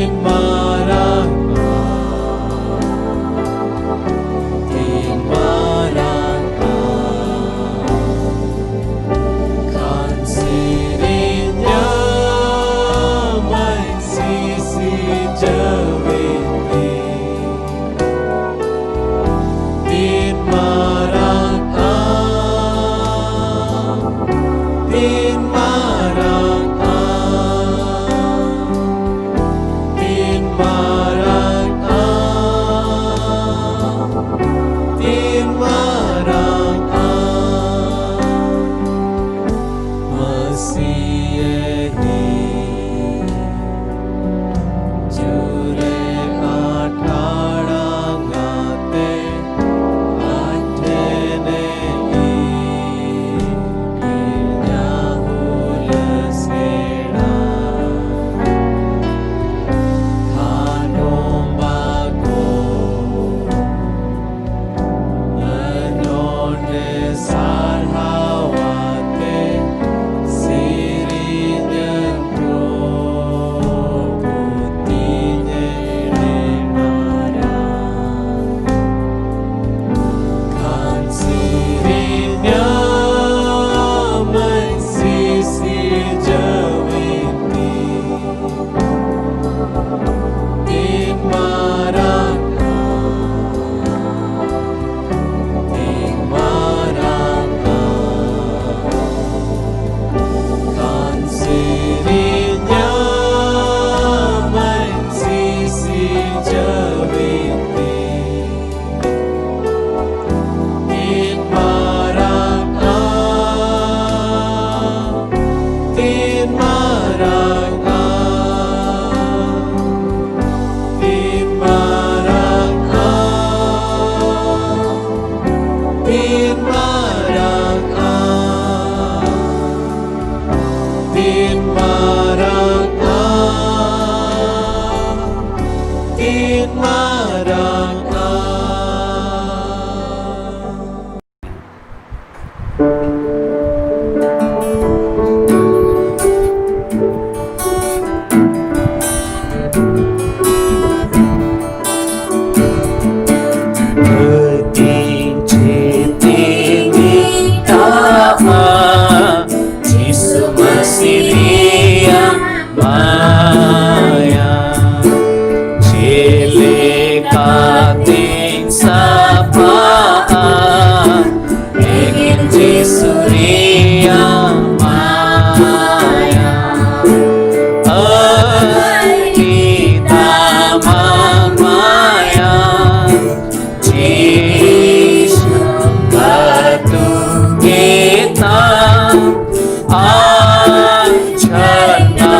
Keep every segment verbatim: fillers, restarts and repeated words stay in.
ᱢᱟᱨᱟᱝ ᱟᱢ, ᱛᱤᱱ ᱢᱟᱨᱟᱝ ᱟᱢ, ᱠᱷᱟᱱ ᱥᱤᱨᱤᱧᱟᱢᱟᱹᱧ ᱥᱤᱥᱤᱨᱡᱟᱹᱣᱤᱡ ᱤᱧ᱾ ᱛᱤᱱ ᱢᱟᱨᱟᱝ ᱟᱢ, ᱛᱤᱱ ᱢᱟᱨᱟᱝ ᱟᱢ, ᱛᱤᱱ ᱢᱟᱨᱟᱝ ᱟᱢ, ᱛᱤᱱ ᱢᱟᱨᱟᱝ ᱟᱢ, ᱢᱟᱹᱥᱤᱭᱟᱹ ᱦᱤ᱾ ᱡᱩᱨᱮ ᱟᱴᱷᱟᱲᱟᱝ ᱟᱛᱮ ᱟᱡ ᱴᱷᱮᱱᱮ ᱤᱫᱤᱧᱟ ᱦᱩᱞᱟᱹᱥ ᱜᱮᱲᱟ᱾ ᱠᱷᱟᱱᱚᱢ ᱵᱟᱠᱚ ᱱᱚᱰᱮ ᱥᱟᱨᱦᱟᱣ ᱟᱛᱮ ᱥᱮᱨᱮᱧᱟᱹᱧ ᱯᱨᱚᱵᱷᱩ ᱛᱤᱧᱮ ᱢᱟᱨᱟᱝ᱾ ᱠᱷᱟᱱ ᱥᱮᱨᱮᱧᱟᱢᱟᱹᱧ ᱥᱤᱥᱤᱨᱡᱟᱹᱣᱤᱡ ᱤᱧ᱾ ᱛᱤᱱ ᱢᱟᱨᱟᱝ ᱟᱢ, ᱛᱤᱱ ᱢᱟᱨᱟᱝ ᱟᱢ, ᱠᱷᱟᱱ ᱥᱮᱨᱮᱧᱟᱢᱟᱹᱧ ᱥᱤᱥᱤᱨᱡᱟᱹᱣᱤᱡ ᱤᱧ᱾ ᱛᱤᱱ ᱢᱟᱨᱟᱝ ᱟᱢ, ᱛᱤᱱ ᱢᱟᱨᱟᱝ ᱟᱢ, ᱛᱤᱱ ᱢᱟᱨᱟᱝ ᱟᱢ, ᱛᱤᱱ ᱢᱟᱨᱟᱝ ᱟᱢ, ᱛᱤᱱ ᱢᱟᱨᱟᱝ ᱟᱢ, ᱛᱤᱱ ᱢᱟᱨᱟᱝ ᱟᱢ᱾ ᱢᱟᱭᱟ᱾ ᱪᱮᱫ ᱞᱮᱠᱟᱛᱤᱧ ᱥᱟᱯᱷᱟᱜᱼᱟ ᱮᱠᱮᱱ ᱡᱤᱥᱩ ᱨᱮᱭᱟᱜ ᱢᱟᱭᱟ? ᱟᱹᱰᱤ ᱫᱟᱢᱟᱱ ᱢᱟᱭᱟ᱾ ᱡᱤᱥᱩ ᱟᱹᱛᱩ ᱜᱮᱛᱟᱢ ᱟᱨ ᱡᱷᱟᱨᱱᱟ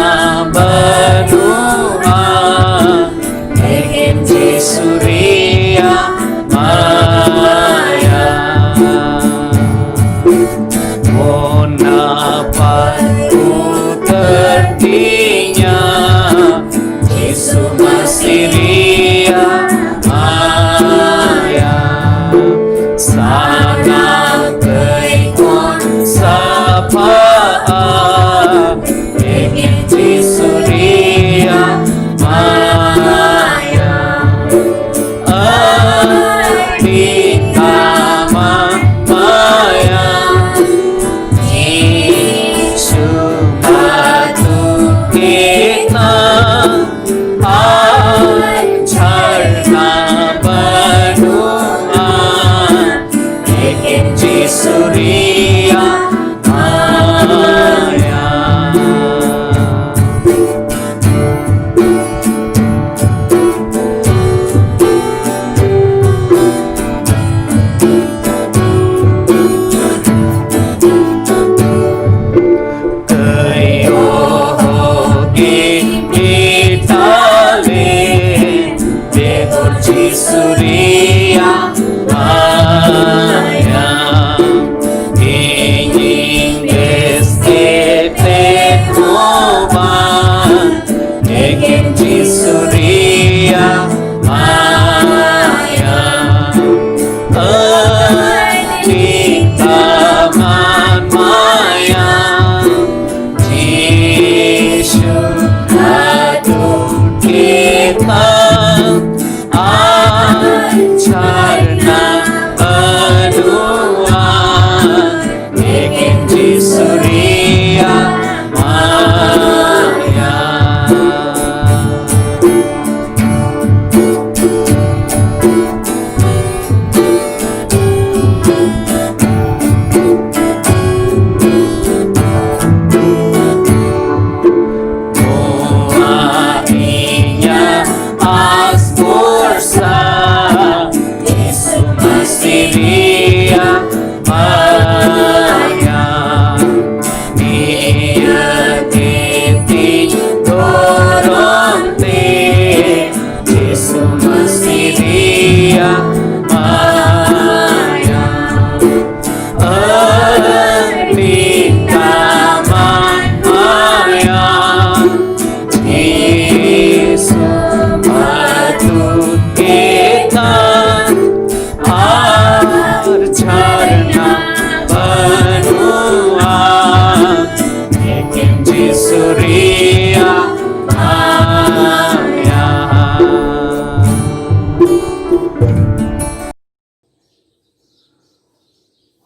ᱨᱮᱭᱟᱜ ᱢᱟᱭᱟ᱾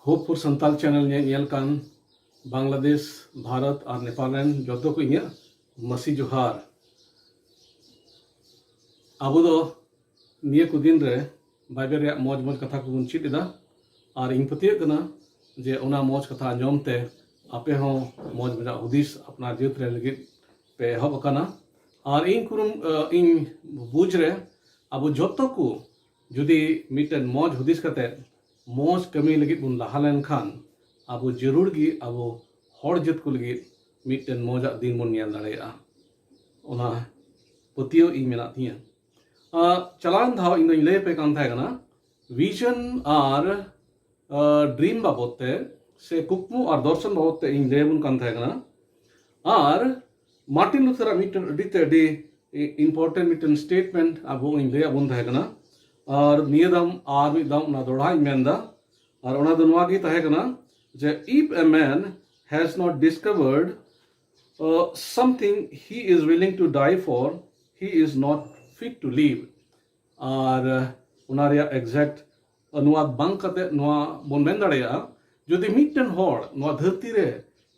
Hope for Santal channel ᱧᱮ-, ᱧᱮᱞ ᱠᱟᱱ ᱵᱟᱝᱞᱟᱫᱮᱥ, ᱵᱷᱟᱨᱚᱛ ᱟᱨ ᱱᱮᱯᱟᱞ ᱨᱮᱱ ᱡᱚᱛᱚ ᱠᱚ ᱤᱧᱟᱹᱜ ᱢᱟᱹᱥᱤ ᱡᱚᱦᱟᱨ᱾ ᱟᱵᱚ ᱫᱚ ᱱᱤᱭᱟᱹ ᱠᱚ ᱫᱤᱱ ᱨᱮ ᱵᱟᱭᱵᱮᱞ ᱨᱮᱭᱟᱜ ᱢᱚᱡᱽ ᱢᱚᱡᱽ ᱠᱟᱛᱷᱟ ᱠᱚᱵᱚᱱ ᱪᱮᱫ ᱮᱫᱟ, ᱟᱨ ᱤᱧ ᱯᱟᱹᱛᱭᱟᱹᱜ ᱠᱟᱱᱟ ᱡᱮ ᱚᱱᱟ ᱢᱚᱡᱽ ᱠᱟᱛᱷᱟ ᱟᱸᱡᱚᱢ ᱛᱮ ᱟᱯᱮ ᱦᱚᱸ ᱢᱚᱡᱽ ᱢᱚᱡᱟᱜ ᱦᱩᱫᱤᱥ ᱟᱯᱱᱟᱨ ᱡᱟᱹᱛ ᱨᱮ ᱞᱟᱹᱜᱤᱫ ᱯᱮ ᱮᱦᱚᱵ ᱟᱠᱟᱱᱟ᱾ ᱟᱨ ᱤᱧ ᱠᱩᱨᱩᱢ-, ᱤᱧ ᱵᱩᱡᱽ ᱨᱮ ᱟᱵᱚ ᱡᱚᱛᱚ ᱠᱚ ᱡᱩᱫᱤ ᱢᱤᱫᱴᱮᱱ ᱢᱚᱡᱽ ᱦᱩᱫᱤᱥ ᱠᱟᱛᱮ ᱢᱚᱡᱽ ᱠᱟᱹᱢᱤ ᱞᱟᱹᱜᱤᱫ ᱵᱚᱱ ᱞᱟᱦᱟ ᱞᱮᱱᱠᱷᱟᱱ, ᱟᱵᱚ ᱡᱟᱹᱨᱩᱲ ᱜᱮ ᱟᱵᱚ ᱦᱚᱲ ᱡᱟᱹᱛ ᱠᱚ ᱞᱟᱹᱜᱤᱫ ᱢᱤᱫᱴᱮᱱ ᱢᱚᱡᱟᱜ ᱫᱤᱱ ᱵᱚᱱ ᱧᱮᱞ ᱫᱟᱲᱮᱭᱟᱜᱼᱟ᱾ ᱚᱱᱟ ᱯᱟᱹᱛᱭᱟᱹᱣ ᱤᱧ ᱢᱮᱱᱟᱜ ᱛᱤᱧᱟᱹ᱾ ᱟᱸ, ᱪᱟᱞᱟᱣᱮᱱ ᱫᱷᱟᱣ ᱤᱧ ᱫᱚᱧ ᱞᱟᱹᱭ ᱟᱯᱮ ᱠᱟᱱ ᱛᱟᱦᱮᱸ ᱠᱟᱱᱟ ᱵᱷᱤᱡᱚᱱ ᱟᱨ, ᱟᱸ, ᱰᱨᱤᱢ ᱵᱟᱵᱚᱫ ᱛᱮ ᱥᱮ ᱠᱩᱠᱢᱩ ᱟᱨ ᱫᱚᱨᱥᱚᱱ ᱵᱟᱵᱚᱫ ᱛᱮ ᱤᱧ ᱞᱟᱹᱭ ᱟᱵᱚᱱ ᱠᱟᱱ ᱛᱟᱦᱮᱸ ᱠᱟᱱᱟ᱾ ᱟᱨ ᱢᱟᱨᱴᱤᱱ ᱞᱩᱛᱷᱟᱨᱟᱜ ᱢᱤᱫᱴᱮᱱ ᱟᱹᱰᱤ ᱛᱮ ᱟᱹᱰᱤ important ᱢᱤᱫᱴᱮᱱ statement ᱟᱵᱚ ᱤᱧ ᱞᱟᱹᱭ ᱟᱵᱚᱱ ᱛᱟᱦᱮᱸ ᱠᱟᱱᱟ᱾ ᱟᱨ ᱱᱤᱭᱟᱹ ᱫᱟᱢ ᱟᱨ ᱢᱤᱫ ᱫᱟᱢ ᱚᱱᱟ ᱫᱚᱦᱲᱟᱧ ᱢᱮᱱᱫᱟ᱾ ᱟᱨ ᱚᱱᱟ ᱫᱚ ᱱᱚᱣᱟ ᱜᱮ ᱛᱟᱦᱮᱸ ᱠᱟᱱᱟ ᱡᱮ, "If a man has not discovered, uh, something he is willing to die for, he is not fit to live." ᱟᱨ, ᱚᱱᱟ ᱨᱮᱭᱟᱜ exact ᱚᱱᱩᱣᱟᱫ ᱵᱟᱝ ᱠᱟᱛᱮ ᱱᱚᱣᱟ ᱵᱚᱱ ᱢᱮᱱ ᱫᱟᱲᱮᱭᱟᱜᱼᱟ, ᱡᱩᱫᱤ ᱢᱤᱫᱴᱮᱱ ᱦᱚᱲ ᱱᱚᱣᱟ ᱫᱷᱟᱹᱨᱛᱤ ᱨᱮ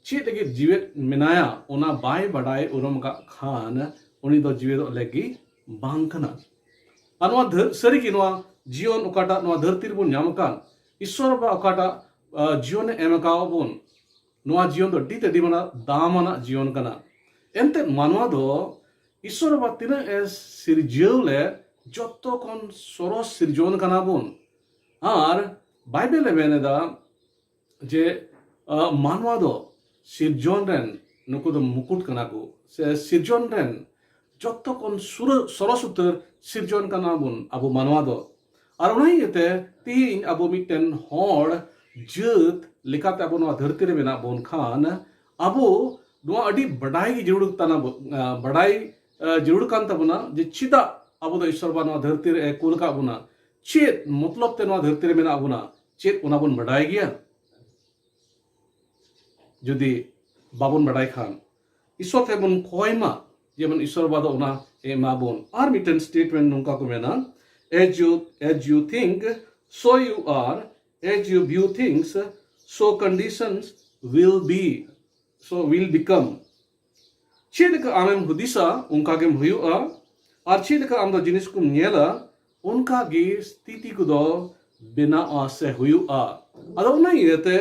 ᱪᱮᱫ ᱞᱟᱹᱜᱤᱫ ᱡᱤᱣᱮᱫ ᱢᱮᱱᱟᱭᱟ, ᱚᱱᱟ ᱵᱟᱭ ᱵᱟᱰᱟᱭ ᱩᱨᱩᱢ ᱟᱠᱟᱫ ᱠᱷᱟᱱ, ᱩᱱᱤ ᱫᱚ ᱡᱤᱣᱮᱫᱚᱜ ᱞᱮᱠ ᱜᱮ ᱵᱟᱝ ᱠᱟᱱᱟ᱾ ᱟᱨ ᱱᱚᱣᱟ ᱫᱷᱟᱹ-, ᱥᱟᱹᱨᱤᱜᱮ ᱱᱚᱣᱟ ᱡᱤᱭᱚᱱ ᱚᱠᱟᱴᱟᱜ ᱱᱚᱣᱟ ᱫᱷᱟᱹᱨᱛᱤ ᱨᱮᱵᱚᱱ ᱧᱟᱢ ᱟᱠᱟᱫ, ᱤᱥᱥᱚᱨ ᱵᱟᱵᱟ ᱚᱠᱟᱴᱟᱜ, ᱟ, ᱡᱤᱭᱚᱱᱮ ᱮᱢ ᱟᱠᱟᱫ ᱵᱚᱱ, ᱱᱚᱣᱟ ᱡᱤᱭᱚᱱ ᱫᱚ ᱟᱹᱰᱤ ᱛᱮ ᱟᱹᱰᱤ ᱢᱟᱨᱟᱝ ᱫᱟᱢᱟᱱᱟᱜ ᱡᱤᱭᱚᱱ ᱠᱟᱱᱟ᱾ ᱮᱱᱛᱮᱫ ᱢᱟᱱᱣᱟ ᱫᱚ ᱤᱥᱥᱚᱨ ᱵᱟᱵᱟ ᱛᱤᱱᱟᱹᱜ ᱮ ᱥᱤᱨᱡᱟᱹᱣ ᱞᱮᱫ, ᱡᱚᱛᱚ ᱠᱷᱚᱱ ᱥᱚᱨᱚᱥ ᱥᱤᱨᱡᱚᱱ ᱠᱟᱱᱟ ᱵᱚᱱ᱾ ᱟᱨ ᱵᱟᱭᱵᱮᱞ ᱮ ᱢᱮᱱ ᱮᱫᱟ ᱡᱮ, ᱟ, ᱢᱟᱱᱣᱟ ᱫᱚ ᱥᱤᱨᱡᱚᱱ ᱨᱮᱱ ᱱᱩᱠᱩ ᱫᱚ ᱢᱩᱠᱩᱴ ᱠᱟᱱᱟ ᱠᱚ, ᱥᱮ ᱥᱤᱨᱡᱚᱱ ᱨᱮᱱ ᱡᱚᱛᱚ ᱠᱷᱚᱱ ᱥᱩᱨᱟᱹ-, ᱥᱚᱨᱚᱥ ᱩᱛᱟᱹᱨ ᱥᱤᱨᱡᱚᱱ ᱠᱟᱱᱟ ᱵᱚᱱ ᱟᱵᱚ ᱢᱟᱱᱣᱟ ᱫᱚ᱾ ᱟᱨ ᱚᱱᱟ ᱤᱭᱟᱹᱛᱮ ᱛᱮᱦᱮᱧ ᱟᱵᱚ ᱢᱤᱫᱴᱮᱱ ᱦᱚᱲ ᱡᱟᱹᱛ ᱞᱮᱠᱟᱛᱮ ᱟᱵᱚ ᱱᱚᱣᱟ ᱫᱷᱟᱹᱨᱛᱤ ᱨᱮ ᱢᱮᱱᱟᱜ ᱵᱚᱱ ᱠᱷᱟᱱ, ᱟᱵᱚ ᱱᱚᱣᱟ ᱟᱹᱰᱤ ᱵᱟᱰᱟᱭ ᱜᱮ ᱡᱟᱹᱨᱩᱲ ᱠᱟᱱᱟ ᱵᱚ-, ᱟ, ᱵᱟᱰᱟᱭ, ᱟ, ᱡᱟᱹᱨᱩᱲ ᱠᱟᱱ ᱛᱟᱵᱚᱱᱟ ᱡᱮ ᱪᱮᱫᱟᱜ ᱟᱵᱚ ᱫᱚ ᱤᱥᱥᱚᱨ ᱵᱟᱵᱟ ᱱᱚᱣᱟ ᱫᱷᱟᱹᱨᱛᱤ ᱨᱮ ᱠᱩᱞ ᱟᱠᱟᱫ ᱵᱚᱱᱟ, ᱪᱮᱫ ᱢᱚᱛᱞᱚᱵ ᱛᱮ ᱱᱚᱣᱟ ᱫᱷᱟᱹᱨᱛᱤ ᱨᱮ ᱢᱮᱱᱟᱜ ᱵᱚᱱᱟ, ᱪᱮᱫ ᱚᱱᱟ ᱵᱚᱱ ᱵᱟᱰᱟᱭ ᱜᱮᱭᱟ? ᱡᱩᱫᱤ ᱵᱟᱵᱚᱱ ᱵᱟᱰᱟᱭ ᱠᱷᱟᱱ, ᱤᱥᱚᱨ ᱴᱷᱮᱱ ᱵᱚᱱ ᱠᱚᱭ ᱢᱟ, ᱡᱮᱢᱚᱱ ᱤᱥᱚᱨ ᱵᱟᱵᱟ ᱫᱚ ᱚᱱᱟ ᱮᱢᱟ ᱵᱚᱱ᱾ ᱟᱨ ᱢᱤᱫᱴᱮᱱ ᱥᱴᱮᱴᱢᱮᱱᱴ ᱱᱚᱝᱠᱟ ᱠᱚ ᱢᱮᱱᱟ, as you as you think, so you are, as you view things, so conditions will be, so will become. ᱪᱮᱫ ᱞᱮᱠᱟ ᱟᱢᱮᱢ ᱦᱩᱫᱤᱥᱟ, ᱚᱱᱠᱟ ᱜᱮᱢ ᱦᱩᱭᱩᱜᱼᱟ᱾ ᱟᱨ ᱪᱮᱫ ᱞᱮᱠᱟ ᱟᱢ ᱫᱚ ᱡᱤᱱᱤᱥ ᱠᱚᱢ ᱧᱮᱞᱟ, ᱚᱱᱠᱟ ᱜᱮ ᱥᱛᱷᱤᱛᱤ ᱠᱚᱫᱚ ᱵᱮᱱᱟᱜᱼᱟ ᱥᱮ ᱦᱩᱭᱩᱜᱼᱟ᱾ ᱟᱫᱚ ᱚᱱᱟ ᱤᱭᱟᱹᱛᱮ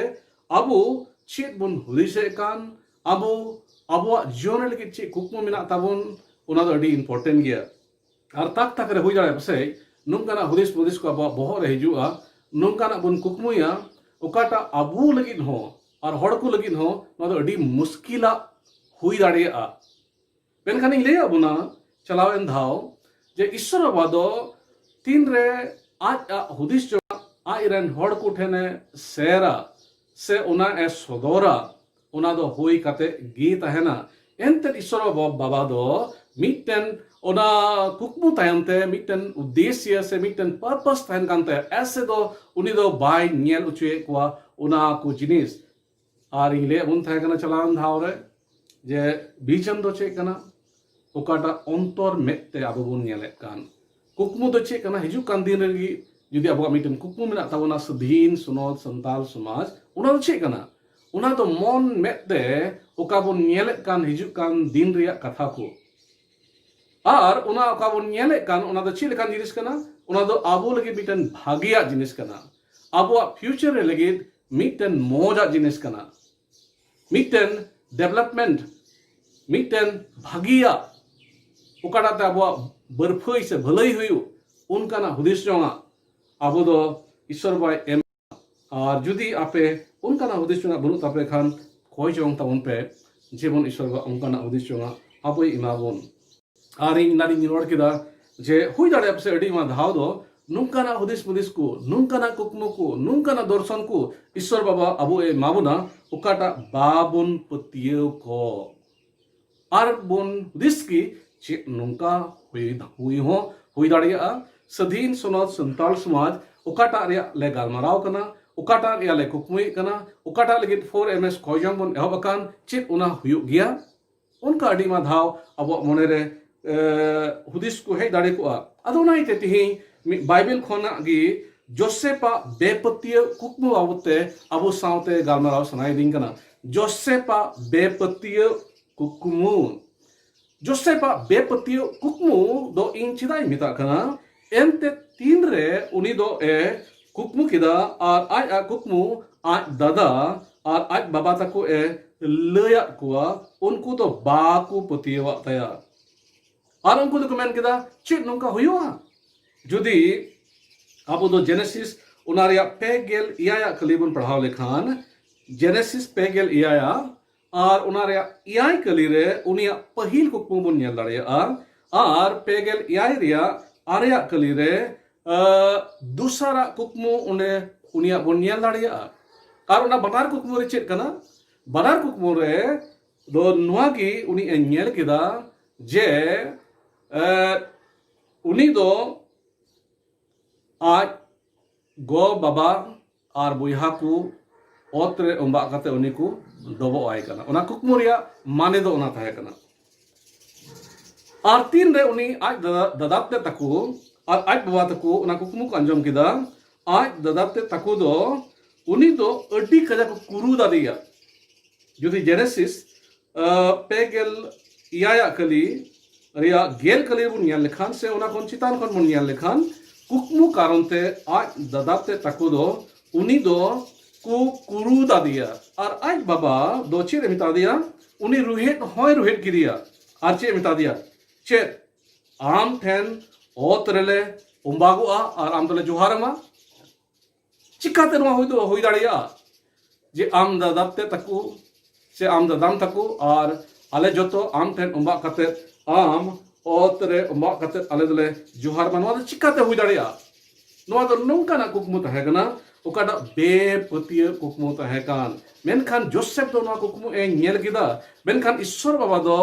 ᱟᱵᱚ ᱪᱮᱫ ᱵᱚᱱ ᱦᱩᱫᱤᱥᱮᱫ ᱠᱟᱱ, ᱟᱵᱚ ᱟᱵᱚᱣᱟᱜ ᱡᱤᱭᱚᱱ ᱨᱮ ᱞᱟᱹᱜᱤᱫ ᱪᱮᱫ ᱠᱩᱠᱢᱩ ᱢᱮᱱᱟᱜ ᱛᱟᱵᱚᱱ, ᱚᱱᱟ ᱫᱚ ᱟᱹᱰᱤ ᱤᱢᱯᱚᱨᱴᱮᱱᱴ ᱜᱮᱭᱟ᱾ ᱟᱨ ᱛᱟᱠ ᱛᱟᱠ ᱨᱮ ᱦᱩᱭ ᱫᱟᱲᱮᱭᱟᱜᱼᱟ ᱯᱟᱥᱮᱡ ᱱᱚᱝᱠᱟᱱᱟᱜ ᱦᱩᱫᱤᱥ ᱦᱩᱫᱤᱥ ᱠᱚ ᱟᱵᱚᱣᱟᱜ ᱵᱚᱦᱚᱜ ᱨᱮ ᱦᱤᱡᱩᱜᱼᱟ, ᱱᱚᱝᱠᱟᱱᱟᱜ ᱵᱚᱱ ᱠᱩᱠᱢᱩᱭᱟ, ᱚᱠᱟᱴᱟᱜ ᱟᱵᱚ ᱞᱟᱹᱜᱤᱫ ᱦᱚᱸ ᱟᱨ ᱦᱚᱲ ᱠᱚ ᱞᱟᱹᱜᱤᱫ ᱦᱚᱸ ᱱᱚᱣᱟ ᱫᱚ ᱟᱹᱰᱤ ᱢᱩᱥᱠᱤᱞᱟᱜ ᱦᱩᱭ ᱫᱟᱲᱮᱭᱟᱜᱼᱟ᱾ ᱢᱮᱱᱠᱷᱟᱱ ᱤᱧ ᱞᱟᱹᱭᱟᱫ ᱵᱚᱱᱟ ᱪᱟᱞᱟᱣᱮᱱ ᱫᱷᱟᱣ ᱡᱮ ᱤᱥᱥᱚᱨ ᱵᱟᱵᱟ ᱫᱚ ᱛᱤᱱᱨᱮ ᱟᱡ ᱟᱜ ᱦᱩᱫᱤᱥ ᱡᱚᱝᱟᱜ ᱟᱡ ᱨᱮᱱ ᱦᱚᱲ ᱠᱚ ᱴᱷᱮᱱᱮ ᱥᱮᱨᱟ ᱥᱮ ᱚᱱᱟ ᱮ ᱥᱚᱫᱚᱨᱟ, ᱚᱱᱟ ᱫᱚ ᱦᱩᱭ ᱠᱟᱛᱮ ᱜᱮ ᱛᱟᱦᱮᱱᱟ᱾ ᱮᱱᱛᱮᱫ ᱤᱥᱥᱚᱨ ᱵᱟᱵᱟ ᱫᱚ ᱢᱤᱫᱴᱮᱱ ᱚᱱᱟ ᱠᱩᱠᱢᱩ ᱛᱟᱭᱚᱢ ᱛᱮ ᱢᱤᱫᱴᱮᱱ ᱩᱫᱽᱫᱮᱥᱭᱚ ᱥᱮ ᱢᱤᱫᱴᱮᱱ ᱯᱟᱨᱯᱟᱥ ᱛᱟᱦᱮᱱ ᱠᱟᱱ ᱛᱟᱭᱟ᱾ ᱮᱥᱮ ᱫᱚ ᱩᱱᱤ ᱫᱚ ᱵᱟᱭ ᱧᱮᱞ ᱦᱚᱪᱚᱭᱮᱫ ᱠᱚᱣᱟ ᱚᱱᱟ ᱠᱚ ᱡᱤᱱᱤᱥ᱾ ᱟᱨ ᱤᱧ ᱞᱟᱹᱭᱟᱫ ᱵᱚᱱ ᱛᱟᱦᱮᱸ ᱠᱟᱱᱟ ᱪᱟᱞᱟᱣᱮᱱ ᱫᱷᱟᱣ ᱨᱮ ᱡᱮ ᱵᱤᱡᱚᱱ ᱫᱚ ᱪᱮᱫ ᱠᱟᱱᱟ? ᱚᱠᱟᱴᱟᱜ ᱚᱱᱛᱚᱨ ᱢᱮᱫ ᱛᱮ ᱟᱵᱚ ᱵᱚᱱ ᱧᱮᱞᱮᱫ ᱠᱟᱱ, ᱠᱩᱠᱢᱩ ᱫᱚ ᱪᱮᱫ ᱠᱟᱱᱟ? ᱦᱤᱡᱩᱜ ᱠᱟᱱ ᱫᱤᱱ ᱨᱮᱜᱮ ᱡᱩᱫᱤ ᱟᱵᱚᱣᱟᱜ ᱢᱤᱫᱴᱮᱱ ᱠᱩᱠᱢᱩ ᱢᱮᱱᱟᱜ ᱛᱟᱵᱚᱱᱟ, ᱥᱟᱹᱫᱷᱤᱱ ᱥᱚᱱᱚᱛ ᱥᱟᱱᱛᱟᱞ ᱥᱚᱢᱟᱡᱽ, ᱚᱱᱟ ᱫᱚ ᱪᱮᱫ ᱠᱟᱱᱟ? ᱚᱱᱟ ᱫᱚ ᱢᱚᱱ ᱢᱮᱫ ᱛᱮ ᱚᱠᱟ ᱵᱚᱱ ᱧᱮᱞᱮᱫ ᱠᱟᱱ ᱦᱤᱡᱩᱜ ᱠᱟᱱ ᱫᱤᱱ ᱨᱮᱭᱟᱜ ᱠᱟᱛᱷᱟ ᱠᱚ᱾ ᱟᱨ ᱚᱱᱟ ᱚᱠᱟ ᱵᱚᱱ ᱧᱮᱞᱮᱫ ᱠᱟᱱ, ᱚᱱᱟ ᱫᱚ ᱪᱮᱫ ᱞᱮᱠᱟᱱ ᱡᱤᱱᱤᱥ ᱠᱟᱱᱟ? ᱚᱱᱟ ᱫᱚ ᱟᱵᱚ ᱞᱟᱹᱜᱤᱫ ᱢᱤᱫᱴᱮᱱ ᱵᱷᱟᱜᱮᱭᱟᱜ ᱡᱤᱱᱤᱥ ᱠᱟᱱᱟ, ᱟᱵᱚᱣᱟᱜ ᱯᱷᱤᱭᱩᱪᱟᱨ ᱨᱮ ᱞᱟᱹᱜᱤᱫ ᱢᱤᱫᱴᱮᱱ ᱢᱚᱡᱟᱜ ᱡᱤᱱᱤᱥ ᱠᱟᱱᱟ, ᱢᱤᱫᱴᱮᱱ ᱰᱮᱵᱷᱞᱚᱯᱢᱮᱱᱴ, ᱢᱤᱫᱴᱮᱱ ᱵᱷᱟᱜᱮᱭᱟᱜ, ᱚᱠᱟᱴᱟᱜ ᱛᱮ ᱟᱵᱚᱣᱟᱜ ᱵᱟᱹᱨᱯᱷᱟᱹᱭ ᱥᱮ ᱵᱷᱟᱹᱞᱟᱹᱭ ᱦᱩᱭᱩᱜ, ᱚᱱᱠᱟᱱᱟᱜ ᱦᱩᱫᱤᱥ ᱡᱚᱝᱟᱜ ᱟᱵᱚ ᱫᱚ ᱤᱥᱥᱚᱨ ᱵᱟᱭ ᱮᱢ᱾ ᱟᱨ ᱡᱩᱫᱤ ᱟᱯᱮ ᱚᱱᱠᱟᱱᱟᱜ ᱦᱩᱫᱤᱥ ᱡᱚᱝᱟᱜ ᱵᱟᱹᱱᱩᱜ ᱛᱟᱯᱮ ᱠᱷᱟᱱ, ᱠᱚᱭ ᱡᱚᱝ ᱛᱟᱵᱚᱱ ᱯᱮ, ᱡᱮᱢᱚᱱ ᱤᱥᱥᱚᱨ ᱵᱟᱵᱟ ᱚᱱᱠᱟᱱᱟᱜ ᱦᱩᱫᱤᱥ ᱡᱚᱝᱟᱜ ᱟᱵᱚᱭ ᱮᱢᱟ ᱵᱚᱱ᱾ ᱟᱨ ᱤᱧ ᱮᱱᱟᱱᱤᱧ ᱨᱚᱲ ᱠᱮᱫᱟ ᱡᱮ ᱦᱩᱭ ᱫᱟᱲᱮᱭᱟᱜᱼᱟ ᱯᱟᱥᱮᱡ ᱟᱹᱰᱤ ᱟᱭᱢᱟ ᱫᱷᱟᱣ ᱫᱚ ᱱᱚᱝᱠᱟᱱᱟᱜ ᱦᱩᱫᱤᱥ ᱦᱩᱫᱤᱥ ᱠᱚ, ᱱᱚᱝᱠᱟᱱᱟᱜ ᱠᱩᱠᱢᱩ ᱠᱚ, ᱱᱚᱝᱠᱟᱱᱟᱜ ᱫᱚᱨᱥᱚᱱ ᱠᱚ ᱤᱥᱥᱚᱨ ᱵᱟᱵᱟ ᱟᱵᱚ ᱮ ᱮᱢᱟ ᱵᱚᱱᱟ, ᱚᱠᱟᱴᱟᱜ ᱵᱟᱵᱚᱱ ᱯᱟᱹᱛᱭᱟᱹᱣ ᱠᱚ᱾ ᱟᱨ ᱵᱚᱱ ᱦᱩᱫᱤᱥ ᱠᱤ ᱪᱮᱫ ᱱᱚᱝᱠᱟ ᱦᱩᱭ, ᱦᱩᱭ ᱦᱚᱸ ᱦᱩᱭ ᱫᱟᱲᱮᱭᱟᱜᱼᱟ᱾ ᱥᱟᱹᱫᱷᱤᱱ ᱥᱚᱱᱚᱛ ᱥᱟᱱᱛᱟᱲ ᱥᱚᱢᱟᱡᱽ ᱚᱠᱟᱴᱟᱜ ᱨᱮᱭᱟᱜ ᱞᱮ ᱜᱟᱞᱢᱟᱨᱟᱣ ᱠᱟᱱᱟ, ᱚᱠᱟᱴᱟᱜ ᱨᱮᱭᱟᱜ ᱞᱮ ᱠᱩᱠᱢᱩᱭᱮᱫ ᱠᱟᱱᱟ, ᱚᱠᱟᱴᱟᱜ ᱞᱟᱹᱜᱤᱫ ᱯᱷᱳᱨ ᱮᱢ ᱮᱥ ᱠᱷᱚᱡᱚᱝ ᱵᱚᱱ ᱮᱦᱚᱵ ᱟᱠᱟᱱ, ᱪᱮᱫ ᱚᱱᱟ ᱦᱩᱭᱩᱜ ᱜᱮᱭᱟ? ᱚᱱᱠᱟ ᱟᱹᱰᱤ ᱟᱭᱢᱟ ᱫᱷᱟᱣ ᱟᱵᱚᱣᱟᱜ ᱢᱚᱱᱮᱨᱮ ᱮ, ᱦᱩᱫᱤᱥ ᱠᱚ ᱦᱮᱡ ᱫᱟᱲᱮ ᱠᱚᱜᱼᱟ᱾ ᱟᱫᱚ ᱚᱱᱟ ᱤᱭᱟᱹᱛᱮ ᱛᱮᱦᱮᱧ ᱢᱤᱫ ᱵᱟᱭᱵᱮᱞ ᱠᱷᱚᱱᱟᱜ ᱜᱮ ᱡᱳᱥᱮᱯᱟᱜ ᱵᱮᱯᱟᱹᱛᱭᱟᱹᱣ ᱠᱩᱠᱢᱩ ᱵᱟᱵᱚᱛ ᱛᱮ ᱟᱵᱚ ᱥᱟᱶᱛᱮ ᱜᱟᱞᱢᱟᱨᱟᱣ ᱥᱟᱱᱟᱭᱮᱫᱤᱧ ᱠᱟᱱᱟ᱾ ᱡᱳᱥᱮᱯᱟᱜ ᱵᱮᱯᱟᱹᱛᱭᱟᱹᱣ ᱠᱩᱠᱢᱩ᱾ ᱡᱳᱥᱮᱯᱟᱜ ᱵᱮᱯᱟᱹᱛᱭᱟᱹᱣ ᱠᱩᱠᱢᱩ ᱫᱚ ᱤᱧ ᱪᱮᱫᱟᱜ ᱤᱧ ᱢᱮᱛᱟᱜ ᱠᱟᱱᱟ? ᱮᱱᱛᱮ ᱛᱤᱱᱨᱮ ᱩᱱᱤ ᱫᱚ ᱮ ᱠᱩᱠᱢᱩ ᱠᱮᱫᱟ ᱟᱨ ᱟᱡ ᱟᱜ ᱠᱩᱠᱢᱩ ᱟᱡ ᱫᱟᱫᱟ ᱟᱨ ᱟᱡ ᱵᱟᱵᱟ ᱛᱟᱠᱚ ᱮ ᱞᱟᱹᱭᱟᱫ ᱠᱚᱣᱟ, ᱩᱱᱠᱩ ᱫᱚ ᱵᱟᱠᱚ ᱯᱟᱹᱛᱭᱟᱹᱣᱟᱜ ᱛᱟᱭᱟ᱾ ᱟᱨ ᱩᱱᱠᱩ ᱫᱚᱠᱚ ᱢᱮᱱ ᱠᱮᱫᱟ, "ᱪᱮᱫ ᱱᱚᱝᱠᱟ ᱦᱩᱭᱩᱜᱼᱟ?" ᱡᱩᱫᱤ ᱟᱵᱚ ᱫᱚ ᱡᱮᱱᱮᱥᱤᱥ ᱚᱱᱟ ᱨᱮᱭᱟᱜ ᱯᱮ ᱜᱮᱞ ᱮᱭᱟᱭ ᱟᱜ ᱠᱟᱹᱞᱤ ᱵᱚᱱ ᱯᱟᱲᱦᱟᱣ ᱞᱮᱠᱷᱟᱱ, ᱡᱮᱱᱮᱥᱤᱥ ᱯᱮ ᱜᱮᱞ ᱮᱭᱟᱭ ᱟᱜ ᱟᱨ ᱚᱱᱟ ᱨᱮᱭᱟᱜ ᱮᱭᱟᱭ ᱠᱟᱹᱞᱤ ᱨᱮ ᱩᱱᱤᱭᱟᱜ ᱯᱟᱹᱦᱤᱞ ᱠᱩᱠᱢᱩ ᱵᱚᱱ ᱧᱮᱞ ᱫᱟᱲᱮᱭᱟᱜᱼᱟ᱾ ᱟᱨ ᱯᱮ ᱜᱮᱞ ᱮᱭᱟᱭ ᱨᱮᱭᱟᱜ ᱟᱨᱮᱭᱟᱜ ᱠᱟᱹᱞᱤ ᱨᱮ ᱟᱸ, ᱫᱚᱥᱟᱨᱟᱜ ᱠᱩᱠᱢᱩ ᱚᱸᱰᱮ ᱩᱱᱤᱭᱟᱜ ᱵᱚᱱ ᱧᱮᱞ ᱫᱟᱲᱮᱭᱟᱜᱼᱟ᱾ ᱟᱨ ᱚᱱᱟ ᱵᱟᱱᱟᱨ ᱠᱩᱠᱢᱩ ᱨᱮ ᱪᱮᱫ ᱠᱟᱱᱟ? ᱵᱟᱱᱟᱨ ᱠᱩᱠᱢᱩ ᱨᱮ ᱫᱚ ᱱᱚᱣᱟ ᱜᱮ ᱩᱱᱤ ᱮ ᱧᱮᱞ ᱠᱮᱫᱟ ᱡᱮ ᱮ, ᱩᱱᱤ ᱫᱚ ᱟᱡ ᱜᱚ ᱵᱟᱵᱟ ᱟᱨ ᱵᱚᱭᱦᱟ ᱠᱚ ᱚᱛ ᱨᱮ ᱚᱢᱵᱟᱜ ᱠᱟᱛᱮ ᱩᱱᱤ ᱠᱚ ᱰᱚᱵᱚᱜ ᱟᱭ ᱠᱟᱱᱟ᱾ ᱚᱱᱟ ᱠᱩᱠᱢᱩ ᱨᱮᱭᱟᱜ ᱢᱟᱱᱮ ᱫᱚ ᱚᱱᱟ ᱛᱟᱦᱮᱸ ᱠᱟᱱᱟ᱾ ᱟᱨ ᱛᱤᱱᱨᱮ ᱩᱱᱤ ᱟᱡ ᱫᱟᱫᱟ, ᱫᱟᱫᱟ ᱛᱮ ᱛᱟᱠᱚ ᱟᱨ ᱟᱡ ᱵᱟᱵᱟ ᱛᱟᱠᱚ ᱚᱱᱟ ᱠᱩᱠᱢᱩ ᱠᱚ ᱟᱸᱡᱚᱢ ᱠᱮᱫᱟ, ᱟᱡ ᱫᱟᱫᱟ ᱛᱮ ᱛᱟᱠᱚ ᱫᱚ ᱩᱱᱤ ᱫᱚ ᱟᱹᱰᱤ ᱠᱟᱡᱟᱠ ᱠᱚ ᱠᱩᱨᱩ ᱫᱟᱫᱮᱭᱟ᱾ ᱡᱩᱫᱤ ᱡᱮᱱᱮᱥᱤᱥ ᱟᱸ, ᱯᱮ ᱜᱮᱞ ᱮᱭᱟᱭ ᱟᱜ ᱠᱟᱹᱞᱤ ᱨᱮᱭᱟᱜ ᱜᱮᱞ ᱠᱟᱹᱞᱤ ᱵᱚᱱ ᱧᱮᱞ ᱞᱮᱠᱷᱟᱱ ᱥᱮ ᱚᱱᱟ ᱠᱷᱚᱱ ᱪᱮᱛᱟᱱ ᱠᱷᱚᱱ ᱵᱚᱱ ᱧᱮᱞ ᱞᱮᱠᱷᱟᱱ, ᱠᱩᱠᱢᱩ ᱠᱟᱨᱚᱱ ᱛᱮ ᱟᱡ ᱫᱟᱫᱟ ᱛᱮ ᱛᱟᱠᱚ ᱫᱚ ᱩᱱᱤ ᱫᱚ ᱠᱚ ᱠᱩᱨᱩ ᱫᱟᱫᱮᱭᱟ᱾ ᱟᱨ ᱟᱡ ᱵᱟᱵᱟ ᱫᱚ ᱪᱮᱫ ᱮ ᱢᱮᱛᱟ ᱫᱮᱭᱟ? ᱩᱱᱤ ᱨᱩᱦᱮᱫ ᱦᱚᱸᱭ ᱨᱩᱦᱮᱫ ᱠᱮᱫᱮᱭᱟ᱾ ᱟᱨ ᱪᱮᱫ ᱮ ᱢᱮᱛᱟ ᱫᱮᱭᱟ? ᱪᱮᱫ ᱟᱢ ᱴᱷᱮᱱ ᱚᱛ ᱨᱮᱞᱮ ᱚᱢᱵᱟᱜᱚᱜᱼᱟ ᱟᱨ ᱟᱢ ᱫᱚᱞᱮ ᱡᱚᱦᱟᱨ ᱟᱢᱟ? ᱪᱤᱠᱟᱛᱮ ᱱᱚᱣᱟ ᱦᱩᱭ ᱫᱚ ᱦᱩᱭ ᱫᱟᱲᱮᱭᱟᱜᱼᱟ ᱡᱮ ᱟᱢ ᱫᱟᱫᱟ ᱛᱮ ᱛᱟᱠᱚ ᱥᱮ ᱟᱢ ᱫᱟᱫᱟᱢ ᱛᱟᱠᱚ ᱟᱨ ᱟᱞᱮ ᱡᱚᱛᱚ ᱟᱢ ᱴᱷᱮᱱ ᱚᱢᱵᱟᱜ ᱠᱟᱛᱮ, ᱟᱢ ᱚᱛ ᱨᱮ ᱚᱢᱵᱟᱜ ᱠᱟᱛᱮ ᱟᱞᱮ ᱫᱚᱞᱮ ᱡᱚᱦᱟᱨ ᱢᱟ? ᱱᱚᱣᱟ ᱫᱚ ᱪᱤᱠᱟᱛᱮ ᱦᱩᱭ ᱫᱟᱲᱮᱭᱟᱜᱼᱟ? ᱱᱚᱣᱟ ᱫᱚ ᱱᱚᱝᱠᱟᱱᱟᱜ ᱠᱩᱠᱢᱩ ᱛᱟᱦᱮᱸ ᱠᱟᱱᱟ, ᱚᱠᱟᱴᱟᱜ ᱵᱮᱯᱟᱹᱛᱭᱟᱹᱣ ᱠᱩᱠᱢᱩ ᱛᱟᱦᱮᱸ ᱠᱟᱱ᱾ ᱢᱮᱱᱠᱷᱟᱱ ᱡᱳᱥᱮᱯ ᱫᱚ ᱱᱚᱣᱟ ᱠᱩᱠᱢᱩ ᱮ ᱧᱮᱞ ᱠᱮᱫᱟ᱾ ᱢᱮᱱᱠᱷᱟᱱ ᱤᱥᱥᱚᱨ ᱵᱟᱵᱟ ᱫᱚ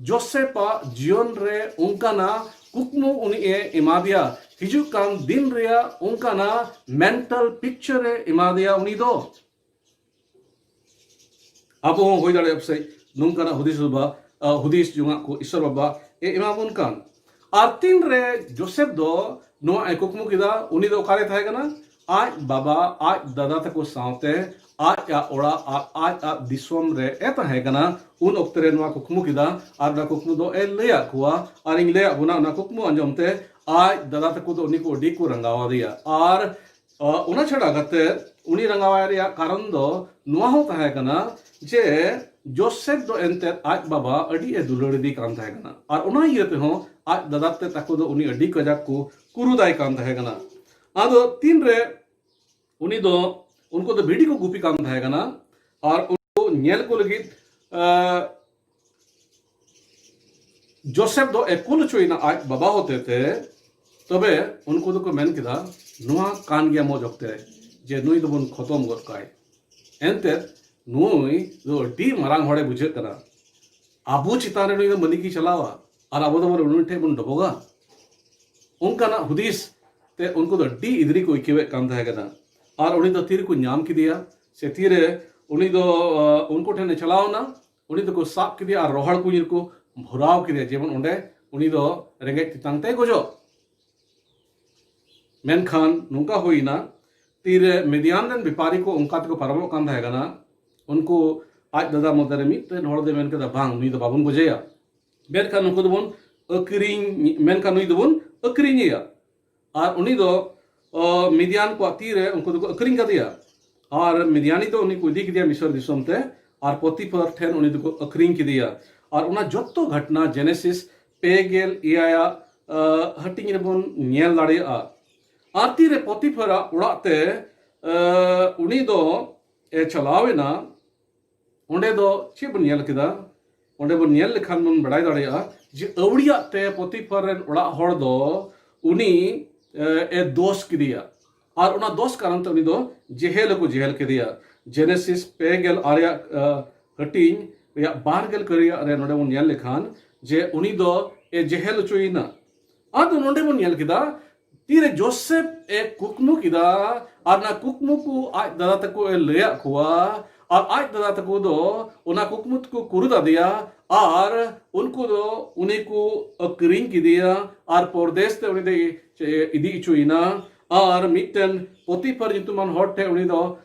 ᱡᱳᱥᱮᱯᱟᱜ ᱡᱤᱭᱚᱱ ᱨᱮ ᱚᱱᱠᱟᱱᱟᱜ ᱠᱩᱠᱢᱩ ᱩᱱᱤ ᱮ ᱮᱢᱟ ᱫᱮᱭᱟ, ᱦᱤᱡᱩᱜ ᱠᱟᱱ ᱫᱤᱱ ᱨᱮᱭᱟᱜ ᱚᱱᱠᱟᱱᱟᱜ ᱢᱮᱱᱴᱟᱞ ᱯᱤᱠᱪᱟᱨ ᱮ ᱮᱢᱟ ᱫᱮᱭᱟ ᱩᱱᱤ ᱫᱚ᱾ ᱟᱵᱚ ᱦᱚᱸ ᱦᱩᱭ ᱫᱟᱲᱮᱭᱟᱜᱼᱟ ᱯᱟᱥᱮᱡ ᱱᱚᱝᱠᱟᱱᱟᱜ ᱦᱩᱫᱤᱥ ᱵᱟᱵᱟ ᱦᱩᱫᱤᱥ ᱡᱚᱝᱟᱜ ᱠᱚ ᱤᱥᱚᱨ ᱵᱟᱵᱟ ᱮ ᱮᱢᱟᱵᱚᱱ ᱠᱟᱱ᱾ ᱟᱨ ᱛᱤᱱᱨᱮ ᱡᱳᱥᱮᱯ ᱫᱚ ᱱᱚᱣᱟ ᱮ ᱠᱩᱠᱢᱩ ᱠᱮᱫᱟ, ᱩᱱᱤ ᱫᱚ ᱚᱠᱟᱨᱮ ᱛᱟᱦᱮᱸ ᱠᱟᱱᱟ? ᱟᱡ ᱵᱟᱵᱟ, ᱟᱡ ᱫᱟᱫᱟ ᱛᱟᱠᱚ ᱥᱟᱶᱛᱮ ᱟᱡ ᱟᱜ ᱚᱲᱟᱜ ᱟᱨ ᱟᱡ ᱟᱜ ᱫᱤᱥᱚᱢ ᱨᱮ ᱮ ᱛᱟᱦᱮᱸ ᱠᱟᱱᱟ᱾ ᱩᱱ ᱚᱠᱛᱮ ᱨᱮ ᱱᱚᱣᱟ ᱠᱩᱠᱢᱩ ᱠᱮᱫᱟ ᱟᱨ ᱚᱱᱟ ᱠᱩᱠᱢᱩ ᱫᱚ ᱮ ᱞᱟᱹᱭᱟᱫ ᱠᱚᱣᱟ᱾ ᱟᱨ ᱤᱧ ᱞᱟᱹᱭᱟᱫ ᱵᱚᱱᱟ, ᱚᱱᱟ ᱠᱩᱠᱢᱩ ᱟᱸᱡᱚᱢ ᱛᱮ ᱟᱡ ᱫᱟᱫᱟ ᱛᱟᱠᱚ ᱫᱚ ᱩᱱᱤ ᱠᱚ ᱟᱹᱰᱤ ᱠᱚ ᱨᱟᱸᱜᱟᱣ ᱟᱫᱮᱭᱟ᱾ ᱟᱨ ᱚᱱᱟ ᱪᱷᱟᱰᱟ ᱠᱟᱛᱮ ᱩᱱᱤ ᱨᱟᱸᱜᱟᱣᱟᱭ ᱨᱮᱭᱟᱜ ᱠᱟᱨᱚᱱ ᱫᱚ ᱱᱚᱣᱟ ᱦᱚᱸ ᱛᱟᱦᱮᱸ ᱠᱟᱱᱟ ᱡᱮ ᱡᱳᱥᱮᱯ ᱫᱚ ᱮᱱᱛᱮᱫ ᱟᱡ ᱵᱟᱵᱟ ᱟᱹᱰᱤ ᱮ ᱫᱩᱞᱟᱹᱲ ᱤᱫᱤ ᱠᱟᱱ ᱛᱟᱦᱮᱸ ᱠᱟᱱᱟ᱾ ᱟᱨ ᱚᱱᱟ ᱤᱭᱟᱹ ᱛᱮᱦᱚᱸ ᱟᱡ ᱫᱟᱫᱟ ᱛᱮ ᱛᱟᱠᱚ ᱫᱚ ᱩᱱᱤ ᱟᱹᱰᱤ ᱠᱟᱡᱟᱠ ᱠᱚ ᱠᱩᱨᱩᱫᱟᱭ ᱠᱟᱱ ᱛᱟᱦᱮᱸ ᱠᱟᱱᱟ᱾ ᱟᱫᱚ ᱛᱤᱱᱨᱮ ᱩᱱᱤ ᱫᱚ, ᱩᱱᱠᱩ ᱫᱚ ᱵᱷᱤᱰᱤ ᱠᱚ ᱜᱩᱯᱤ ᱠᱟᱱ ᱛᱟᱦᱮᱸ ᱠᱟᱱᱟ, ᱟᱨ ᱩᱱᱠᱩ ᱧᱮᱞ ᱠᱚ ᱞᱟᱹᱜᱤᱫ ᱡᱳᱥᱮᱯ ᱫᱚ ᱮ ᱠᱩᱞ ᱦᱚᱪᱚᱭᱮᱱᱟ ᱟᱡ ᱵᱟᱵᱟ ᱦᱚᱛᱮᱛᱮ᱾ ᱛᱚᱵᱮ ᱩᱱᱠᱩ ᱫᱚᱠᱚ ᱢᱮᱱ ᱠᱮᱫᱟ, ᱱᱚᱣᱟ ᱠᱟᱱ ᱜᱮᱭᱟ ᱢᱚᱡᱽ ᱚᱠᱛᱮ ᱡᱮ ᱱᱩᱭ ᱫᱚᱵᱚᱱ ᱠᱷᱚᱛᱚᱢ ᱜᱚᱫ ᱠᱟᱭ᱾ ᱮᱱᱛᱮᱫ ᱱᱩᱭ ᱫᱚ ᱟᱹᱰᱤ ᱢᱟᱨᱟᱝ ᱦᱚᱲᱮ ᱵᱩᱡᱷᱟᱹᱜ ᱠᱟᱱᱟ᱾ ᱟᱵᱚ ᱪᱮᱛᱟᱱ ᱨᱮ ᱱᱩᱭ ᱫᱚ ᱢᱟᱹᱞᱤᱠ ᱮ ᱪᱟᱞᱟᱣᱟ ᱟᱨ ᱟᱵᱚ ᱫᱚ ᱩᱱᱤ ᱴᱷᱮᱱ ᱵᱚᱱ ᱰᱚᱵᱚᱜᱟ᱾ ᱚᱱᱠᱟᱱᱟᱜ ᱦᱩᱫᱤᱥ ᱛᱮ ᱩᱱᱠᱩ ᱫᱚ ᱟᱹᱰᱤ ᱤᱫᱽᱨᱤ ᱠᱚ ᱟᱹᱭᱠᱟᱹᱣᱮᱫ ᱠᱟᱱ ᱛᱟᱦᱮᱸ ᱠᱟᱱᱟ᱾ ᱟᱨ ᱩᱱᱤ ᱫᱚ ᱛᱤᱨᱮᱠᱚ ᱧᱟᱢ ᱠᱮᱫᱮᱭᱟ ᱥᱮ ᱛᱤᱨᱮ ᱩᱱᱤ ᱫᱚ ᱩᱱᱠᱩ ᱴᱷᱮᱱᱮ ᱪᱟᱞᱟᱣ ᱮᱱᱟ, ᱩᱱᱤ ᱫᱚᱠᱚ ᱥᱟᱵ ᱠᱮᱫᱮᱭᱟ ᱟᱨ ᱨᱚᱦᱚᱲ ᱠᱩᱧ ᱨᱮᱠᱚ ᱵᱷᱚᱨᱟᱣ ᱠᱮᱫᱮᱭᱟ, ᱡᱮᱢᱚᱱ ᱚᱸᱰᱮ ᱩᱱᱤ ᱫᱚ ᱨᱮᱸᱜᱮᱡ ᱛᱮᱛᱟᱝ ᱛᱮᱭ ᱜᱚᱡᱚᱜ᱾ ᱢᱮᱱᱠᱷᱟᱱ ᱱᱚᱝᱠᱟ ᱦᱩᱭᱱᱟ, ᱛᱤᱨᱮ ᱢᱤᱫᱤᱭᱟᱱ ᱨᱮᱱ ᱵᱮᱯᱟᱨᱤ ᱠᱚ ᱚᱱᱠᱟ ᱛᱮᱠᱚ ᱯᱟᱨᱚᱢᱚᱜ ᱠᱟᱱ ᱛᱟᱦᱮᱸ ᱠᱟᱱᱟ, ᱩᱱᱠᱩ ᱟᱡ ᱫᱟᱫᱟ ᱢᱚᱫᱽᱫᱷᱮ ᱨᱮ ᱢᱤᱫᱴᱮᱱ ᱦᱚᱲ ᱫᱚᱭ ᱢᱮᱱ ᱠᱮᱫᱟ, ᱵᱟᱝ, ᱱᱩᱭ ᱫᱚ ᱵᱟᱵᱚᱱ ᱜᱚᱡᱮᱭᱟ, ᱢᱮᱱᱠᱷᱟᱱ ᱱᱩᱠᱩ ᱫᱚᱵᱚᱱ ᱟᱹᱠᱷᱨᱤᱧ, ᱢᱮᱱᱠᱷᱟᱱ ᱱᱩᱭ ᱫᱚᱵᱚᱱ ᱟᱹᱠᱷᱨᱤᱧᱮᱭᱟ᱾ ᱟᱨ ᱩᱱᱤ ᱫᱚ ᱢᱤᱫᱤᱭᱟᱱ ᱠᱚᱣᱟᱜ ᱛᱤᱨᱮ ᱩᱱᱠᱩ ᱫᱚᱠᱚ ᱟᱹᱠᱷᱨᱤᱧ ᱠᱟᱫᱮᱭᱟ᱾ ᱟᱨ ᱢᱤᱫᱤᱭᱟᱱᱤ ᱫᱚ ᱩᱱᱤ ᱠᱚ ᱤᱫᱤ ᱠᱮᱫᱮᱭᱟ ᱢᱤᱥᱚᱨ ᱫᱤᱥᱚᱢ ᱛᱮ, ᱟᱨ ᱯᱚᱛᱤᱯᱷᱚᱨ ᱴᱷᱮᱱ ᱩᱱᱤ ᱫᱚᱠᱚ ᱟᱹᱠᱷᱨᱤᱧ ᱠᱮᱫᱮᱭᱟ᱾ ᱟᱨ ᱚᱱᱟ ᱡᱚᱛᱚ ᱜᱷᱚᱴᱱᱟ ᱡᱮᱱᱮᱥᱤᱥ ᱯᱮ ᱜᱮᱞ ᱮᱭᱟᱭᱟᱜ ᱦᱟᱹᱴᱤᱧ ᱨᱮᱵᱚᱱ ᱧᱮᱞ ᱫᱟᱲᱮᱭᱟᱜᱼᱟ᱾ ᱟᱨ ᱛᱤᱨᱮ ᱯᱚᱛᱤᱯᱷᱚᱨᱟᱜ ᱚᱲᱟᱜ ᱛᱮ ᱩᱱᱤ ᱫᱚ ᱮ ᱪᱟᱞᱟᱣ ᱮᱱᱟ, ᱚᱸᱰᱮ ᱫᱚ ᱪᱮᱫ ᱵᱚᱱ ᱧᱮᱞ ᱠᱮᱫᱟ? ᱚᱸᱰᱮ ᱵᱚᱱ ᱧᱮᱞ ᱞᱮᱠᱷᱟᱱ ᱵᱚᱱ ᱵᱟᱲᱟᱭ ᱫᱟᱲᱮᱭᱟᱜᱼᱟ ᱡᱮ ᱟᱹᱣᱲᱤᱭᱟᱜ ᱛᱮ ᱯᱚᱛᱤᱯᱷᱚᱨ ᱨᱮᱱ ᱚᱲᱟᱜ ᱦᱚᱲ ᱫᱚ ᱩᱱᱤ ᱮ ᱫᱳᱥ ᱠᱮᱫᱮᱭᱟ᱾ ᱟᱨ ᱚᱱᱟ ᱫᱳᱥ ᱠᱟᱨᱚᱱ ᱛᱮ ᱩᱱᱤ ᱫᱚ ᱡᱮᱦᱮᱞ ᱦᱚᱸᱠᱚ ᱡᱮᱦᱮᱞ ᱠᱮᱫᱮᱭᱟ᱾ ᱡᱮᱱᱮᱥᱤᱥ ᱯᱮ ᱜᱮᱞ ᱟᱨᱮᱭᱟᱜ ᱦᱟᱹᱴᱤᱧ ᱨᱮᱭᱟᱜ ᱵᱟᱨ ᱜᱮᱞ ᱠᱟᱹᱨᱤᱭᱟᱜ ᱨᱮ ᱱᱚᱰᱮ ᱵᱚᱱ ᱧᱮᱞ ᱞᱮᱠᱷᱟᱱ ᱡᱮ ᱩᱱᱤ ᱫᱚ ᱮ ᱡᱮᱦᱮᱞ ᱦᱚᱪᱚᱭᱮᱱᱟ᱾ ᱟᱫᱚ ᱱᱚᱰᱮ ᱵᱚᱱ ᱧᱮᱞ ᱠᱮᱫᱟ, ᱛᱤᱨᱮ ᱡᱳᱥᱮᱯ ᱮ ᱠᱩᱠᱢᱩ ᱠᱮᱫᱟ, ᱟᱨ ᱚᱱᱟ ᱠᱩᱠᱢᱩ ᱠᱚ ᱟᱡ ᱫᱟᱫᱟ ᱛᱟᱠᱚ ᱮ ᱞᱟᱹᱭᱟᱫ ᱠᱚᱣᱟ, ᱟᱨ ᱟᱡ ᱫᱟᱫᱟ ᱛᱟᱠᱚ ᱫᱚ ᱚᱱᱟ ᱠᱩᱠᱢᱩ ᱛᱮᱠᱚ ᱠᱩᱨᱩᱫ ᱟᱫᱮᱭᱟ, ᱟᱨ ᱩᱱᱠᱩ ᱫᱚ ᱩᱱᱤ ᱠᱚ ᱟᱹᱠᱷᱨᱤᱧ ᱠᱮᱫᱮᱭᱟ ᱟᱨ ᱯᱚᱨᱫᱮᱥ ᱛᱮ ᱩᱱᱤ ᱫᱚᱭ ᱤᱫᱤ ᱦᱚᱪᱚᱭᱮᱱᱟ᱾ ᱟᱨ ᱢᱤᱫᱴᱮᱱ ᱯᱚᱛᱤᱯᱷᱟᱨ ᱧᱩᱛᱩᱢᱟᱱ ᱦᱚᱲ ᱴᱷᱮᱱ ᱩᱱᱤ ᱫᱚ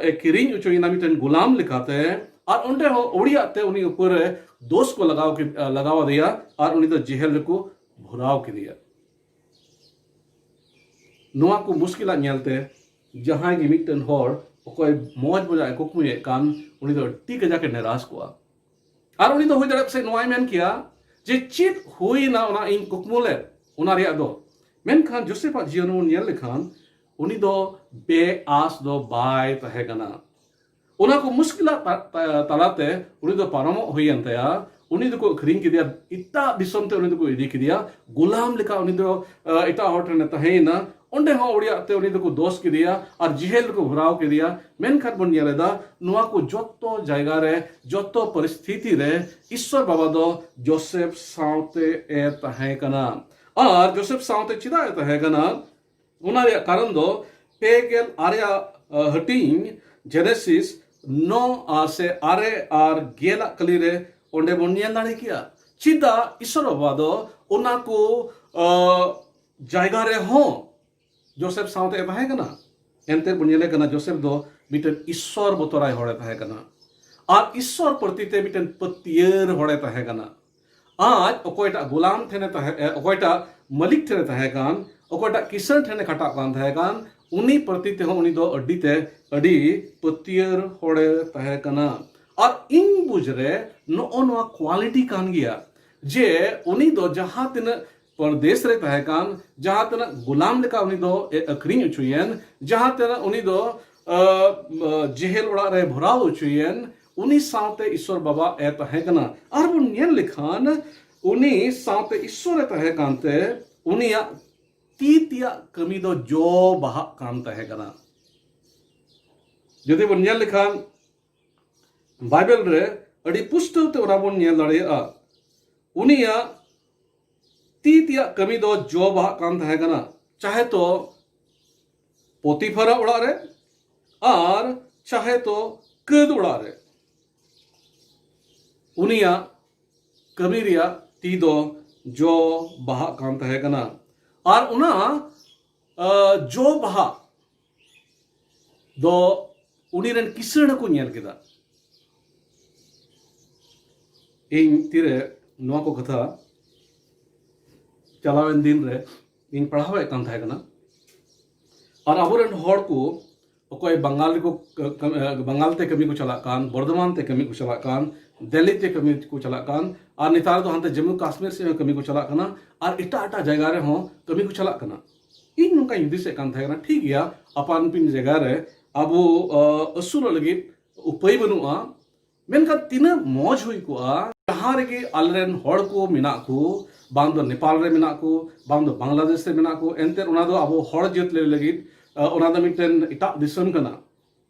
ᱮ ᱠᱤᱨᱤᱧ ᱦᱚᱪᱚᱭᱮᱱᱟ ᱢᱤᱫᱴᱮᱱ ᱜᱩᱞᱟᱢ ᱞᱮᱠᱟᱛᱮ᱾ ᱟᱨ ᱚᱸᱰᱮ ᱦᱚᱸ ᱟᱹᱣᱲᱤᱭᱟᱜ ᱛᱮ ᱩᱱᱤ ᱩᱯᱚᱨ ᱨᱮ ᱫᱳᱥ ᱠᱚ ᱞᱟᱜᱟᱣ ᱠᱮᱫ- ᱞᱟᱜᱟᱣ ᱟᱫᱮᱭᱟ ᱟᱨ ᱩᱱᱤ ᱫᱚ ᱡᱮᱦᱮᱞ ᱨᱮᱠᱚ ᱵᱷᱚᱨᱟᱣ ᱠᱮᱫᱮᱭᱟ᱾ ᱱᱚᱣᱟ ᱠᱚ ᱢᱩᱥᱠᱤᱞᱟᱜ ᱧᱮᱞᱛᱮ ᱡᱟᱦᱟᱸᱭ ᱜᱮ ᱢᱤᱫᱴᱮᱱ ᱦᱚᱲ ᱚᱠᱚᱭ ᱢᱚᱡᱽ ᱢᱚᱡᱟᱜ ᱮ ᱠᱩᱠᱢᱩᱭᱮᱫ ᱠᱟᱱ, ᱩᱱᱤ ᱫᱚ ᱟᱹᱰᱤ ᱠᱟᱡᱟᱠ ᱮ ᱱᱮᱨᱟᱥ ᱠᱚᱜᱼᱟ᱾ ᱟᱨ ᱩᱱᱤ ᱫᱚ ᱦᱩᱭ ᱫᱟᱲᱮᱭᱟᱜ ᱯᱟᱥᱮᱡ ᱱᱚᱣᱟᱭ ᱢᱮᱱ ᱠᱮᱭᱟ ᱡᱮ, "ᱪᱮᱫ ᱦᱩᱭᱱᱟ ᱚᱱᱟ ᱤᱧ ᱠᱩᱠᱢᱩ ᱞᱮᱫ ᱚᱱᱟ ᱨᱮᱭᱟᱜ ᱫᱚ?" ᱢᱮᱱᱠᱷᱟᱱ ᱡᱳᱥᱮᱯᱷᱟᱜ ᱡᱤᱭᱚᱱ ᱵᱚᱱ ᱧᱮᱞ ᱞᱮᱠᱷᱟᱱ, ᱩᱱᱤ ᱫᱚ ᱵᱮᱼᱟᱥ ᱫᱚ ᱵᱟᱭ ᱛᱟᱦᱮᱸ ᱠᱟᱱᱟ᱾ ᱚᱱᱟ ᱠᱚ ᱢᱩᱥᱠᱤᱞᱟᱜ ᱛᱟ- ᱛᱟ- ᱛᱟᱞᱟᱛᱮ ᱩᱱᱤ ᱫᱚ ᱯᱟᱨᱚᱢᱚᱜ ᱦᱩᱭᱮᱱ ᱛᱟᱭᱟ᱾ ᱩᱱᱤ ᱫᱚᱠᱚ ᱟᱹᱠᱷᱨᱤᱧ ᱠᱮᱫᱮᱭᱟ, ᱮᱴᱟᱜ ᱫᱤᱥᱚᱢ ᱛᱮ ᱩᱱᱤ ᱫᱚᱠᱚ ᱤᱫᱤ ᱠᱮᱫᱮᱭᱟ, ᱜᱩᱞᱟᱢ ᱞᱮᱠᱟ ᱩᱱᱤ ᱫᱚ ᱟ, ᱮᱴᱟᱜ ᱦᱚᱲ ᱴᱷᱮᱱᱮ ᱛᱟᱦᱮᱸᱭᱮᱱᱟ᱾ ᱚᱸᱰᱮ ᱦᱚᱸ ᱟᱹᱣᱲᱤᱭᱟᱜ ᱛᱮ ᱩᱱᱤ ᱫᱚᱠᱚ ᱫᱳᱥ ᱠᱮᱫᱮᱭᱟ ᱟᱨ ᱡᱮᱦᱮᱞ ᱨᱮᱠᱚ ᱵᱷᱚᱨᱟᱣ ᱠᱮᱫᱮᱭᱟ᱾ ᱢᱮᱱᱠᱷᱟᱱ ᱵᱚᱱ ᱧᱮᱞ ᱮᱫᱟ, ᱱᱚᱣᱟ ᱠᱚ ᱡᱚᱛᱚ ᱡᱟᱭᱜᱟ ᱨᱮ, ᱡᱚᱛᱚ ᱯᱚᱨᱤᱥᱛᱷᱤᱛᱤ ᱨᱮ ᱤᱥᱥᱚᱨ ᱵᱟᱵᱟ ᱫᱚ ᱡᱳᱥᱮᱯᱷ ᱥᱟᱶᱛᱮ ᱮ ᱛᱟᱦᱮᱸ ᱠᱟᱱᱟ᱾ ᱟᱨ ᱡᱳᱥᱮᱯᱷ ᱥᱟᱶᱛᱮ ᱪᱮᱫᱟᱜ ᱮ ᱛᱟᱦᱮᱸ ᱠᱟᱱᱟ? ᱚᱱᱟ ᱨᱮᱭᱟᱜ ᱠᱟᱨᱚᱱ ᱫᱚ ᱯᱮ ᱜᱮᱞ ᱟᱨᱮ ᱟᱜ, ᱟ, ᱦᱟᱹᱴᱤᱧ ᱡᱮᱱᱮᱥᱤᱥ ᱱᱚ ᱟᱨ ᱥᱮ ᱟᱨᱮ ᱟᱨ ᱜᱮᱞ ᱟᱜ ᱠᱟᱹᱞᱤ ᱨᱮ ᱚᱸᱰᱮ ᱵᱚᱱ ᱧᱮᱞ ᱫᱟᱲᱮ ᱠᱮᱭᱟ᱾ ᱪᱮᱫᱟᱜ ᱤᱥᱚᱨ ᱵᱟᱵᱟ ᱫᱚ ᱚᱱᱟ ᱠᱚ, ᱟ, ᱡᱟᱭᱜᱟ ᱨᱮᱦᱚᱸ ᱡᱳᱥᱮᱯᱷ ᱥᱟᱶᱛᱮ ᱮ ᱛᱟᱦᱮᱸ ᱠᱟᱱᱟ? ᱮᱱᱛᱮ ᱵᱚᱱ ᱧᱮᱞᱮ ᱠᱟᱱᱟ, ᱡᱳᱥᱮᱯᱷ ᱫᱚ ᱢᱤᱫᱴᱮᱱ ᱤᱥᱚᱨ ᱵᱚᱛᱚᱨᱟᱭ ᱦᱚᱲᱮ ᱛᱟᱦᱮᱸ ᱠᱟᱱᱟ ᱟᱨ ᱤᱥᱚᱨ ᱯᱨᱚᱛᱤ ᱛᱮ ᱢᱤᱫᱴᱮᱱ ᱯᱟᱹᱛᱭᱟᱹᱨ ᱦᱚᱲᱮ ᱛᱟᱦᱮᱸ ᱠᱟᱱᱟ᱾ ᱟᱡ ᱚᱠᱚᱭᱴᱟᱜ ᱜᱳᱞᱟᱢ ᱴᱷᱮᱱᱮ ᱛᱟᱦᱮᱸ, ᱮ, ᱚᱠᱚᱭᱴᱟᱜ ᱢᱟᱹᱞᱤᱠ ᱴᱷᱮᱱᱮ ᱛᱟᱦᱮᱸ ᱠᱟᱱ, ᱚᱠᱚᱭᱴᱟᱜ ᱠᱤᱥᱟᱹᱬ ᱴᱷᱮᱱᱮ ᱠᱷᱟᱴᱟᱜ ᱠᱟᱱ ᱛᱟᱦᱮᱸ ᱠᱟᱱ, ᱩᱱᱤ ᱯᱨᱚᱛᱤ ᱛᱮᱦᱚᱸ ᱩᱱᱤ ᱫᱚ ᱟᱹᱰᱤ ᱛᱮ, ᱟᱹᱰᱤ ᱯᱟᱹᱛᱭᱟᱹᱨ ᱦᱚᱲᱮ ᱛᱟᱦᱮᱸ ᱠᱟᱱᱟ᱾ ᱟᱨ ᱤᱧ ᱵᱩᱡᱽ ᱨᱮ ᱱᱚᱜᱼᱚ ᱱᱚᱣᱟ ᱠᱣᱟᱞᱤᱴᱤ ᱠᱟᱱ ᱜᱮᱭᱟ ᱡᱮ ᱩᱱᱤ ᱫᱚ ᱡᱟᱦᱟᱸ ᱛᱤᱱᱟᱹᱜ ᱯᱚᱨᱫᱮᱥ ᱨᱮ ᱛᱟᱦᱮᱸ ᱠᱟᱱ, ᱡᱟᱦᱟᱸ ᱛᱤᱱᱟᱹᱜ ᱜᱳᱞᱟᱢ ᱞᱮᱠᱟ ᱩᱱᱤ ᱫᱚ ᱮ ᱟᱹᱠᱷᱨᱤᱧ ᱦᱚᱪᱚᱭᱮᱱ, ᱡᱟᱦᱟᱸ ᱛᱤᱱᱟᱹᱜ ᱩᱱᱤ ᱫᱚ, ᱟ, ᱟ, ᱡᱮᱦᱮᱞ ᱚᱲᱟᱜ ᱨᱮ ᱵᱷᱚᱨᱟᱣ ᱦᱚᱪᱚᱭᱮᱱ, ᱩᱱᱤ ᱥᱟᱶᱛᱮ ᱤᱥᱚᱨ ᱵᱟᱵᱟ ᱮ ᱛᱟᱦᱮᱸ ᱠᱟᱱᱟ᱾ ᱟᱨ ᱵᱚᱱ ᱧᱮᱞ ᱞᱮᱠᱷᱟᱱ, ᱩᱱᱤ ᱥᱟᱶᱛᱮ ᱤᱥᱚᱨ ᱮ ᱛᱟᱦᱮᱸ ᱠᱟᱱᱛᱮ ᱩᱱᱤᱭᱟᱜ ᱛᱤ ᱛᱮᱭᱟᱜ ᱠᱟᱹᱢᱤ ᱫᱚ ᱡᱚ ᱵᱟᱦᱟᱜ ᱠᱟᱱ ᱛᱟᱦᱮᱸ ᱠᱟᱱᱟ᱾ ᱡᱩᱫᱤ ᱵᱚᱱ ᱧᱮᱞ ᱞᱮᱠᱷᱟᱱ, ᱵᱟᱭᱵᱮᱞ ᱨᱮ ᱟᱹᱰᱤ ᱯᱩᱥᱴᱟᱹᱣ ᱛᱮ ᱚᱱᱟ ᱵᱚᱱ ᱧᱮᱞ ᱫᱟᱲᱮᱭᱟᱜᱼᱟ᱾ ᱩᱱᱤᱭᱟᱜ ᱛᱤ ᱛᱮᱭᱟᱜ ᱠᱟᱹᱢᱤ ᱫᱚ ᱡᱚ ᱵᱟᱦᱟᱜ ᱠᱟᱱ ᱛᱟᱦᱮᱸ ᱠᱟᱱᱟ, ᱪᱟᱦᱮ ᱛᱚ ᱯᱚᱛᱤᱯᱷᱟᱨᱟᱜ ᱚᱲᱟᱜ ᱨᱮ ᱟᱨ ᱪᱟᱦᱮ ᱛᱚ ᱠᱟᱹᱫ ᱚᱲᱟᱜ ᱨᱮ᱾ ᱩᱱᱤᱭᱟᱜ ᱠᱟᱹᱢᱤ ᱨᱮᱭᱟᱜ ᱛᱤ ᱫᱚ ᱡᱚ ᱵᱟᱦᱟᱜ ᱠᱟᱱ ᱛᱟᱦᱮᱸ ᱠᱟᱱᱟ᱾ ᱟᱨ ᱚᱱᱟ ᱟ, ᱡᱚ ᱵᱟᱦᱟ ᱫᱚ ᱩᱱᱤ ᱨᱮᱱ ᱠᱤᱥᱟᱹᱬ ᱦᱚᱸᱠᱚ ᱧᱮᱞ ᱠᱮᱫᱟ᱾ ᱤᱧ ᱛᱤᱨᱮ ᱱᱚᱣᱟ ᱠᱚ ᱠᱟᱛᱷᱟ ᱪᱟᱞᱟᱣᱮᱱ ᱫᱤᱱ ᱨᱮ ᱤᱧ ᱯᱟᱲᱦᱟᱣᱮᱫ ᱠᱟᱱ ᱛᱟᱦᱮᱸ ᱠᱟᱱᱟ᱾ ᱟᱨ ᱟᱵᱚᱨᱮᱱ ᱦᱚᱲ ᱠᱚ ᱚᱠᱚᱭ ᱵᱟᱝᱜᱟᱞ ᱨᱮᱠᱚ ᱠᱟᱹ- ᱠᱟᱹ- ᱵᱟᱝᱜᱟᱞ ᱛᱮ ᱠᱟᱹᱢᱤ ᱠᱚ ᱪᱟᱞᱟᱜ ᱠᱟᱱ, ᱵᱚᱨᱫᱷᱚᱢᱟᱱ ᱛᱮ ᱠᱟᱹᱢᱤ ᱠᱚ ᱪᱟᱞᱟᱜ ᱠᱟᱱ, ᱫᱤᱞᱞᱤ ᱛᱮ ᱠᱟᱹᱢᱤ ᱠᱚ ᱪᱟᱞᱟᱜ ᱠᱟᱱ, ᱟᱨ ᱱᱮᱛᱟᱨ ᱫᱚ ᱦᱟᱱᱛᱮ ᱡᱚᱢᱢᱩ ᱠᱟᱥᱢᱤᱨ ᱥᱮᱫ ᱦᱚᱸ ᱠᱟᱹᱢᱤ ᱠᱚ ᱪᱟᱞᱟᱜ ᱠᱟᱱᱟ, ᱟᱨ ᱮᱴᱟᱜ ᱮᱴᱟᱜ ᱡᱟᱭᱜᱟ ᱨᱮᱦᱚᱸ ᱠᱟᱹᱢᱤ ᱠᱚ ᱪᱟᱞᱟᱜ ᱠᱟᱱᱟ᱾ ᱤᱧ ᱱᱚᱝᱠᱟᱧ ᱦᱩᱫᱤᱥᱮᱫ ᱠᱟᱱ ᱛᱟᱦᱮᱸ ᱠᱟᱱᱟ, ᱴᱷᱤᱠ ᱜᱮᱭᱟ, ᱟᱯᱟᱱ ᱟᱹᱯᱤᱱ ᱡᱟᱭᱜᱟ ᱨᱮ ᱟᱵᱚ ᱟ, ᱟᱹᱥᱩᱞᱚᱜ ᱞᱟᱹᱜᱤᱫ ᱩᱯᱟᱹᱭ ᱵᱟᱹᱱᱩᱜᱼᱟ, ᱢᱮᱱᱠᱷᱟᱱ ᱛᱤᱱᱟᱹᱜ ᱢᱚᱡᱽ ᱦᱩᱭ ᱠᱚᱜᱼᱟ, ᱡᱟᱦᱟᱸ ᱨᱮᱜᱮ ᱟᱞᱮᱨᱮᱱ ᱦᱚᱲ ᱠᱚ ᱢᱮᱱᱟᱜ ᱠᱚ, ᱵᱟᱝ ᱫᱚ ᱱᱮᱯᱟᱞ ᱨᱮ ᱢᱮᱱᱟᱜ ᱠᱚ, ᱵᱟᱝ ᱫᱚ ᱵᱟᱝᱞᱟᱫᱮᱥ ᱨᱮ ᱢᱮᱱᱟᱜ ᱠᱚ, ᱮᱱᱛᱮ ᱚᱱᱟ ᱫᱚ ᱟᱵᱚ ᱦᱚᱲ ᱡᱟᱹᱛ ᱞᱟᱹᱭ ᱞᱟᱹᱜᱤᱫ ᱟ, ᱚᱱᱟ ᱫᱚ ᱢᱤᱫᱴᱮᱱ ᱮᱴᱟᱜ ᱫᱤᱥᱚᱢ ᱠᱟᱱᱟ᱾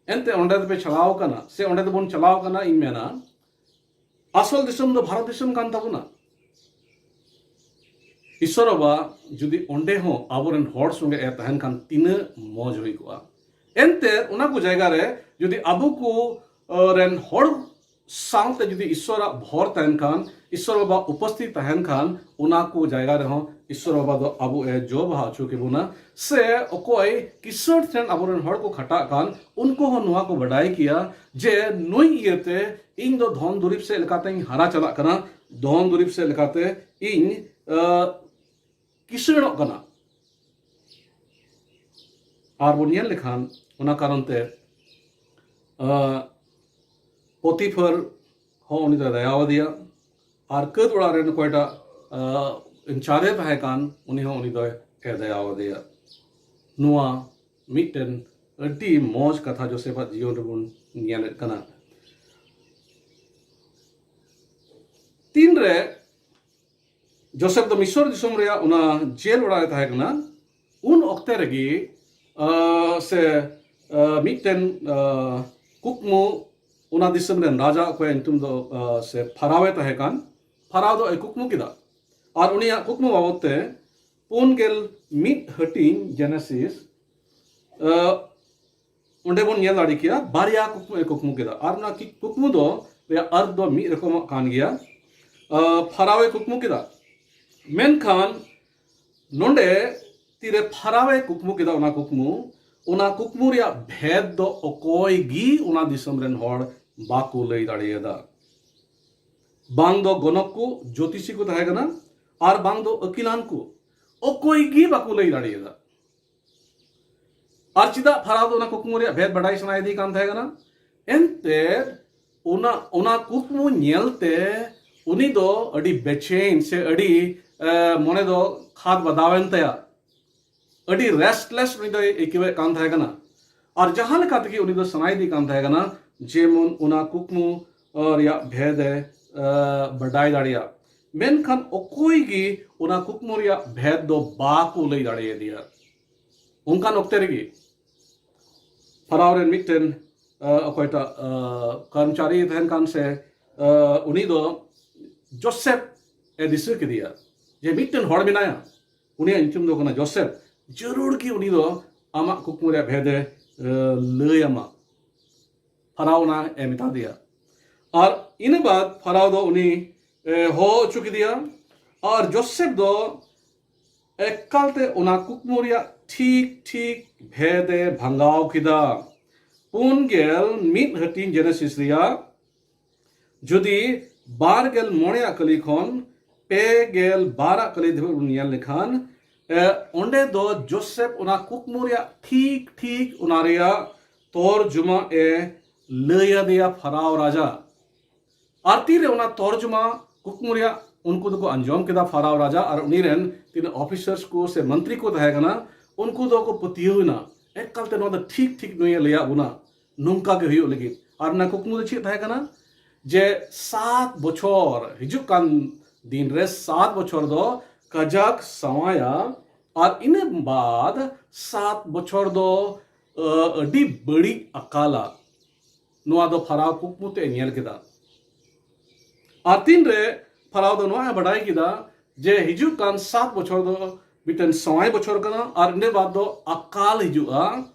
ᱮᱱᱛᱮ ᱚᱸᱰᱮ ᱫᱚᱯᱮ ᱪᱟᱞᱟᱣ ᱠᱟᱱᱟ ᱥᱮ ᱚᱸᱰᱮ ᱫᱚᱵᱚᱱ ᱪᱟᱞᱟᱣ ᱠᱟᱱᱟ, ᱤᱧ ᱢᱮᱱᱟ ᱟᱥᱚᱞ ᱫᱤᱥᱚᱢ ᱫᱚ ᱵᱷᱟᱨᱚᱛ ᱫᱤᱥᱚᱢ ᱠᱟᱱ ᱛᱟᱵᱚᱱᱟ᱾ ᱤᱥᱚᱨ ᱵᱟᱵᱟ ᱡᱩᱫᱤ ᱚᱸᱰᱮ ᱦᱚᱸ ᱟᱵᱚᱨᱮᱱ ᱦᱚᱲ ᱥᱚᱸᱜᱮ ᱮ ᱛᱟᱦᱮᱱ ᱠᱷᱟᱱ ᱛᱤᱱᱟᱹᱜ ᱢᱚᱡᱽ ᱦᱩᱭ ᱠᱚᱜᱼᱟ᱾ ᱮᱱᱛᱮ ᱚᱱᱟ ᱠᱚ ᱡᱟᱭᱜᱟ ᱨᱮ ᱡᱩᱫᱤ ᱟᱵᱚ ᱠᱚ ᱟ, ᱨᱮᱱ ᱦᱚᱲ ᱥᱟᱶᱛᱮ ᱡᱩᱫᱤ ᱤᱥᱚᱨᱟᱜ ᱵᱷᱚᱨ ᱛᱟᱦᱮᱱ ᱠᱷᱟᱱ, ᱤᱥᱚᱨ ᱵᱟᱵᱟ ᱩᱯᱚᱥᱛᱷᱤᱛ ᱛᱟᱦᱮᱱ ᱠᱷᱟᱱ, ᱚᱱᱟ ᱠᱚ ᱡᱟᱭᱜᱟ ᱨᱮᱦᱚᱸ ᱤᱥᱚᱨ ᱵᱟᱵᱟ ᱫᱚ ᱟᱵᱚ ᱮ ᱡᱚ ᱵᱟᱦᱟ ᱦᱚᱪᱚ ᱠᱮᱵᱚᱱᱟ᱾ ᱥᱮ ᱚᱠᱚᱭ ᱠᱤᱥᱟᱹᱬ ᱴᱷᱮᱱ ᱟᱵᱚᱨᱮᱱ ᱦᱚᱲ ᱠᱚ ᱠᱷᱟᱴᱟᱜ ᱠᱟᱱ, ᱩᱱᱠᱩ ᱦᱚᱸ ᱱᱚᱣᱟ ᱠᱚ ᱵᱟᱰᱟᱭ ᱠᱮᱭᱟ ᱡᱮ ᱱᱩᱭ ᱤᱭᱟᱹᱛᱮ ᱤᱧ ᱫᱚ ᱫᱷᱚᱱ ᱫᱩᱨᱤᱵᱽ ᱥᱮᱫ ᱞᱮᱠᱟᱛᱮᱧ ᱦᱟᱨᱟ ᱪᱟᱞᱟᱜ ᱠᱟᱱᱟ, ᱫᱷᱚᱱ ᱫᱩᱨᱤᱵᱽ ᱥᱮᱫ ᱞᱮᱠᱟᱛᱮ ᱤᱧ ᱟ, ᱠᱤᱥᱟᱹᱬᱚᱜ ᱠᱟᱱᱟ᱾ ᱟᱨ ᱵᱚᱱ ᱧᱮᱞ ᱞᱮᱠᱷᱟᱱ ᱚᱱᱟ ᱠᱟᱨᱚᱱ ᱛᱮ ᱟ, ᱯᱚᱛᱤᱯᱷᱚᱨ ᱦᱚᱸ ᱩᱱᱤ ᱫᱚᱭ ᱫᱟᱭᱟᱣᱟᱫᱮᱭᱟ, ᱟᱨ ᱠᱟᱹᱛ ᱚᱲᱟᱜ ᱨᱮᱱ ᱚᱠᱚᱭᱴᱟᱜ ᱟ, ᱤᱱᱪᱟᱨᱡᱽ ᱮ ᱛᱟᱦᱮᱸ ᱠᱟᱱ, ᱩᱱᱤ ᱦᱚᱸ ᱩᱱᱤ ᱫᱚᱭ ᱮ ᱫᱟᱭᱟᱣᱟᱫᱮᱭᱟ᱾ ᱱᱚᱣᱟ ᱢᱤᱫᱴᱮᱱ ᱟᱹᱰᱤ ᱢᱚᱡᱽ ᱠᱟᱛᱷᱟ ᱡᱳᱥᱮᱯᱷᱟᱜ ᱡᱤᱭᱚᱱ ᱨᱮᱵᱚᱱ ᱧᱮᱞᱮᱫ ᱠᱟᱱᱟ᱾ ᱛᱤᱱᱨᱮ ᱡᱳᱥᱮᱯᱷ ᱫᱚ ᱢᱤᱥᱚᱨ ᱫᱤᱥᱚᱢ ᱨᱮᱭᱟᱜ ᱚᱱᱟ ᱡᱮᱞ ᱚᱲᱟᱜ ᱨᱮ ᱛᱟᱦᱮᱸ ᱠᱟᱱᱟ, ᱩᱱ ᱚᱠᱛᱮ ᱨᱮᱜᱮ ᱟ, ᱥᱮ ᱟ, ᱢᱤᱫᱴᱮᱱ ᱟ, ᱠᱩᱠᱢᱩ, ᱚᱱᱟ ᱫᱤᱥᱚᱢ ᱨᱮᱱ ᱨᱟᱡᱟ ᱚᱠᱚᱭᱟᱜ ᱧᱩᱛᱩᱢ ᱫᱚ ᱟ, ᱥᱮ ᱯᱷᱟᱨᱟᱣᱮ ᱛᱟᱦᱮᱸ ᱠᱟᱱ, ᱯᱷᱟᱨᱟᱣ ᱫᱚ ᱮ ᱠᱩᱠᱢᱩ ᱠᱮᱫᱟ᱾ ᱟᱨ ᱩᱱᱤᱭᱟᱜ ᱠᱩᱠᱢᱩ ᱵᱟᱵᱚᱫ ᱛᱮ ᱯᱩᱱ ᱜᱮᱞ ᱢᱤᱫ ᱦᱟᱹᱴᱤᱧ ᱡᱮᱱᱮᱥᱤᱥ ᱟ, ᱚᱸᱰᱮ ᱵᱚᱱ ᱧᱮᱞ ᱫᱟᱲᱮ ᱠᱮᱭᱟ, ᱵᱟᱨᱭᱟ ᱠᱩᱠᱢᱩ ᱮ ᱠᱩᱠᱢᱩ ᱠᱮᱫᱟ᱾ ᱟᱨ ᱚᱱᱟ ᱠᱤ- ᱠᱩᱠᱢᱩ ᱫᱚ ᱨᱮᱭᱟᱜ ᱟᱨᱛᱷ ᱫᱚ ᱢᱤᱫ ᱨᱚᱠᱚᱢᱟᱜ ᱠᱟᱱ ᱜᱮᱭᱟ᱾ ᱟᱸ, ᱯᱷᱟᱨᱟᱣᱮ ᱠᱩᱠᱢᱩ ᱠᱮᱫᱟ, ᱢᱮᱱᱠᱷᱟᱱ ᱱᱚᱰᱮ ᱛᱤᱨᱮ ᱯᱷᱟᱨᱟᱣᱮ ᱠᱩᱠᱢᱩ ᱠᱮᱫᱟ ᱚᱱᱟ ᱠᱩᱠᱢᱩ, ᱚᱱᱟ ᱠᱩᱠᱢᱩ ᱨᱮᱭᱟᱜ ᱵᱷᱮᱫ ᱫᱚ ᱚᱠᱚᱭ ᱜᱮ ᱚᱱᱟ ᱫᱤᱥᱚᱢ ᱨᱮᱱ ᱦᱚᱲ ᱵᱟᱠᱚ ᱞᱟᱹᱭ ᱫᱟᱲᱮᱭᱟᱫᱟ᱾ ᱵᱟᱝ ᱫᱚ ᱜᱚᱱᱚᱠ ᱠᱚ, ᱡᱳᱛᱤᱥᱤ ᱠᱚ ᱛᱟᱦᱮᱸ ᱠᱟᱱᱟ, ᱟᱨ ᱵᱟᱝ ᱫᱚ ᱟᱹᱠᱤᱞᱟᱱ ᱠᱚ, ᱚᱠᱚᱭ ᱜᱮ ᱵᱟᱠᱚ ᱞᱟᱹᱭ ᱫᱟᱲᱮᱭᱟᱫᱟ᱾ ᱟᱨ ᱪᱮᱫᱟᱜ ᱯᱷᱟᱨᱟᱣ ᱫᱚ ᱚᱱᱟ ᱠᱩᱠᱢᱩ ᱨᱮᱭᱟᱜ ᱵᱷᱮᱫ ᱵᱟᱰᱟᱭ ᱥᱟᱱᱟᱭᱮᱫᱮ ᱠᱟᱱ ᱛᱟᱦᱮᱸ ᱠᱟᱱᱟ? ᱮᱱᱛᱮᱫ ᱚᱱᱟ, ᱚᱱᱟ ᱠᱩᱠᱢᱩ ᱧᱮᱞᱛᱮ ᱩᱱᱤ ᱫᱚ ᱟᱹᱰᱤ ᱵᱮᱪᱮᱱ ᱥᱮ ᱟᱹᱰᱤ, ᱮ, ᱢᱚᱱᱮ ᱫᱚ ᱠᱷᱟᱫ ᱵᱟᱫᱟᱣᱮᱱ ᱛᱟᱭᱟ, ᱟᱹᱰᱤ ᱨᱮᱥᱴᱞᱮᱥ ᱩᱱᱤ ᱫᱚᱭ ᱟᱹᱭᱠᱟᱹᱣᱮᱫ ᱠᱟᱱ ᱛᱟᱦᱮᱸ ᱠᱟᱱᱟ᱾ ᱟᱨ ᱡᱟᱦᱟᱸ ᱞᱮᱠᱟ ᱛᱮᱜᱮ ᱩᱱᱤ ᱫᱚ ᱥᱟᱱᱟᱭᱮᱫᱮ ᱠᱟᱱ ᱛᱟᱦᱮᱸ ᱠᱟᱱᱟ ᱡᱮᱢᱚᱱ ᱚᱱᱟ ᱠᱩᱠᱢᱩ, ᱮ, ᱨᱮᱭᱟᱜ ᱵᱷᱮᱫ ᱮ, ᱮ, ᱵᱟᱰᱟᱭ ᱫᱟᱲᱮᱭᱟᱜ, ᱢᱮᱱᱠᱷᱟᱱ ᱚᱠᱚᱭ ᱜᱮ ᱚᱱᱟ ᱠᱩᱠᱢᱩ ᱨᱮᱭᱟᱜ ᱵᱷᱮᱫ ᱫᱚ ᱵᱟᱠᱚ ᱞᱟᱹᱭ ᱫᱟᱲᱮᱭᱟᱫᱮᱭᱟ᱾ ᱚᱱᱠᱟᱱ ᱚᱠᱛᱮ ᱨᱮᱜᱮ ᱯᱷᱟᱨᱟᱣ ᱨᱮᱱ ᱢᱤᱫᱴᱮᱱ, ᱮ, ᱚᱠᱚᱭᱴᱟᱜ, ᱮ, ᱠᱚᱨᱢᱪᱟᱨᱤ ᱛᱟᱦᱮᱱ ᱠᱟᱱ ᱥᱮ, ᱮ, ᱩᱱᱤ ᱫᱚ ᱡᱳᱥᱮᱯ ᱮ ᱫᱤᱥᱟᱹ ᱠᱮᱫᱮᱭᱟ ᱡᱮ ᱢᱤᱫᱴᱮᱱ ᱦᱚᱲ ᱢᱮᱱᱟᱭᱟ, ᱩᱱᱤᱭᱟᱜ ᱧᱩᱛᱩᱢ ᱫᱚ ᱠᱟᱱᱟ ᱡᱳᱥᱮᱯ, ᱡᱟᱹᱨᱩᱲ ᱜᱮ ᱩᱱᱤ ᱫᱚ ᱟᱢᱟᱜ ᱠᱩᱠᱢᱩ ᱨᱮᱭᱟᱜ ᱵᱷᱮᱫ ᱮ, ᱮ, ᱞᱟᱹᱭ ᱟᱢᱟ᱾ ᱯᱷᱟᱨᱟᱣ ᱚᱱᱟ ᱮ ᱢᱮᱛᱟ ᱫᱮᱭᱟ᱾ ᱟᱨ ᱤᱱᱟᱹ ᱵᱟᱫ ᱯᱷᱟᱨᱟᱣ ᱫᱚ ᱩᱱᱤ, ᱮ, ᱦᱚᱦᱚ ᱦᱚᱪᱚ ᱠᱮᱫᱮᱭᱟ᱾ ᱟᱨ ᱡᱳᱥᱮᱯ ᱫᱚ ᱮᱠᱟᱞᱛᱮ ᱚᱱᱟ ᱠᱩᱠᱢᱩ ᱨᱮᱭᱟᱜ ᱴᱷᱤᱠ ᱴᱷᱤᱠ ᱵᱷᱮᱫ ᱮ ᱵᱷᱟᱸᱜᱟᱣ ᱠᱮᱫᱟ᱾ ᱯᱩᱱ ᱜᱮᱞ ᱢᱤᱫ ᱦᱟᱹᱴᱤᱧ ᱡᱮᱱᱮᱥᱤᱥ ᱨᱮᱭᱟᱜ ᱡᱩᱫᱤ ᱵᱟᱨ ᱜᱮᱞ ᱢᱚᱬᱮ ᱟᱜ ᱠᱟᱹᱞᱤ ᱠᱷᱚᱱ ᱯᱮ ᱜᱮᱞ ᱵᱟᱨ ᱟᱜ ᱠᱟᱹᱞᱤ ᱫᱷᱟᱹᱵᱤᱡ ᱵᱚᱱ ᱧᱮᱞ ᱞᱮᱠᱷᱟᱱ, ᱮ, ᱚᱸᱰᱮ ᱫᱚ ᱡᱳᱥᱮᱯ ᱚᱱᱟ ᱠᱩᱠᱢᱩ ᱨᱮᱭᱟᱜ ᱴᱷᱤᱠ ᱴᱷᱤᱠ ᱚᱱᱟ ᱨᱮᱭᱟᱜ ᱛᱚᱨᱡᱚᱢᱟ ᱮ ᱞᱟᱹᱭ ᱟᱫᱮᱭᱟ ᱯᱷᱟᱨᱟᱣ ᱨᱟᱡᱟ᱾ ᱟᱨ ᱛᱤᱨᱮ ᱚᱱᱟ ᱛᱚᱨᱡᱚᱢᱟ ᱠᱩᱠᱢᱩ ᱨᱮᱭᱟᱜ ᱩᱱᱠᱩ ᱫᱚᱠᱚ ᱟᱸᱡᱚᱢ ᱠᱮᱫᱟ ᱯᱷᱟᱨᱟᱣ ᱨᱟᱡᱟ ᱟᱨ ᱩᱱᱤ ᱨᱮᱱ ᱛᱤᱱᱟᱹᱜ ᱚᱯᱷᱤᱥᱟᱨᱥ ᱠᱚ ᱥᱮ ᱢᱚᱱᱛᱨᱤ ᱠᱚ ᱛᱟᱦᱮᱸ ᱠᱟᱱᱟ, ᱩᱱᱠᱩ ᱫᱚᱠᱚ ᱯᱟᱹᱛᱭᱟᱹᱣ ᱮᱱᱟ, ᱮᱠᱟᱞᱛᱮ ᱱᱚᱣᱟ ᱫᱚ ᱴᱷᱤᱠ ᱴᱷᱤᱠ ᱱᱩᱭᱮ ᱞᱟᱹᱭᱟᱫ ᱵᱚᱱᱟ, ᱱᱚᱝᱠᱟ ᱜᱮ ᱦᱩᱭᱩᱜ ᱞᱟᱹᱜᱤᱫ᱾ ᱟᱨ ᱚᱱᱟ ᱠᱩᱠᱢᱩ ᱫᱚ ᱪᱮᱫ ᱛᱟᱦᱮᱸ ᱠᱟᱱᱟ? ᱡᱮ ᱥᱟᱛ ᱵᱚᱪᱷᱚᱨ, ᱦᱤᱡᱩᱜ ᱠᱟᱱ ᱫᱤᱱ ᱨᱮ ᱥᱟᱛ ᱵᱚᱪᱷᱚᱨ ᱫᱚ ᱠᱟᱡᱟᱠ ᱥᱟᱶᱟᱭᱟ, ᱟᱨ ᱤᱱᱟᱹ ᱵᱟᱫ ᱥᱟᱛ ᱵᱚᱪᱷᱚᱨ ᱫᱚ, ᱟᱹ, ᱟᱹᱰᱤ ᱵᱟᱹᱲᱤᱡ ᱟᱠᱟᱞᱟ᱾ ᱱᱚᱣᱟ ᱫᱚ ᱯᱷᱟᱨᱟᱣ ᱠᱩᱠᱢᱩ ᱛᱮ ᱧᱮᱞ ᱠᱮᱫᱟ᱾ ᱟᱨ ᱛᱤᱱᱨᱮ ᱯᱷᱟᱨᱟᱣ ᱫᱚ ᱱᱚᱣᱟ ᱮ ᱵᱟᱰᱟᱭ ᱠᱮᱫᱟ ᱡᱮ ᱦᱤᱡᱩᱜ ᱠᱟᱱ ᱥᱟᱛ ᱵᱚᱪᱷᱚᱨ ᱫᱚ ᱢᱤᱫᱴᱮᱱ ᱥᱟᱶᱟᱭ ᱵᱚᱪᱷᱚᱨ ᱠᱟᱱᱟ ᱟᱨ ᱤᱱᱟᱹ ᱵᱟᱫ ᱫᱚ ᱟᱠᱟᱞ ᱦᱤᱡᱩᱜᱼᱟ,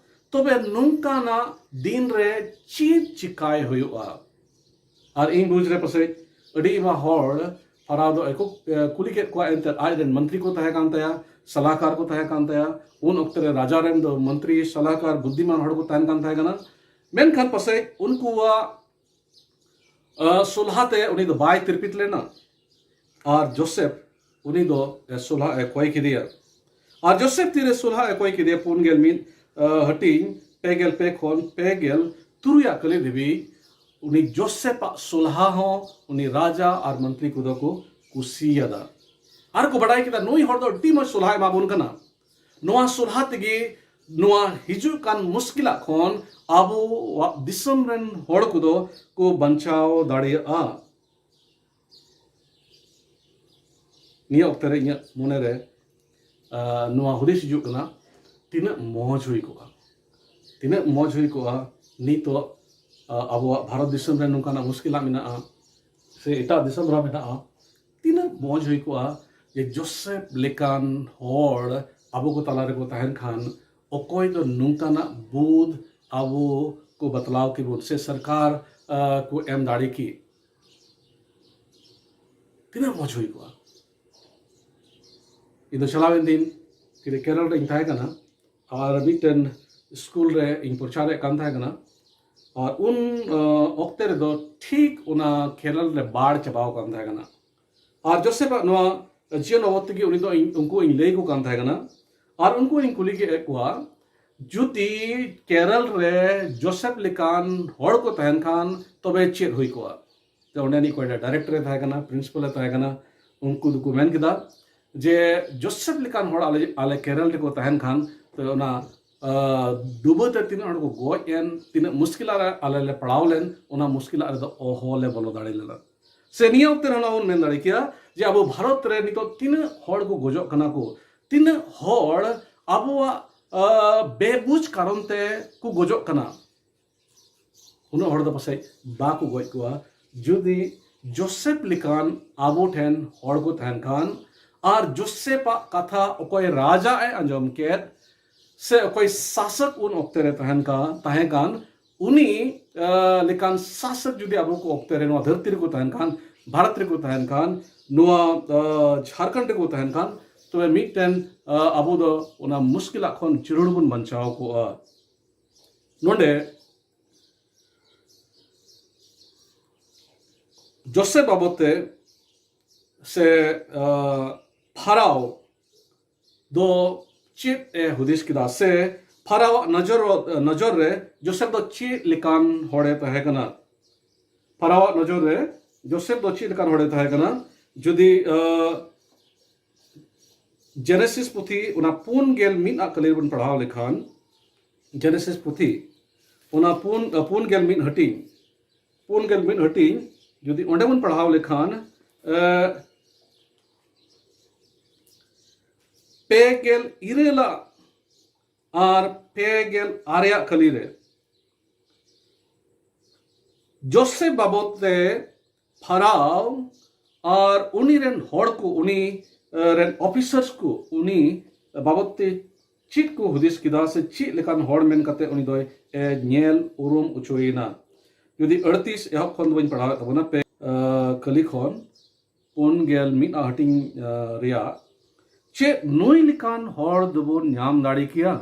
ᱛᱚᱵᱮ ᱱᱚᱝᱠᱟᱱᱟᱜ ᱫᱤᱱ ᱨᱮ ᱪᱮᱫ ᱪᱤᱠᱟᱭ ᱦᱩᱭᱩᱜᱼᱟ? ᱟᱨ ᱤᱧ ᱵᱩᱡᱽ ᱨᱮ ᱯᱟᱥᱮᱡ ᱟᱹᱰᱤ ᱟᱭᱢᱟ ᱦᱚᱲ ᱯᱷᱟᱨᱟᱣ ᱫᱚ ᱮᱠᱚ ᱮ, ᱠᱩᱞᱤ ᱠᱮᱫ ᱠᱚᱣᱟ, ᱮᱱᱛᱮᱫ ᱟᱡ ᱨᱮᱱ ᱢᱚᱱᱛᱨᱤ ᱠᱚ ᱛᱟᱦᱮᱸ ᱠᱟᱱ ᱛᱟᱭᱟ, ᱥᱟᱞᱟᱦᱠᱟᱨ ᱠᱚ ᱛᱟᱦᱮᱸ ᱠᱟᱱ ᱛᱟᱭᱟ᱾ ᱩᱱ ᱚᱠᱛᱮ ᱨᱮ ᱨᱟᱡᱟ ᱨᱮᱱ ᱫᱚ ᱢᱚᱱᱛᱨᱤ, ᱥᱟᱞᱟᱦᱠᱟᱨ, ᱵᱩᱫᱽᱫᱷᱤᱢᱟᱱ ᱦᱚᱲ ᱠᱚ ᱛᱟᱦᱮᱸ ᱠᱟᱱ ᱛᱟᱦᱮᱸ ᱠᱟᱱᱟ᱾ ᱢᱮᱱᱠᱷᱟᱱ ᱯᱟᱥᱮᱡ ᱩᱱᱠᱩᱣᱟᱜ ᱟ, ᱥᱚᱞᱦᱟ ᱛᱮ ᱩᱱᱤ ᱫᱚ ᱵᱟᱭ ᱛᱤᱨᱯᱤᱛ ᱞᱮᱱᱟ᱾ ᱟᱨ ᱡᱳᱥᱮᱯ, ᱩᱱᱤ ᱫᱚ ᱮ, ᱥᱚᱞᱦᱟ ᱮ ᱠᱚᱭ ᱠᱮᱫᱮᱭᱟ᱾ ᱟᱨ ᱡᱳᱥᱮᱯ ᱛᱤᱨᱮ ᱥᱚᱞᱦᱟ ᱮ ᱠᱚᱭ ᱠᱮᱫᱮᱭᱟ? ᱯᱩᱱ ᱜᱮᱞ ᱢᱤᱫ ᱟ, ᱦᱟᱹᱴᱤᱧ ᱯᱮ ᱜᱮᱞ ᱯᱮ ᱠᱷᱚᱱ ᱯᱮ ᱜᱮᱞ ᱛᱩᱨᱩᱭᱟᱜ ᱠᱟᱹᱞᱤ ᱫᱷᱟᱹᱵᱤᱡ ᱩᱱᱤ ᱡᱳᱥᱮᱯᱟᱜ ᱥᱚᱞᱦᱟ ᱦᱚᱸ ᱩᱱᱤ ᱨᱟᱡᱟ ᱟᱨ ᱢᱚᱱᱛᱨᱤ ᱠᱚᱫᱚ ᱠᱚ ᱠᱩᱥᱤᱭᱟᱫᱟ᱾ ᱟᱨ ᱠᱚ ᱵᱟᱰᱟᱭ ᱠᱮᱫᱟ, ᱱᱩᱭ ᱦᱚᱲ ᱫᱚ ᱟᱹᱰᱤ ᱢᱚᱡᱽ ᱥᱚᱞᱦᱟ ᱮᱢᱟ ᱵᱚᱱ ᱠᱟᱱᱟ᱾ ᱱᱚᱣᱟ ᱥᱚᱞᱦᱟ ᱛᱮᱜᱮ ᱱᱚᱣᱟ ᱦᱤᱡᱩᱜ ᱠᱟᱱ ᱢᱩᱥᱠᱤᱞᱟᱜ ᱠᱷᱚᱱ ᱟᱵᱚᱣᱟᱜ ᱫᱤᱥᱚᱢ ᱨᱮᱱ ᱦᱚᱲ ᱠᱚᱫᱚ ᱠᱚ ᱵᱟᱧᱪᱟᱣ ᱫᱟᱲᱮᱭᱟᱜᱼᱟ᱾ ᱱᱤᱭᱟᱹ ᱚᱠᱛᱮ ᱨᱮ ᱤᱧᱟᱹᱜ ᱢᱚᱱᱮᱨᱮ ᱟ, ᱱᱚᱣᱟ ᱦᱩᱫᱤᱥ ᱦᱤᱡᱩᱜ ᱠᱟᱱᱟ, ᱛᱤᱱᱟᱹᱜ ᱢᱚᱡᱽ ᱦᱩᱭ ᱠᱚᱜᱼᱟ, ᱛᱤᱱᱟᱹᱜ ᱢᱚᱡᱽ ᱦᱩᱭ ᱠᱚᱜᱼᱟ ᱱᱤᱛᱚᱜ ᱟ, ᱟᱵᱚᱣᱟᱜ ᱵᱷᱟᱨᱚᱛ ᱫᱤᱥᱚᱢ ᱨᱮ ᱱᱚᱝᱠᱟᱱᱟᱜ ᱢᱩᱥᱠᱤᱞᱟᱜ ᱢᱮᱱᱟᱜᱼᱟ ᱥᱮ ᱮᱴᱟᱜ ᱫᱤᱥᱚᱢ ᱨᱮᱦᱚᱸ ᱢᱮᱱᱟᱜᱼᱟ᱾ ᱛᱤᱱᱟᱹᱜ ᱢᱚᱡᱽ ᱦᱩᱭ ᱠᱚᱜᱼᱟ ᱡᱮ ᱡᱳᱥᱮᱯ ᱞᱮᱠᱟᱱ ᱦᱚᱲ ᱟᱵᱚ ᱠᱚ ᱛᱟᱞᱟ ᱨᱮᱠᱚ ᱛᱟᱦᱮᱱ ᱠᱷᱟᱱ, ᱚᱠᱚᱭ ᱫᱚ ᱱᱚᱝᱠᱟᱱᱟᱜ ᱵᱩᱫ ᱟᱵᱚ ᱠᱚ ᱵᱟᱛᱞᱟᱣ ᱠᱮᱵᱚᱱ ᱥᱮ ᱥᱚᱨᱠᱟᱨ ᱟ, ᱠᱚ ᱮᱢ ᱫᱟᱲᱮ ᱠᱮ, ᱛᱤᱱᱟᱹᱜ ᱢᱚᱡᱽ ᱦᱩᱭ ᱠᱚᱜᱼᱟ᱾ ᱤᱧ ᱫᱚ ᱪᱟᱞᱟᱣᱮᱱ ᱫᱤᱱ ᱠᱮᱨᱟᱞᱟ ᱨᱮᱧ ᱛᱟᱦᱮᱸ ᱠᱟᱱᱟ ᱟᱨ ᱢᱤᱫᱴᱮᱱ ᱥᱠᱩᱞ ᱨᱮ ᱤᱧ ᱯᱨᱚᱪᱟᱨᱮᱫ ᱠᱟᱱ ᱛᱟᱦᱮᱸ ᱠᱟᱱᱟ᱾ ᱟᱨ ᱩᱱ ᱟ, ᱚᱠᱛᱮ ᱨᱮᱫᱚ ᱴᱷᱤᱠ ᱚᱱᱟ ᱠᱮᱨᱟᱞᱟ ᱨᱮ ᱵᱟᱲ ᱪᱟᱵᱟᱣ ᱟᱠᱟᱱ ᱛᱟᱦᱮᱸ ᱠᱟᱱᱟ᱾ ᱟᱨ ᱡᱳᱥᱮᱯᱟᱜ ᱱᱚᱣᱟ ᱡᱤᱭᱚᱱ ᱵᱟᱵᱚᱫ ᱛᱮᱜᱮ ᱩᱱᱤ ᱫᱚ ᱤᱧ, ᱩᱱᱠᱩ ᱤᱧ ᱞᱟᱹᱭ ᱟᱠᱚ ᱠᱟᱱ ᱛᱟᱦᱮᱸ ᱠᱟᱱᱟ᱾ ᱟᱨ ᱩᱱᱠᱩ ᱤᱧ ᱠᱩᱞᱤ ᱠᱮᱫ ᱠᱚᱣᱟ, ᱡᱩᱫᱤ ᱠᱮᱨᱟᱞᱟ ᱨᱮ ᱡᱳᱥᱮᱯ ᱞᱮᱠᱟᱱ ᱦᱚᱲ ᱠᱚ ᱛᱟᱦᱮᱱ ᱠᱷᱟᱱ ᱛᱚᱵᱮ ᱪᱮᱫ ᱦᱩᱭ ᱠᱚᱜᱼᱟ? ᱛᱚ ᱚᱸᱰᱮᱱᱤᱡ ᱚᱠᱚᱭᱴᱟᱜ ᱰᱟᱭᱨᱮᱠᱴᱚᱨ ᱮ ᱛᱟᱦᱮᱸ ᱠᱟᱱᱟ, ᱯᱨᱤᱱᱥᱤᱯᱟᱞ ᱮ ᱛᱟᱦᱮᱸ ᱠᱟᱱᱟ, ᱩᱱᱠᱩ ᱫᱚᱠᱚ ᱢᱮᱱ ᱠᱮᱫᱟ ᱡᱮ ᱡᱳᱥᱮᱯ ᱞᱮᱠᱟᱱ ᱦᱚᱲ ᱟᱞᱮ, ᱟᱞᱮ ᱠᱮᱨᱟᱞᱟ ᱨᱮᱠᱚ ᱛᱟᱦᱮᱱ ᱠᱷᱟᱱ ᱛᱚ ᱚᱱᱟ ᱟ, ᱰᱩᱵᱟᱹ ᱛᱮ ᱛᱤᱱᱟᱹᱜ ᱦᱚᱲ ᱠᱚ ᱜᱚᱡ ᱮᱱ, ᱛᱤᱱᱟᱹᱜ ᱢᱩᱥᱠᱤᱞᱟᱜ ᱨᱮ ᱟᱞᱮ ᱞᱮ ᱯᱟᱲᱟᱣ ᱞᱮᱱ, ᱚᱱᱟ ᱢᱩᱥᱠᱤᱞᱟᱜ ᱨᱮᱫᱚ ᱚᱦᱚ ᱞᱮ ᱵᱚᱞᱚ ᱫᱟᱲᱮ ᱞᱮᱱᱟ᱾ ᱥᱮ ᱱᱤᱭᱟᱹ ᱚᱠᱛᱮ ᱨᱮ ᱱᱚᱣᱟ ᱵᱚᱱ ᱢᱮᱱ ᱫᱟᱲᱮ ᱠᱮᱭᱟ ᱡᱮ ᱟᱵᱚ ᱵᱷᱟᱨᱚᱛ ᱨᱮ ᱱᱤᱛᱚᱜ ᱛᱤᱱᱟᱹᱜ ᱦᱚᱲ ᱠᱚ ᱜᱚᱡᱚᱜ ᱠᱟᱱᱟ ᱠᱚ, ᱛᱤᱱᱟᱹᱜ ᱦᱚᱲ ᱟᱵᱚᱣᱟᱜ ᱟ, ᱵᱮᱵᱩᱡᱽ ᱠᱟᱨᱚᱱ ᱛᱮ ᱠᱚ ᱜᱚᱡᱚᱜ ᱠᱟᱱᱟ᱾ ᱩᱱᱟᱹᱜ ᱦᱚᱲ ᱫᱚ ᱯᱟᱥᱮᱡ ᱵᱟᱠᱚ ᱜᱚᱡ ᱠᱚᱣᱟ ᱡᱩᱫᱤ ᱡᱳᱥᱮᱯ ᱞᱮᱠᱟᱱ ᱟᱵᱚ ᱴᱷᱮᱱ ᱦᱚᱲ ᱠᱚ ᱛᱟᱦᱮᱱ ᱠᱷᱟᱱ᱾ ᱟᱨ ᱡᱳᱥᱮᱯᱟᱜ ᱠᱟᱛᱷᱟ ᱚᱠᱚᱭ ᱨᱟᱡᱟ ᱮ ᱟᱸᱡᱚᱢ ᱠᱮᱫ ᱥᱮ ᱚᱠᱚᱭ ᱥᱟᱥᱚᱠ ᱩᱱ ᱚᱠᱛᱮ ᱨᱮ ᱛᱟᱦᱮᱱ ᱠᱟᱱ, ᱛᱟᱦᱮᱸ ᱠᱟᱱ, ᱩᱱᱤ ᱞᱮᱠᱟᱱ ᱥᱟᱥᱚᱠ ᱡᱩᱫᱤ ᱟᱵᱚ ᱠᱚ ᱚᱠᱛᱮ ᱨᱮ ᱱᱚᱣᱟ ᱫᱷᱟᱹᱨᱛᱤ ᱨᱮᱠᱚ ᱛᱟᱦᱮᱱ ᱠᱷᱟᱱ, ᱵᱷᱟᱨᱚᱛ ᱨᱮᱠᱚ ᱛᱟᱦᱮᱱ ᱠᱷᱟᱱ, ᱱᱚᱣᱟ ᱡᱷᱟᱲᱠᱷᱚᱸᱰ ᱨᱮᱠᱚ ᱛᱟᱦᱮᱱ ᱠᱷᱟᱱ, ᱛᱚᱵᱮ ᱢᱤᱫᱴᱮᱱ ᱟᱵᱚ ᱫᱚ ᱚᱱᱟ ᱢᱩᱥᱠᱤᱞᱟᱜ ᱠᱷᱚᱱ ᱡᱟᱹᱨᱩᱲ ᱵᱚᱱ ᱵᱟᱧᱪᱟᱣ ᱠᱚᱜᱼᱟ᱾ ᱱᱚᱰᱮ ᱡᱳᱥᱮᱯ ᱵᱟᱵᱚᱫ ᱛᱮ ᱥᱮ ᱯᱷᱟᱨᱟᱣ ᱫᱚ ᱪᱮᱫ ᱮ ᱦᱩᱫᱤᱥ ᱠᱮᱫᱟ, ᱥᱮ ᱯᱷᱟᱨᱟᱣᱟᱜ ᱱᱚᱡᱚᱨ ᱱᱚᱡᱚᱨ ᱨᱮ ᱡᱳᱥᱮᱯ ᱫᱚ ᱪᱮᱫ ᱞᱮᱠᱟᱱ ᱦᱚᱲᱮ ᱛᱟᱦᱮᱸ ᱠᱟᱱᱟ? ᱯᱷᱟᱨᱟᱣᱟᱜ ᱱᱚᱡᱚᱨ ᱨᱮ ᱡᱳᱥᱮᱯ ᱫᱚ ᱪᱮᱫ ᱞᱮᱠᱟᱱ ᱦᱚᱲᱮ ᱛᱟᱦᱮᱸ ᱠᱟᱱᱟ? ᱡᱩᱫᱤ ᱡᱮᱱᱮᱥᱤᱥ ᱯᱩᱛᱷᱤ ᱚᱱᱟ ᱯᱩᱱ ᱜᱮᱞ ᱢᱤᱫ ᱟᱜ ᱠᱟᱹᱞᱤ ᱨᱮᱵᱚᱱ ᱯᱟᱲᱦᱟᱣ ᱞᱮᱠᱷᱟᱱ, ᱡᱮᱱᱮᱥᱤᱥ ᱯᱩᱛᱷᱤ ᱚᱱᱟ ᱯᱩᱱ ᱯᱩᱱ ᱜᱮᱞ ᱢᱤᱫ ᱦᱟᱹᱴᱤᱧ, ᱯᱩᱱ ᱜᱮᱞ ᱢᱤᱫ ᱦᱟᱹᱴᱤᱧ ᱡᱩᱫᱤ ᱚᱸᱰᱮ ᱵᱚᱱ ᱯᱟᱲᱦᱟᱣ ᱞᱮᱠᱷᱟᱱ, ᱯᱮ ᱜᱮᱞ ᱤᱨᱟᱹᱞᱟᱜ ᱟᱨ ᱯᱮ ᱜᱮᱞ ᱟᱨᱮᱭᱟᱜ ᱠᱟᱹᱞᱤ ᱨᱮ ᱡᱳᱥᱮᱯ ᱵᱟᱵᱚᱫ ᱛᱮ ᱯᱷᱟᱨᱟᱣ ᱟᱨ ᱩᱱᱤ ᱨᱮᱱ ᱦᱚᱲ ᱠᱚ, ᱩᱱᱤ ᱨᱮᱱ ᱚᱯᱷᱤᱥᱟᱨᱥ ᱠᱚ ᱩᱱᱤ ᱵᱟᱵᱚᱫ ᱛᱮ ᱪᱮᱫ ᱠᱚ ᱦᱩᱫᱤᱥ ᱠᱮᱫᱟ ᱥᱮ ᱪᱮᱫ ᱞᱮᱠᱟᱱ ᱦᱚᱲ ᱢᱮᱱ ᱠᱟᱛᱮ ᱩᱱᱤ ᱫᱚᱭ ᱧᱮᱞ ᱩᱨᱩᱢ ᱚᱪᱚᱭᱮᱱᱟ? ᱡᱩᱫᱤ ᱟᱹᱲᱛᱤᱥ ᱮᱦᱚᱵ ᱠᱷᱚᱱ ᱫᱚ ᱵᱟᱹᱧ ᱯᱟᱲᱦᱟᱣᱮᱫ ᱛᱟᱵᱚᱱᱟ, ᱯᱮ ᱠᱟᱹᱞᱤ ᱠᱷᱚᱱ ᱯᱩᱱ ᱜᱮᱞ ᱢᱤᱫ ᱦᱟᱹᱴᱤᱧ ᱨᱮᱭᱟᱜ, ᱪᱮᱫ ᱱᱩᱭ ᱞᱮᱠᱟᱱ ᱦᱚᱲ ᱫᱚᱵᱚᱱ ᱧᱟᱢ ᱫᱟᱲᱮ ᱠᱮᱭᱟ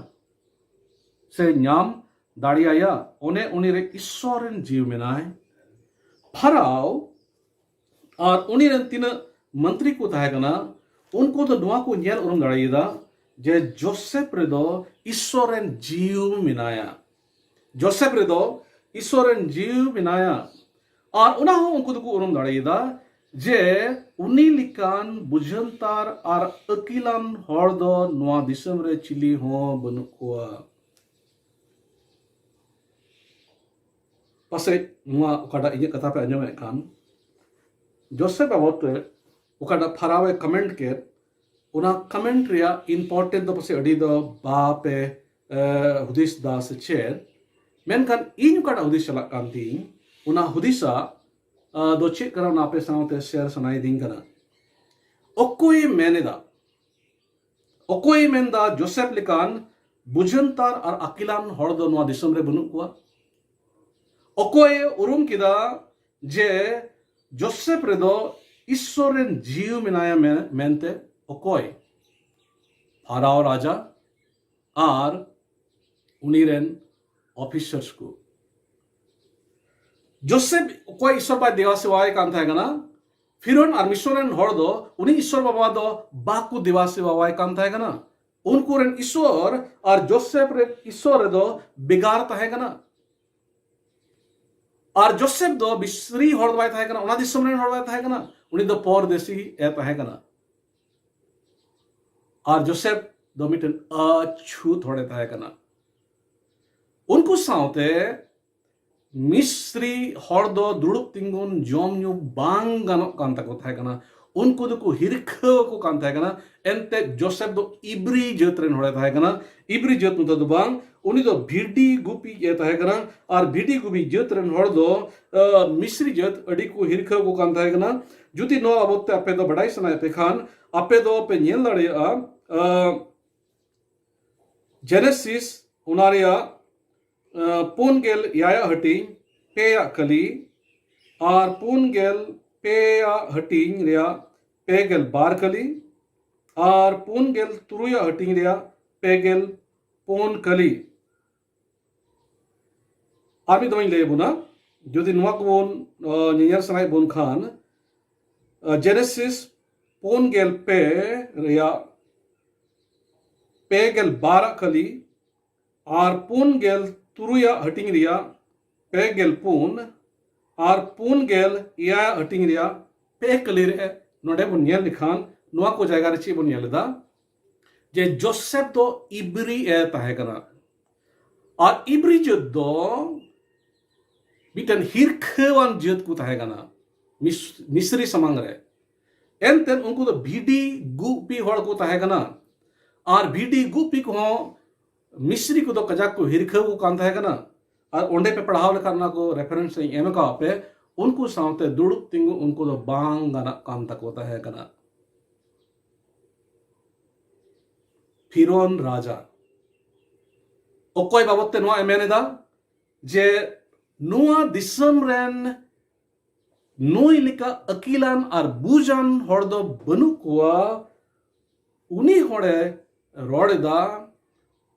ᱥᱮ ᱧᱟᱢ ᱫᱟᱲᱮᱭᱟᱭᱟ? ᱚᱱᱮ ᱩᱱᱤ ᱨᱮ ᱤᱥᱥᱚᱨ ᱨᱮᱱ ᱡᱤᱣᱤ ᱢᱮᱱᱟᱭ᱾ ᱯᱷᱟᱨᱟᱣ ᱟᱨ ᱩᱱᱤ ᱨᱮᱱ ᱛᱤᱱᱟᱹᱜ ᱢᱚᱱᱛᱨᱤ ᱠᱚ ᱛᱟᱦᱮᱸ ᱠᱟᱱᱟ, ᱩᱱᱠᱩ ᱫᱚ ᱱᱚᱣᱟ ᱠᱚ ᱧᱮᱞ ᱩᱨᱩᱢ ᱫᱟᱲᱮᱭᱟᱫᱟ ᱡᱮ ᱡᱳᱥᱮᱯ ᱨᱮᱫᱚ ᱤᱥᱥᱚᱨ ᱨᱮᱱ ᱡᱤᱣᱤ ᱢᱮᱱᱟᱭᱟ᱾ ᱡᱳᱥᱮᱯ ᱨᱮᱫᱚ ᱤᱥᱥᱚᱨ ᱨᱮᱱ ᱡᱤᱣᱤ ᱢᱮᱱᱟᱭᱟ᱾ ᱟᱨ ᱚᱱᱟ ᱦᱚᱸ ᱩᱱᱠᱩ ᱫᱚᱠᱚ ᱩᱨᱩᱢ ᱫᱟᱲᱮᱭᱟᱫᱟ ᱡᱮ ᱩᱱᱤ ᱞᱮᱠᱟᱱ ᱵᱩᱡᱷᱟᱹᱱᱛᱟᱨ ᱟᱨ ᱟᱹᱠᱤᱞᱟᱱ ᱦᱚᱲ ᱫᱚ ᱱᱚᱣᱟ ᱫᱤᱥᱚᱢ ᱨᱮ ᱪᱤᱞᱤ ᱦᱚᱸ ᱵᱟᱹᱱᱩᱜ ᱠᱚᱣᱟ᱾ ᱯᱟᱥᱮᱡ ᱱᱚᱣᱟ ᱚᱠᱟᱴᱟᱜ ᱤᱧᱟᱹᱜ ᱠᱟᱛᱷᱟ ᱯᱮ ᱟᱸᱡᱚᱢᱮᱫ ᱠᱟᱱ, ᱡᱳᱥᱮᱯ ᱵᱟᱵᱚᱫ ᱛᱮ ᱚᱠᱟᱴᱟᱜ ᱯᱷᱟᱨᱟᱣᱮ ᱠᱚᱢᱮᱱᱴ ᱠᱮᱫ, ᱚᱱᱟ ᱠᱚᱢᱮᱱᱴ ᱨᱮᱭᱟᱜ ᱤᱢᱯᱚᱨᱴᱮᱱᱴ ᱫᱚ ᱯᱟᱥᱮᱡ ᱟᱹᱰᱤ ᱫᱚ ᱵᱟᱯᱮ ᱦᱩᱫᱤᱥ ᱫᱟ ᱥᱮ ᱪᱮᱫ? ᱢᱮᱱᱠᱷᱟᱱ ᱤᱧ ᱚᱠᱟᱴᱟᱜ ᱦᱩᱫᱤᱥ ᱪᱟᱞᱟᱜ ᱠᱟᱱ ᱛᱤᱧ, ᱚᱱᱟ ᱦᱩᱫᱤᱥᱟᱜ ᱫᱚ ᱪᱮᱫ ᱠᱟᱱᱟ, ᱚᱱᱟ ᱟᱯᱮ ᱥᱟᱶᱛᱮ ᱥᱮᱭᱟᱨ ᱥᱟᱱᱟᱭᱤᱫᱤᱧ ᱠᱟᱱᱟ᱾ ᱚᱠᱚᱭᱮ ᱢᱮᱱ ᱮᱫᱟ? ᱚᱠᱚᱭᱮ ᱢᱮᱱᱫᱟ ᱡᱳᱥᱮᱯ ᱞᱮᱠᱟᱱ ᱵᱩᱡᱷᱟᱹᱱᱛᱟᱨ ᱟᱨ ᱟᱹᱠᱤᱞᱟᱱ ᱦᱚᱲ ᱫᱚ ᱱᱚᱣᱟ ᱫᱤᱥᱚᱢ ᱨᱮ ᱵᱟᱹᱱᱩᱜ ᱠᱚᱣᱟ? ᱚᱠᱚᱭᱮ ᱩᱨᱩᱢ ᱠᱮᱫᱟ ᱡᱮ ᱡᱳᱥᱮᱯ ᱨᱮᱫᱚ ᱤᱥᱥᱚᱨ ᱨᱮᱱ ᱡᱤᱣᱤ ᱢᱮᱱᱟᱭᱟ ᱢᱮ-, ᱢᱮᱱᱛᱮ? ᱚᱠᱚᱭ? ᱯᱷᱟᱨᱟᱣ ᱨᱟᱡᱟ ᱟᱨ ᱩᱱᱤ ᱨᱮᱱ ᱚᱯᱷᱤᱥᱟᱨᱥ ᱠᱚ᱾ ᱡᱳᱥᱮᱯ ᱚᱠᱚᱭ ᱤᱥᱥᱚᱨ ᱵᱟᱭ ᱫᱮᱵᱟ ᱥᱮᱵᱟᱣᱟᱭ ᱠᱟᱱ ᱛᱟᱦᱮᱸ ᱠᱟᱱᱟ? ᱯᱷᱤᱨᱚᱱ ᱟᱨ ᱢᱤᱥᱨᱚ ᱨᱮᱱ ᱦᱚᱲ ᱫᱚ ᱩᱱᱤ ᱤᱥᱥᱚᱨ ᱵᱟᱵᱟ ᱫᱚ ᱵᱟᱠᱚ ᱫᱮᱵᱟ ᱥᱮᱵᱟᱣᱟᱭ ᱠᱟᱱ ᱛᱟᱦᱮᱸ ᱠᱟᱱᱟ᱾ ᱩᱱᱠᱩ ᱨᱮᱱ ᱤᱥᱥᱚᱨ ᱟᱨ ᱡᱳᱥᱮᱯ ᱨᱮᱱ ᱤᱥᱥᱚᱨ ᱨᱮᱫᱚ ᱵᱷᱮᱜᱟᱨ ᱛᱟᱦᱮᱸ ᱠᱟᱱᱟ᱾ ᱟᱨ ᱡᱳᱥᱮᱯ ᱫᱚ ᱢᱤᱥᱨᱤ ᱦᱚᱲ ᱫᱚ ᱵᱟᱭ ᱛᱟᱦᱮᱸ ᱠᱟᱱᱟ, ᱚᱱᱟ ᱫᱤᱥᱚᱢ ᱨᱮᱱ ᱦᱚᱲ ᱵᱟᱭ ᱛᱟᱦᱮᱸ ᱠᱟᱱᱟ, ᱩᱱᱤ ᱫᱚ ᱯᱚᱨᱫᱮᱥᱤ ᱮ ᱛᱟᱦᱮᱸ ᱠᱟᱱᱟ᱾ ᱟᱨ ᱡᱳᱥᱮᱯ ᱫᱚ ᱢᱤᱫᱴᱮᱱ ᱚᱪᱷᱩᱛ ᱦᱚᱲᱮ ᱛᱟᱦᱮᱸ ᱠᱟᱱᱟ᱾ ᱩᱱᱠᱩ ᱥᱟᱶᱛᱮ ᱢᱤᱥᱨᱤ ᱦᱚᱲ ᱫᱚ ᱫᱩᱲᱩᱵ ᱛᱤᱸᱜᱩᱱ, ᱡᱚᱢ ᱧᱩ ᱵᱟᱝ ᱜᱟᱱᱚᱜ ᱠᱟᱱ ᱛᱟᱠᱚ ᱛᱟᱦᱮᱸ ᱠᱟᱱᱟ᱾ ᱩᱱᱠᱩ ᱫᱚᱠᱚ ᱦᱤᱨᱠᱷᱟᱹᱣ ᱟᱠᱚ ᱠᱟᱱ ᱛᱟᱦᱮᱸ ᱠᱟᱱᱟ᱾ ᱮᱱᱛᱮ ᱡᱳᱥᱮᱯ ᱫᱚ ᱤᱵᱨᱤ ᱡᱟᱹᱛ ᱨᱮᱱ ᱦᱚᱲᱮ ᱛᱟᱦᱮᱸ ᱠᱟᱱᱟ᱾ ᱤᱵᱨᱤ ᱡᱟᱹᱛ ᱢᱚᱛᱚ ᱫᱚ ᱵᱟᱝ, ᱩᱱᱤ ᱫᱚ ᱵᱷᱤᱰᱤ ᱜᱩᱯᱤ ᱮ ᱛᱟᱦᱮᱸ ᱠᱟᱱᱟ᱾ ᱟᱨ ᱵᱷᱤᱰᱤ ᱜᱩᱯᱤ ᱡᱟᱹᱛ ᱨᱮᱱ ᱦᱚᱲ ᱫᱚ, ᱟ, ᱢᱤᱥᱨᱤ ᱡᱟᱹᱛ ᱟᱹᱰᱤ ᱠᱚ ᱦᱤᱨᱠᱷᱟᱹᱣ ᱟᱠᱚ ᱠᱟᱱ ᱛᱟᱦᱮᱸ ᱠᱟᱱᱟ᱾ ᱡᱩᱫᱤ ᱱᱚᱣᱟ ᱵᱟᱵᱚᱫ ᱛᱮ ᱟᱯᱮ ᱫᱚ ᱵᱟᱰᱟᱭ ᱥᱟᱱᱟᱭᱮᱫ ᱯᱮ ᱠᱷᱟᱱ, ᱟᱯᱮ ᱫᱚ ᱯᱮ ᱧᱮᱞ ᱫᱟᱲᱮᱭᱟᱜᱼᱟ, ᱟ, ᱡᱮᱱᱮᱥᱤᱥ, ᱚᱱᱟ ᱨᱮᱭᱟᱜ, ᱟ, ᱯᱩᱱ ᱜᱮᱞ ᱮᱭᱟᱭᱟᱜ ᱦᱟᱹᱴᱤᱧ, ᱯᱮᱭᱟᱜ ᱠᱟᱹᱞᱤ, ᱟᱨ ᱯᱩᱱ ᱜᱮᱞ ᱯᱮᱭᱟᱜ ᱦᱟᱹᱴᱤᱧ ᱨᱮᱭᱟᱜ ᱯᱮ ᱜᱮᱞ ᱵᱟᱨ ᱠᱟᱹᱞᱤ, ᱟᱨ ᱯᱩᱱ ᱜᱮᱞ ᱛᱩᱨᱩᱭᱟᱜ ᱦᱟᱹᱴᱤᱧ ᱨᱮᱭᱟᱜ ᱯᱮ ᱜᱮᱞ ᱯᱩᱱ ᱠᱟᱹᱞᱤ᱾ ᱟᱨ ᱢᱤᱫ ᱫᱚᱢᱤᱧ ᱞᱟᱹᱭ ᱟᱵᱚᱱᱟ, ᱡᱩᱫᱤ ᱱᱚᱣᱟ ᱠᱚᱵᱚᱱ, ᱟ, ᱧᱮᱧᱮᱞ ᱥᱟᱱᱟᱭᱮᱫ ᱵᱚᱱ ᱠᱷᱟᱱ, ᱟ, ᱡᱮᱱᱮᱥᱤᱥ ᱯᱩᱱ ᱜᱮᱞ ᱯᱮ ᱨᱮᱭᱟᱜ ᱯᱮ ᱜᱮᱞ ᱵᱟᱨᱟᱜ ᱠᱟᱹᱞᱤ, ᱟᱨ ᱯᱩᱱ ᱜᱮᱞ ᱛᱩᱨᱩᱭᱟᱜ ᱦᱟᱹᱴᱤᱧ ᱨᱮᱭᱟᱜ ᱯᱮ ᱜᱮᱞ ᱯᱩᱱ, ᱟᱨ ᱯᱩᱱ ᱜᱮᱞ ᱮᱭᱟᱭᱟᱜ ᱦᱟᱹᱴᱤᱧ ᱨᱮᱭᱟᱜ ᱯᱮ ᱠᱟᱹᱞᱤ ᱨᱮ ᱱᱚᱰᱮ ᱵᱚᱱ ᱧᱮᱞ ᱞᱮᱠᱷᱟᱱ, ᱱᱚᱣᱟ ᱠᱚ ᱡᱟᱭᱜᱟ ᱨᱮ ᱪᱮᱫ ᱵᱚᱱ ᱧᱮᱞ ᱮᱫᱟ? ᱡᱮ ᱡᱳᱥᱮᱯ ᱫᱚ ᱤᱵᱨᱤ ᱮ ᱛᱟᱦᱮᱸ ᱠᱟᱱᱟ᱾ ᱟᱨ ᱤᱵᱨᱤ ᱡᱟᱹᱛ ᱫᱚ ᱢᱤᱫᱴᱮᱱ ᱦᱤᱨᱠᱷᱟᱹᱣᱟᱱ ᱡᱟᱹᱛ ᱠᱚ ᱛᱟᱦᱮᱸ ᱠᱟᱱᱟ ᱢᱤᱥ-, ᱢᱤᱥᱨᱤ ᱥᱟᱢᱟᱝ ᱨᱮ᱾ ᱮᱱᱛᱮᱫ ᱩᱱᱠᱩ ᱫᱚ ᱵᱷᱤᱰᱤ ᱜᱩᱯᱤ ᱦᱚᱲ ᱠᱚ ᱛᱟᱦᱮᱸ ᱠᱟᱱᱟ᱾ ᱟᱨ ᱵᱷᱤᱰᱤ ᱜᱩᱯᱤ ᱠᱚᱦᱚᱸ ᱢᱤᱥᱨᱤ ᱠᱚᱫᱚ ᱠᱟᱡᱟᱠ ᱠᱚ ᱦᱤᱨᱠᱷᱟᱹᱣ ᱠᱚ ᱠᱟᱱ ᱛᱟᱦᱮᱸ ᱠᱟᱱᱟ᱾ ᱟᱨ ᱚᱸᱰᱮ ᱯᱮ ᱯᱟᱲᱦᱟᱣ ᱞᱮᱠᱷᱟᱱ, ᱚᱱᱟ ᱠᱚ ᱨᱮᱯᱷᱟᱨᱮᱱᱥ ᱤᱧ ᱮᱢ ᱟᱠᱟᱫ ᱯᱮ, ᱩᱱᱠᱩ ᱥᱟᱶᱛᱮ ᱫᱩᱲᱩᱵ ᱛᱤᱸᱜᱩ ᱩᱱᱠᱩ ᱫᱚ ᱵᱟᱝ ᱜᱟᱱᱚᱜ ᱠᱟᱱ ᱛᱟᱠᱚ ᱛᱟᱦᱮᱸ ᱠᱟᱱᱟ᱾ ᱯᱷᱤᱨᱚᱱ ᱨᱟᱡᱟ ᱚᱠᱚᱭ ᱵᱟᱵᱚᱛ ᱛᱮ ᱱᱚᱣᱟ ᱮ ᱢᱮᱱ ᱮᱫᱟ? ᱡᱮ ᱱᱚᱣᱟ ᱫᱤᱥᱚᱢ ᱨᱮᱱ ᱱᱩᱭ ᱞᱮᱠᱟ ᱟᱹᱠᱤᱞᱟᱱ ᱟᱨ ᱵᱩᱡᱟᱱ ᱦᱚᱲ ᱫᱚ ᱵᱟᱹᱱᱩᱜ ᱠᱚᱣᱟ᱾ ᱩᱱᱤ ᱦᱚᱲᱮ ᱨᱚᱲ ᱮᱫᱟ,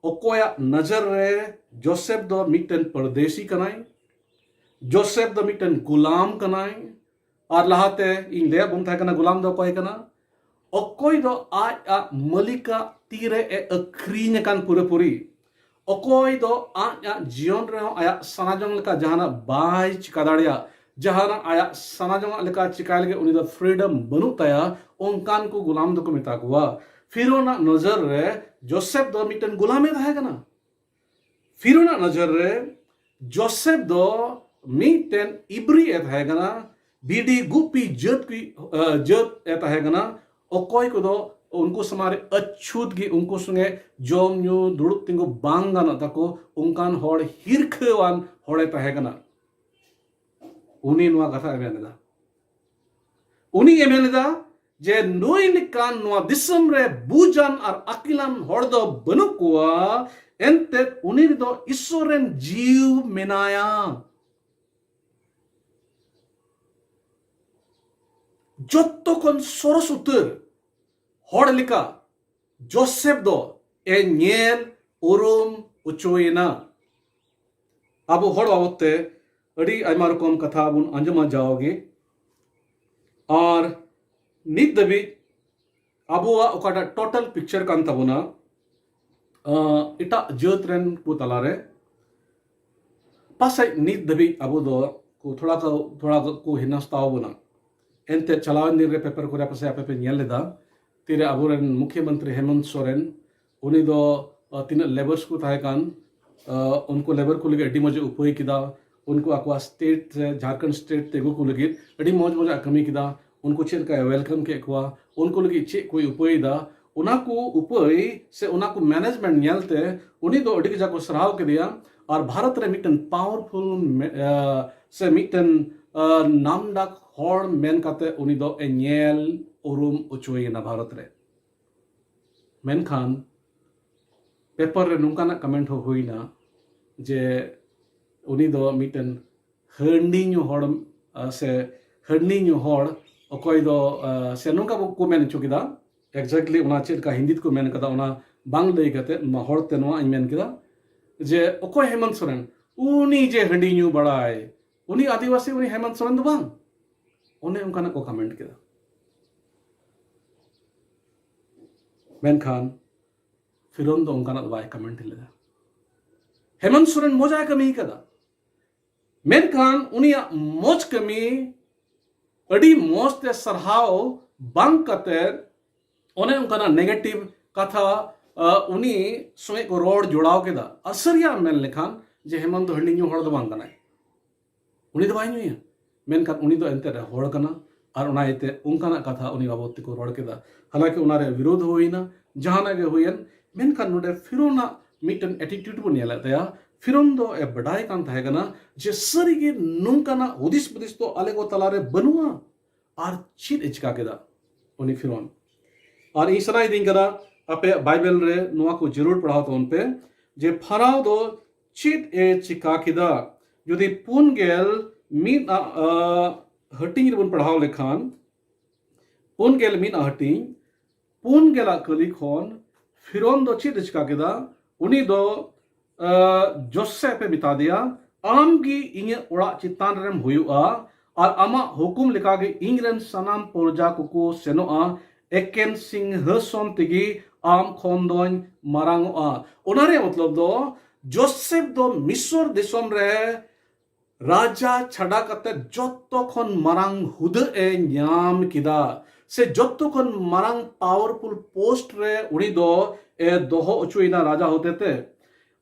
ᱚᱠᱚᱭᱟᱜ ᱱᱚᱡᱚᱨ ᱨᱮ ᱡᱳᱥᱮᱯ ᱫᱚ ᱢᱤᱫᱴᱮᱱ ᱯᱚᱨᱫᱮᱥᱤ ᱠᱟᱱᱟᱭ, ᱡᱳᱥᱮᱯ ᱫᱚ ᱢᱤᱫᱴᱮᱱ ᱜᱩᱞᱟᱢ ᱠᱟᱱᱟᱭ, ᱟᱨ ᱞᱟᱦᱟᱛᱮ ᱤᱧ ᱞᱟᱹᱭᱟᱫ ᱵᱚᱱ ᱛᱟᱦᱮᱸ ᱠᱟᱱᱟ ᱜᱩᱞᱟᱢ ᱫᱚ ᱚᱠᱚᱭ ᱠᱟᱱᱟ? ᱚᱠᱚᱭ ᱫᱚ ᱟᱡ ᱟᱜ ᱢᱟᱹᱞᱤᱠᱟᱜ ᱛᱤᱨᱮ ᱮ ᱟᱹᱠᱷᱨᱤᱧ ᱟᱠᱟᱱ ᱯᱩᱨᱟᱹᱯᱩᱨᱤ, ᱚᱠᱚᱭ ᱫᱚ ᱟᱡ ᱟᱜ ᱡᱤᱭᱚᱱ ᱨᱮᱦᱚᱸ ᱟᱭᱟᱜ ᱥᱟᱱᱟᱡᱚᱝ ᱞᱮᱠᱟ ᱡᱟᱦᱟᱱᱟᱜ ᱵᱟᱭ ᱪᱤᱠᱟ ᱫᱟᱲᱮᱭᱟᱜ, ᱡᱟᱦᱟᱱᱟᱜ ᱟᱭᱟᱜ ᱥᱟᱱᱟᱡᱚᱝᱟᱜ ᱞᱮᱠᱟ ᱪᱤᱠᱟᱭ ᱞᱟᱹᱜᱤᱫ ᱩᱱᱤ ᱫᱚ ᱯᱷᱨᱤᱰᱚᱢ ᱵᱟᱹᱱᱩᱜ ᱛᱟᱭᱟ, ᱚᱱᱠᱟᱱ ᱠᱚ ᱜᱩᱞᱟᱢ ᱫᱚᱠᱚ ᱢᱮᱛᱟ ᱠᱚᱣᱟ᱾ ᱯᱷᱤᱨᱳᱱᱟᱜ ᱱᱚᱡᱚᱨ ᱨᱮ ᱡᱳᱥᱮᱯ ᱫᱚ ᱢᱤᱫᱴᱮᱱ ᱜᱩᱞᱟᱢᱮ ᱛᱟᱦᱮᱸ ᱠᱟᱱᱟ᱾ ᱯᱷᱤᱨᱳᱱᱟᱜ ᱱᱚᱡᱚᱨ ᱨᱮ ᱡᱳᱥᱮᱯ ᱫᱚ ᱢᱤᱫᱴᱮᱱ ᱤᱵᱨᱤ ᱮ ᱛᱟᱦᱮᱸ ᱠᱟᱱᱟ, ᱵᱷᱤᱰᱤ ᱜᱩᱯᱤ ᱡᱟᱹᱛ ᱠᱚ, ᱡᱟᱹᱛ ᱮ ᱛᱟᱦᱮᱸ ᱠᱟᱱᱟ᱾ ᱚᱠᱚᱭ ᱠᱚᱫᱚ ᱩᱱᱠᱩ ᱥᱟᱢᱟᱝ ᱨᱮ ᱟᱹᱪᱷᱩᱛ ᱜᱮ ᱩᱱᱠᱩ ᱥᱚᱸᱜᱮ ᱡᱚᱢ ᱧᱩ ᱫᱩᱲᱩᱵ ᱛᱤᱸᱜᱩ ᱵᱟᱝ ᱜᱟᱱᱚᱜ ᱛᱟᱠᱚ, ᱚᱱᱠᱟᱱ ᱦᱚᱲ, ᱦᱤᱨᱠᱷᱟᱹᱣᱟᱱ ᱦᱚᱲᱮ ᱛᱟᱦᱮᱸ ᱠᱟᱱᱟ᱾ ᱩᱱᱤ ᱱᱚᱣᱟ ᱠᱟᱛᱷᱟ ᱮ ᱢᱮᱱ ᱮᱫᱟ᱾ ᱩᱱᱤ ᱮ ᱢᱮᱱ ᱮᱫᱟ ᱡᱮ ᱱᱩᱭ ᱞᱮᱠᱟᱱ ᱱᱚᱣᱟ ᱫᱤᱥᱚᱢ ᱨᱮ ᱵᱩᱡᱟᱱ ᱟᱨ ᱟᱹᱠᱤᱞᱟᱱ ᱦᱚᱲ ᱫᱚ ᱵᱟᱹᱱᱩᱜ ᱠᱚᱣᱟ, ᱮᱱᱛᱮᱫ ᱩᱱᱤ ᱨᱮᱫᱚ ᱤᱥᱥᱚᱨ ᱨᱮᱱ ᱡᱤᱣ ᱢᱮᱱᱟᱭᱟ᱾ ᱡᱚᱛᱚ ᱠᱷᱚᱱ ᱥᱚᱨᱚᱥ ᱩᱛᱟᱹᱨ ᱦᱚᱲ ᱞᱮᱠᱟ ᱡᱳᱥᱮᱯ ᱫᱚ ᱮ ᱧᱮᱞ ᱩᱨᱩᱢ ᱦᱚᱪᱚᱭᱮᱱᱟ᱾ ᱟᱵᱚ ᱦᱚᱲ ᱵᱟᱵᱚᱫ ᱛᱮ ᱟᱹᱰᱤ ᱟᱭᱢᱟ ᱨᱚᱠᱚᱢ ᱠᱟᱛᱷᱟ ᱵᱚᱱ ᱟᱸᱡᱚᱢᱟ ᱡᱟᱣᱜᱮ, ᱟᱨ ᱱᱤᱛ ᱫᱷᱟᱹᱵᱤᱡ ᱟᱵᱚᱣᱟᱜ ᱚᱠᱟᱴᱟᱜ ᱴᱳᱴᱟᱞ ᱯᱤᱠᱪᱟᱨ ᱠᱟᱱ ᱛᱟᱵᱚᱱᱟ, ᱟᱸ, ᱮᱴᱟᱜ ᱡᱟᱹᱛ ᱨᱮᱱ ᱠᱚ ᱛᱟᱞᱟᱨᱮ ᱯᱟᱥᱮᱡ ᱱᱤᱛ ᱫᱷᱟᱹᱵᱤᱡ ᱟᱵᱚ ᱫᱚ ᱠᱚ ᱛᱷᱚᱲᱟ ᱠᱚ, ᱛᱷᱚᱲᱟ ᱠᱚ ᱦᱮᱱᱟᱥᱛᱟᱣ ᱵᱚᱱᱟ᱾ ᱮᱱᱛᱮᱫ ᱪᱟᱞᱟᱣᱮᱱ ᱫᱤᱱ ᱨᱮ ᱯᱮᱯᱟᱨ ᱠᱚᱨᱮ ᱯᱟᱥᱮᱡ ᱟᱯᱮ ᱯᱮ ᱧᱮᱞ ᱞᱮᱫᱟ, ᱛᱤᱨᱮ ᱟᱵᱚᱨᱮᱱ ᱢᱩᱠᱷᱭᱟᱹ ᱢᱚᱱᱛᱨᱤ ᱦᱮᱢᱚᱱᱛ ᱥᱚᱨᱮᱱ, ᱩᱱᱤ ᱫᱚ, ᱟᱸ, ᱛᱤᱱᱟᱹᱜ ᱞᱮᱵᱟᱨᱥ ᱠᱚ ᱛᱟᱦᱮᱸ ᱠᱟᱱ, ᱟᱸ, ᱩᱱᱠᱩ ᱞᱮᱵᱟᱨ ᱠᱚ ᱞᱟᱹᱜᱤᱫ ᱟᱹᱰᱤ ᱢᱚᱡᱽ ᱮ ᱩᱯᱟᱹᱭ ᱠᱮᱫᱟ᱾ ᱩᱱᱠᱩ ᱟᱠᱚᱣᱟᱜ ᱥᱴᱮᱴ ᱨᱮ, ᱡᱷᱟᱲᱠᱷᱚᱸᱰ ᱥᱴᱮᱴ ᱛᱮ ᱟᱹᱜᱩ ᱠᱚ ᱞᱟᱹᱜᱤᱫ ᱟᱹᱰᱤ ᱢᱚᱡᱽ ᱢᱚᱡᱽ ᱟᱜ ᱠᱟᱹᱢᱤ ᱠᱮᱫᱟ᱾ ᱩᱱᱠᱩ ᱪᱮᱫ ᱞᱮᱠᱟᱭ ᱣᱮᱞᱠᱟᱢ ᱠᱮᱫ ᱠᱚᱣᱟ, ᱩᱱᱠᱩ ᱞᱟᱹᱜᱤᱫ ᱪᱮᱫ ᱠᱚᱭ ᱩᱯᱟᱹᱭ ᱮᱫᱟ, ᱚᱱᱟ ᱠᱚ ᱩᱯᱟᱹᱭ ᱥᱮ ᱚᱱᱟ ᱠᱚ ᱢᱮᱱᱮᱡᱽᱢᱮᱱᱴ ᱧᱮᱞᱛᱮ ᱩᱱᱤ ᱫᱚ ᱟᱹᱰᱤ ᱠᱟᱡᱟᱠ ᱠᱚ ᱥᱟᱨᱦᱟᱣ ᱠᱮᱫᱮᱭᱟ᱾ ᱟᱨ ᱵᱷᱟᱨᱚᱛ ᱨᱮ ᱢᱤᱫᱴᱮᱱ ᱯᱟᱣᱟᱨᱯᱷᱩᱞ ᱢᱮ-, ᱟ, ᱥᱮ ᱢᱤᱫᱴᱮᱱ, ᱟ, ᱱᱟᱢᱰᱟᱠ ᱦᱚᱲ ᱢᱮᱱ ᱠᱟᱛᱮ ᱩᱱᱤ ᱫᱚ ᱮ ᱧᱮᱞ ᱩᱨᱩᱢ ᱦᱚᱪᱚᱭᱮᱱᱟ ᱵᱷᱟᱨᱚᱛ ᱨᱮ᱾ ᱢᱮᱱᱠᱷᱟᱱ ᱯᱮᱯᱟᱨ ᱨᱮ ᱱᱚᱝᱠᱟᱱᱟᱜ ᱠᱚᱢᱮᱱᱴ ᱦᱚᱸ ᱦᱩᱭᱱᱟ ᱡᱮ ᱩᱱᱤ ᱫᱚ ᱢᱤᱫᱴᱮᱱ ᱦᱟᱺᱰᱤ ᱧᱩ ᱦᱚᱲ, ᱟ, ᱥᱮ ᱦᱟᱺᱰᱤ ᱧᱩ ᱦᱚᱲ, ᱚᱠᱚᱭ ᱫᱚ, ᱟ, ᱥᱮ ᱱᱚᱝᱠᱟ ᱠᱚ ᱢᱮᱱ ᱦᱚᱪᱚ ᱠᱮᱫᱟ, exactly ᱚᱱᱟ ᱪᱮᱫ ᱞᱮᱠᱟ ᱦᱤᱱᱫᱤ ᱛᱮᱠᱚ ᱢᱮᱱ ᱠᱟᱫᱟ, ᱚᱱᱟ ᱵᱟᱝ ᱞᱟᱹᱭ ᱠᱟᱛᱮ ᱱᱚᱣᱟ ᱦᱚᱲ ᱛᱮ ᱱᱚᱣᱟ ᱤᱧ ᱢᱮᱱ ᱠᱮᱫᱟ ᱡᱮ ᱚᱠᱚᱭ ᱦᱮᱢᱚᱱᱛ ᱥᱚᱨᱮᱱ? ᱩᱱᱤ ᱡᱮ ᱦᱟᱺᱰᱤ ᱧᱩ ᱵᱟᱲᱟᱭ, ᱩᱱᱤ ᱟᱹᱫᱤᱵᱟᱹᱥᱤ, ᱩᱱᱤ ᱦᱮᱢᱚᱱᱛ ᱥᱚᱨᱮᱱ ᱫᱚ ᱵᱟᱝ᱾ ᱚᱱᱮ ᱚᱱᱠᱟᱱᱟᱜ ᱠᱚ comment ᱠᱮᱫᱟ᱾ ᱢᱮᱱᱠᱷᱟᱱ ᱯᱷᱤᱨᱚᱱ ᱫᱚ ᱚᱱᱠᱟᱱᱟᱜ ᱫᱚ ᱵᱟᱭ comment ᱞᱮᱫᱟ᱾ ᱦᱮᱢᱚᱱᱛ ᱥᱚᱨᱮᱱ ᱢᱚᱡᱟᱭ ᱠᱟᱹᱢᱤ ᱠᱟᱫᱟ, ᱢᱮᱱᱠᱷᱟᱱ ᱩᱱᱤᱭᱟᱜ ᱢᱚᱡᱽ ᱠᱟᱹᱢᱤ ᱟᱹᱰᱤ ᱢᱚᱡᱽ ᱛᱮ ᱥᱟᱨᱦᱟᱣ ᱵᱟᱝ ᱠᱟᱛᱮ ᱚᱱᱮ ᱚᱱᱠᱟᱱᱟᱜ negative ᱠᱟᱛᱷᱟ, ᱟ, ᱩᱱᱤ ᱥᱚᱸᱜᱮ ᱠᱚ ᱨᱚᱲ ᱡᱚᱲᱟᱣ ᱠᱮᱫᱟ᱾ ᱟᱨ ᱥᱟᱹᱨᱤᱭᱟᱜ ᱢᱮᱱ ᱞᱮᱠᱷᱟᱱ ᱡᱮ ᱦᱮᱢᱚᱱᱛ ᱫᱚ ᱦᱟᱺᱰᱤ ᱧᱩ ᱦᱚᱲ ᱫᱚ ᱵᱟᱝ ᱠᱟᱱᱟᱭ, ᱩᱱᱤ ᱫᱚ ᱵᱟᱭ ᱧᱩᱭᱟ, ᱢᱮᱱᱠᱷᱟᱱ ᱩᱱᱤ ᱫᱚ ᱮᱱᱛᱮ ᱨᱮ ᱦᱚᱲ ᱠᱟᱱᱟ᱾ ᱟᱨ ᱚᱱᱟ ᱤᱭᱟᱹᱛᱮ ᱚᱱᱠᱟᱱᱟᱜ ᱠᱟᱛᱷᱟ ᱩᱱᱤ ᱵᱟᱵᱚᱫ ᱛᱮᱠᱚ ᱨᱚᱲ ᱠᱮᱫᱟ᱾ ᱦᱟᱞᱟᱝᱠᱤ ᱚᱱᱟᱨᱮ ᱵᱤᱨᱳᱫᱷ ᱦᱩᱭᱱᱟ, ᱡᱟᱦᱟᱱᱟᱜ ᱜᱮ ᱦᱩᱭᱮᱱ, ᱢᱮᱱᱠᱷᱟᱱ ᱱᱚᱰᱮ ᱯᱷᱤᱨᱚᱱᱟᱜ ᱢᱤᱫᱴᱮᱱ attitude ᱵᱚᱱ ᱧᱮᱞᱮᱫ ᱛᱟᱭᱟ᱾ ᱯᱷᱤᱨᱚᱱ ᱫᱚ ᱮ ᱵᱟᱰᱟᱭ ᱠᱟᱱ ᱛᱟᱦᱮᱸ ᱠᱟᱱᱟ ᱡᱮ ᱥᱟᱹᱨᱤᱜᱮ ᱱᱚᱝᱠᱟᱱᱟᱜ ᱦᱩᱫᱤᱥ ᱵᱩᱫᱤᱥ ᱫᱚ ᱟᱞᱮ ᱠᱚ ᱛᱟᱞᱟᱨᱮ ᱵᱟᱹᱱᱩᱜᱼᱟ᱾ ᱟᱨ ᱪᱮᱫ ᱮ ᱪᱤᱠᱟ ᱠᱮᱫᱟ ᱩᱱᱤ ᱯᱷᱤᱨᱚᱱ? ᱟᱨ ᱤᱧ ᱥᱟᱱᱟᱭᱤᱫᱤᱧ ᱠᱟᱱᱟ ᱟᱯᱮᱭᱟᱜ ᱵᱟᱭᱵᱮᱞ ᱨᱮ ᱱᱚᱣᱟ ᱠᱚ ᱡᱟᱹᱨᱩᱲ ᱯᱟᱲᱦᱟᱣ ᱛᱟᱵᱚᱱ ᱯᱮ ᱡᱮ ᱯᱷᱟᱨᱟᱣ ᱫᱚ ᱪᱮᱫ ᱮ ᱪᱤᱠᱟ ᱠᱮᱫᱟ᱾ ᱡᱩᱫᱤ ᱯᱩᱱ ᱜᱮᱞ ᱢᱤᱫ ᱟᱜ, ᱟ, ᱦᱟᱹᱴᱤᱧ ᱨᱮᱵᱚᱱ ᱯᱟᱲᱦᱟᱣ ᱞᱮᱠᱷᱟᱱ, ᱯᱩᱱ ᱜᱮᱞ ᱢᱤᱫ ᱟᱜ ᱦᱟᱹᱴᱤᱧ, ᱯᱩᱱ ᱜᱮᱞᱟᱜ ᱠᱟᱹᱞᱤ ᱠᱷᱚᱱ ᱯᱷᱤᱨᱚᱱ ᱫᱚ ᱪᱮᱫ ᱮ ᱪᱤᱠᱟ ᱠᱮᱫᱟ? ᱩᱱᱤ ᱫᱚ, ᱟ, ᱡᱳᱥᱮᱯ ᱮ ᱢᱮᱛᱟ ᱫᱮᱭᱟ, "ᱟᱢ ᱜᱮ ᱤᱧᱟᱹᱜ ᱚᱲᱟᱜ ᱪᱮᱛᱟᱱ ᱨᱮᱢ ᱦᱩᱭᱩᱜᱼᱟ, ᱟᱨ ᱟᱢᱟᱜ ᱦᱩᱠᱩᱢ ᱞᱮᱠᱟᱜᱮ ᱤᱧ ᱨᱮᱱ ᱥᱟᱱᱟᱢ ᱯᱨᱚᱡᱟ ᱠᱚᱠᱚ ᱥᱮᱱᱚᱜᱼᱟ, ᱮᱠᱮᱱ ᱥᱤᱝᱦᱟᱥᱚᱱ ᱛᱮᱜᱮ ᱟᱢ ᱠᱷᱚᱱ ᱫᱚᱧ ᱢᱟᱨᱟᱝᱚᱜᱼᱟ᱾" ᱚᱱᱟ ᱨᱮᱭᱟᱜ ᱢᱚᱛᱞᱚᱵ ᱫᱚ, ᱡᱳᱥᱮᱯ ᱫᱚ ᱢᱤᱥᱚᱨ ᱫᱤᱥᱚᱢ ᱨᱮ ᱨᱟᱡᱟ ᱪᱷᱟᱰᱟ ᱠᱟᱛᱮ ᱡᱚᱛᱚ ᱠᱷᱚᱱ ᱢᱟᱨᱟᱝ ᱦᱩᱫᱟᱹ ᱮ ᱧᱟᱢ ᱠᱮᱫᱟ, ᱥᱮ ᱡᱚᱛᱚ ᱠᱷᱚᱱ ᱢᱟᱨᱟᱝ powerful post ᱨᱮ ᱩᱱᱤ ᱫᱚ ᱮ ᱫᱚᱦᱚ ᱦᱚᱪᱚᱭᱮᱱᱟ ᱨᱟᱡᱟ ᱦᱚᱛᱮᱛᱮ᱾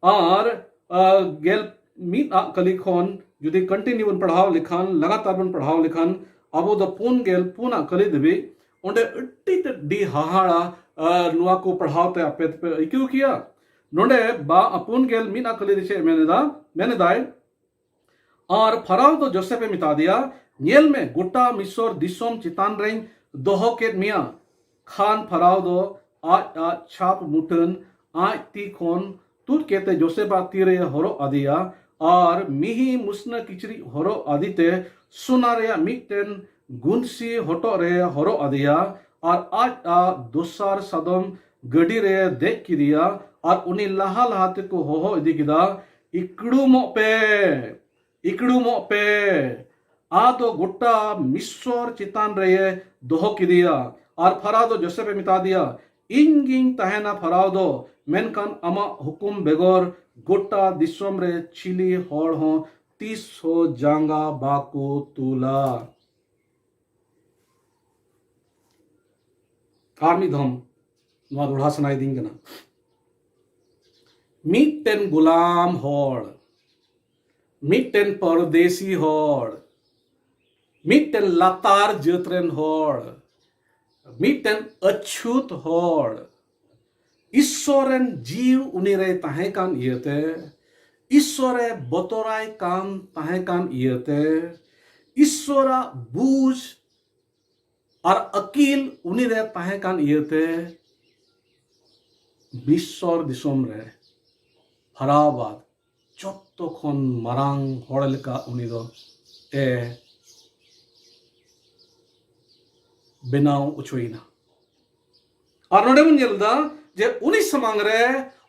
ᱟᱨ, ᱟ, ᱜᱮᱞ ᱢᱤᱫ ᱟᱜ ᱠᱟᱹᱞᱤ ᱠᱷᱚᱱ ᱡᱩᱫᱤ continue ᱵᱚᱱ ᱯᱟᱲᱦᱟᱣ ᱞᱮᱠᱷᱟᱱ, ᱞᱟᱜᱟᱛᱟᱨ ᱵᱚᱱ ᱯᱟᱲᱦᱟᱣ ᱞᱮᱠᱷᱟᱱ, ᱟᱵᱚ ᱫᱚ ᱯᱩᱱ ᱜᱮᱞ ᱯᱩᱱ ᱟᱜ ᱠᱟᱹᱞᱤ ᱫᱷᱟᱹᱵᱤᱡ, ᱚᱸᱰᱮ ᱟᱹᱰᱤ ᱛᱮᱫ ᱟᱹᱰᱤ ᱦᱟᱦᱟᱲᱟ, ᱟ, ᱱᱚᱣᱟ ᱠᱚ ᱯᱟᱲᱦᱟᱣ ᱛᱮ ᱟᱯᱮ ᱫᱚᱯᱮ ᱟᱹᱭᱠᱟᱹᱣ ᱠᱮᱭᱟ᱾ ᱱᱚᱰᱮ ᱵᱟ-, ᱯᱩᱱ ᱜᱮᱞ ᱢᱤᱫ ᱟᱜ ᱠᱟᱹᱞᱤ ᱨᱮ ᱪᱮᱫ ᱮ ᱢᱮᱱ ᱮᱫᱟ? ᱢᱮᱱ ᱮᱫᱟᱭ, ᱟᱨ ᱯᱷᱟᱨᱟᱣ ᱫᱚ ᱡᱳᱥᱮᱯ ᱮ ᱢᱮᱛᱟ ᱫᱮᱭᱟ, "ᱧᱮᱞ ᱢᱮ, ᱜᱚᱴᱟ ᱢᱤᱥᱚᱨ ᱫᱤᱥᱚᱢ ᱪᱮᱛᱟᱱ ᱨᱮᱧ ᱫᱚᱦᱚ ᱠᱮᱫ ᱢᱮᱭᱟ᱾" ᱠᱷᱟᱱ ᱯᱷᱟᱨᱟᱣ ᱫᱚ ᱟᱡ ᱟᱡ ᱪᱷᱟᱯ ᱢᱩᱴᱷᱟᱹᱱ ᱟᱡ ᱛᱤ ᱠᱷᱚᱱ ᱛᱩᱫ ᱠᱟᱛᱮ ᱡᱳᱥᱮᱯ ᱟᱜ ᱛᱤ ᱨᱮ ᱦᱚᱨᱚᱜ ᱟᱫᱮᱭᱟ᱾ ᱟᱨ ᱢᱤᱦᱤ ᱢᱩᱥᱱᱟᱹ ᱠᱤᱪᱨᱤᱡ ᱦᱚᱨᱚᱜ ᱟᱫᱤᱛᱮ ᱥᱚᱱᱟ ᱨᱮᱭᱟᱜ ᱢᱤᱫᱴᱮᱱ ᱜᱩᱱᱥᱤ ᱦᱚᱴᱚᱜ ᱨᱮ ᱦᱚᱨᱚᱜ ᱟᱫᱮᱭᱟ᱾ ᱟᱨ ᱟᱡ ᱟᱜ ᱫᱚᱥᱟᱨ ᱥᱟᱫᱚᱢ ᱜᱟᱹᱰᱤ ᱨᱮ ᱫᱮᱡ ᱠᱮᱫᱮᱭᱟ᱾ ᱟᱨ ᱩᱱᱤ ᱞᱟᱦᱟ ᱞᱟᱦᱟ ᱛᱮᱠᱚ ᱦᱚᱦᱚ ᱤᱫᱤ ᱠᱮᱫᱟ, "ᱤᱠᱲᱩᱢᱚᱜ ᱯᱮ, ᱤᱠᱲᱩᱢᱚᱜ ᱯᱮ!" ᱟᱫᱚ ᱜᱚᱴᱟ ᱢᱤᱥᱚᱨ ᱪᱮᱛᱟᱱ ᱨᱮᱭᱮ ᱫᱚᱦᱚ ᱠᱮᱫᱮᱭᱟ᱾ ᱟᱨ ᱯᱷᱟᱨᱟᱣ ᱫᱚ ᱡᱳᱥᱮᱯᱷ ᱮ ᱢᱮᱛᱟ ᱫᱮᱭᱟ, "ᱤᱧ ᱜᱤᱧ ᱛᱟᱦᱮᱱᱟ ᱯᱷᱟᱨᱟᱣ ᱫᱚ, ᱢᱮᱱᱠᱷᱟᱱ ᱟᱢᱟᱜ ᱦᱩᱠᱩᱢ ᱵᱮᱜᱚᱨ ᱜᱚᱴᱟ ᱫᱤᱥᱚᱢ ᱨᱮ ᱪᱤᱞᱤ ᱦᱚᱲ ᱦᱚᱸ ᱛᱤᱥ ᱦᱚᱸ ᱡᱟᱸᱜᱟ ᱵᱟᱠᱚ ᱛᱩᱞᱟ᱾" ᱟᱨ ᱢᱤᱫ ᱫᱷᱚᱢ ᱱᱚᱣᱟ ᱫᱚᱦᱲᱟ ᱥᱟᱱᱟᱭᱤᱫᱤᱧ ᱠᱟᱱᱟ᱾ ᱢᱤᱫᱴᱮᱱ ᱜᱩᱞᱟᱢ ᱦᱚᱲ, ᱢᱤᱫᱴᱮᱱ ᱯᱚᱨᱫᱮᱥᱤ ᱦᱚᱲ, ᱢᱤᱫᱴᱮᱱ ᱞᱟᱛᱟᱨ ᱡᱟᱹᱛ ᱨᱮᱱ ᱦᱚᱲ, ᱢᱤᱫᱴᱮᱱ ᱟᱹᱪᱷᱩᱛ ᱦᱚᱲ, ᱤᱥᱥᱚᱨ ᱨᱮᱱ ᱡᱤᱣ ᱩᱱᱤ ᱨᱮ ᱛᱟᱦᱮᱸ ᱠᱟᱱ ᱤᱭᱟᱹᱛᱮ, ᱤᱥᱥᱚᱨᱮ ᱵᱚᱛᱚᱨᱟᱭ ᱠᱟᱱ ᱛᱟᱦᱮᱸ ᱠᱟᱱ ᱤᱭᱟᱹᱛᱮ, ᱤᱥᱥᱚᱨᱟᱜ ᱵᱩᱡᱽ ᱟᱨ ᱟᱹᱠᱤᱞ ᱩᱱᱤ ᱨᱮ ᱛᱟᱦᱮᱸ ᱠᱟᱱ ᱤᱭᱟᱹᱛᱮ, ᱢᱤᱥᱚᱨ ᱫᱤᱥᱚᱢ ᱨᱮ ᱯᱷᱟᱨᱟᱣ ᱵᱟᱫ ᱡᱚᱛᱚ ᱠᱷᱚᱱ ᱢᱟᱨᱟᱝ ᱦᱚᱲ ᱞᱮᱠᱟ ᱩᱱᱤ ᱫᱚ ᱮ ᱵᱮᱱᱟᱣ ᱚᱪᱚᱭᱮᱱᱟ᱾ ᱟᱨ ᱱᱚᱰᱮ ᱵᱚᱱ ᱧᱮᱞ ᱮᱫᱟ ᱡᱮ ᱩᱱᱤ ᱥᱟᱢᱟᱝ ᱨᱮ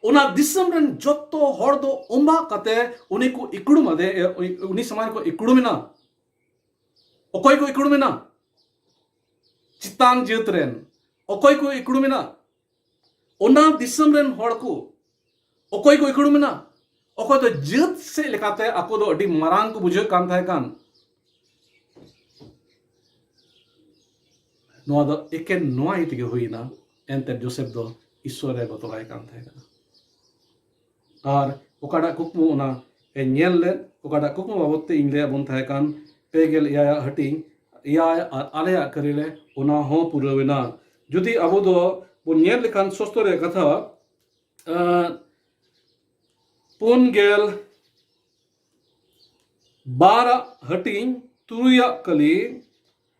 ᱚᱱᱟ ᱫᱤᱥᱚᱢ ᱨᱮᱱ ᱡᱚᱛᱚ ᱦᱚᱲ ᱫᱚ ᱚᱢᱵᱟᱜ ᱠᱟᱛᱮ ᱩᱱᱤ ᱠᱚ ᱤᱠᱲᱩᱢ ᱟᱫᱮ, ᱮ, ᱩᱱᱤ ᱥᱟᱢᱟᱝ ᱨᱮᱠᱚ ᱤᱠᱲᱩᱢ ᱮᱱᱟ᱾ ᱚᱠᱚᱭ ᱠᱚ ᱤᱠᱲᱩᱢ ᱮᱱᱟ? ᱪᱮᱛᱟᱱ ᱡᱟᱹᱛ ᱨᱮᱱ᱾ ᱚᱠᱚᱭ ᱠᱚ ᱤᱠᱲᱩᱢ ᱮᱱᱟ? ᱚᱱᱟ ᱫᱤᱥᱚᱢ ᱨᱮᱱ ᱦᱚᱲ ᱠᱚ᱾ ᱚᱠᱚᱭ ᱠᱚ ᱤᱠᱲᱩᱢ ᱮᱱᱟ? ᱚᱠᱚᱭ ᱫᱚ ᱡᱟᱹᱛ ᱥᱮᱫ ᱞᱮᱠᱟᱛᱮ ᱟᱠᱚ ᱫᱚ ᱟᱹᱰᱤ ᱢᱟᱨᱟᱝ ᱠᱚ ᱵᱩᱡᱷᱟᱹᱜ ᱠᱟᱱ ᱛᱟᱦᱮᱸ ᱠᱟᱱ᱾ ᱱᱚᱣᱟ ᱫᱚ ᱮᱠᱮᱱ ᱱᱚᱣᱟ ᱤᱭᱟᱹ ᱛᱮᱜᱮ ᱦᱩᱭᱱᱟ᱾ ᱮᱱᱛᱮ ᱡᱳᱥᱮᱯ ᱫᱚ ᱤᱥᱥᱚᱨ ᱮ ᱵᱚᱛᱚᱨᱟᱭ ᱠᱟᱱ ᱛᱟᱦᱮᱸ ᱠᱟᱱᱟ᱾ ᱟᱨ ᱚᱠᱟᱴᱟᱜ ᱠᱩᱠᱢᱩ ᱚᱱᱟ ᱮ ᱧᱮᱞ ᱞᱮᱫ, ᱚᱠᱟᱴᱟᱜ ᱠᱩᱠᱢᱩ ᱵᱟᱵᱚᱫ ᱛᱮ ᱤᱧ ᱞᱟᱹᱭᱟᱫ ᱵᱚᱱ ᱛᱟᱦᱮᱸ ᱠᱟᱱ, ᱯᱮ ᱜᱮᱞ ᱮᱭᱟᱭ ᱟᱜ ᱦᱟᱹᱴᱤᱧ ᱮᱭᱟᱭ ᱟᱨ ᱟᱨᱮᱭᱟᱜ ᱠᱟᱹᱨᱤ ᱨᱮ ᱚᱱᱟ ᱦᱚᱸ ᱯᱩᱨᱟᱹᱣ ᱮᱱᱟ᱾ ᱡᱩᱫᱤ ᱟᱵᱚ ᱫᱚ ᱵᱚᱱ ᱧᱮᱞ ᱞᱮᱠᱷᱟᱱ ᱥᱚᱥᱛᱚ ᱨᱮᱭᱟᱜ ᱠᱟᱛᱷᱟ, ᱟᱸ, ᱯᱩᱱ ᱜᱮᱞ ᱵᱟᱨᱟᱜ ᱦᱟᱹᱴᱤᱧ ᱛᱩᱨᱩᱭᱟᱜ ᱠᱟᱹᱞᱤ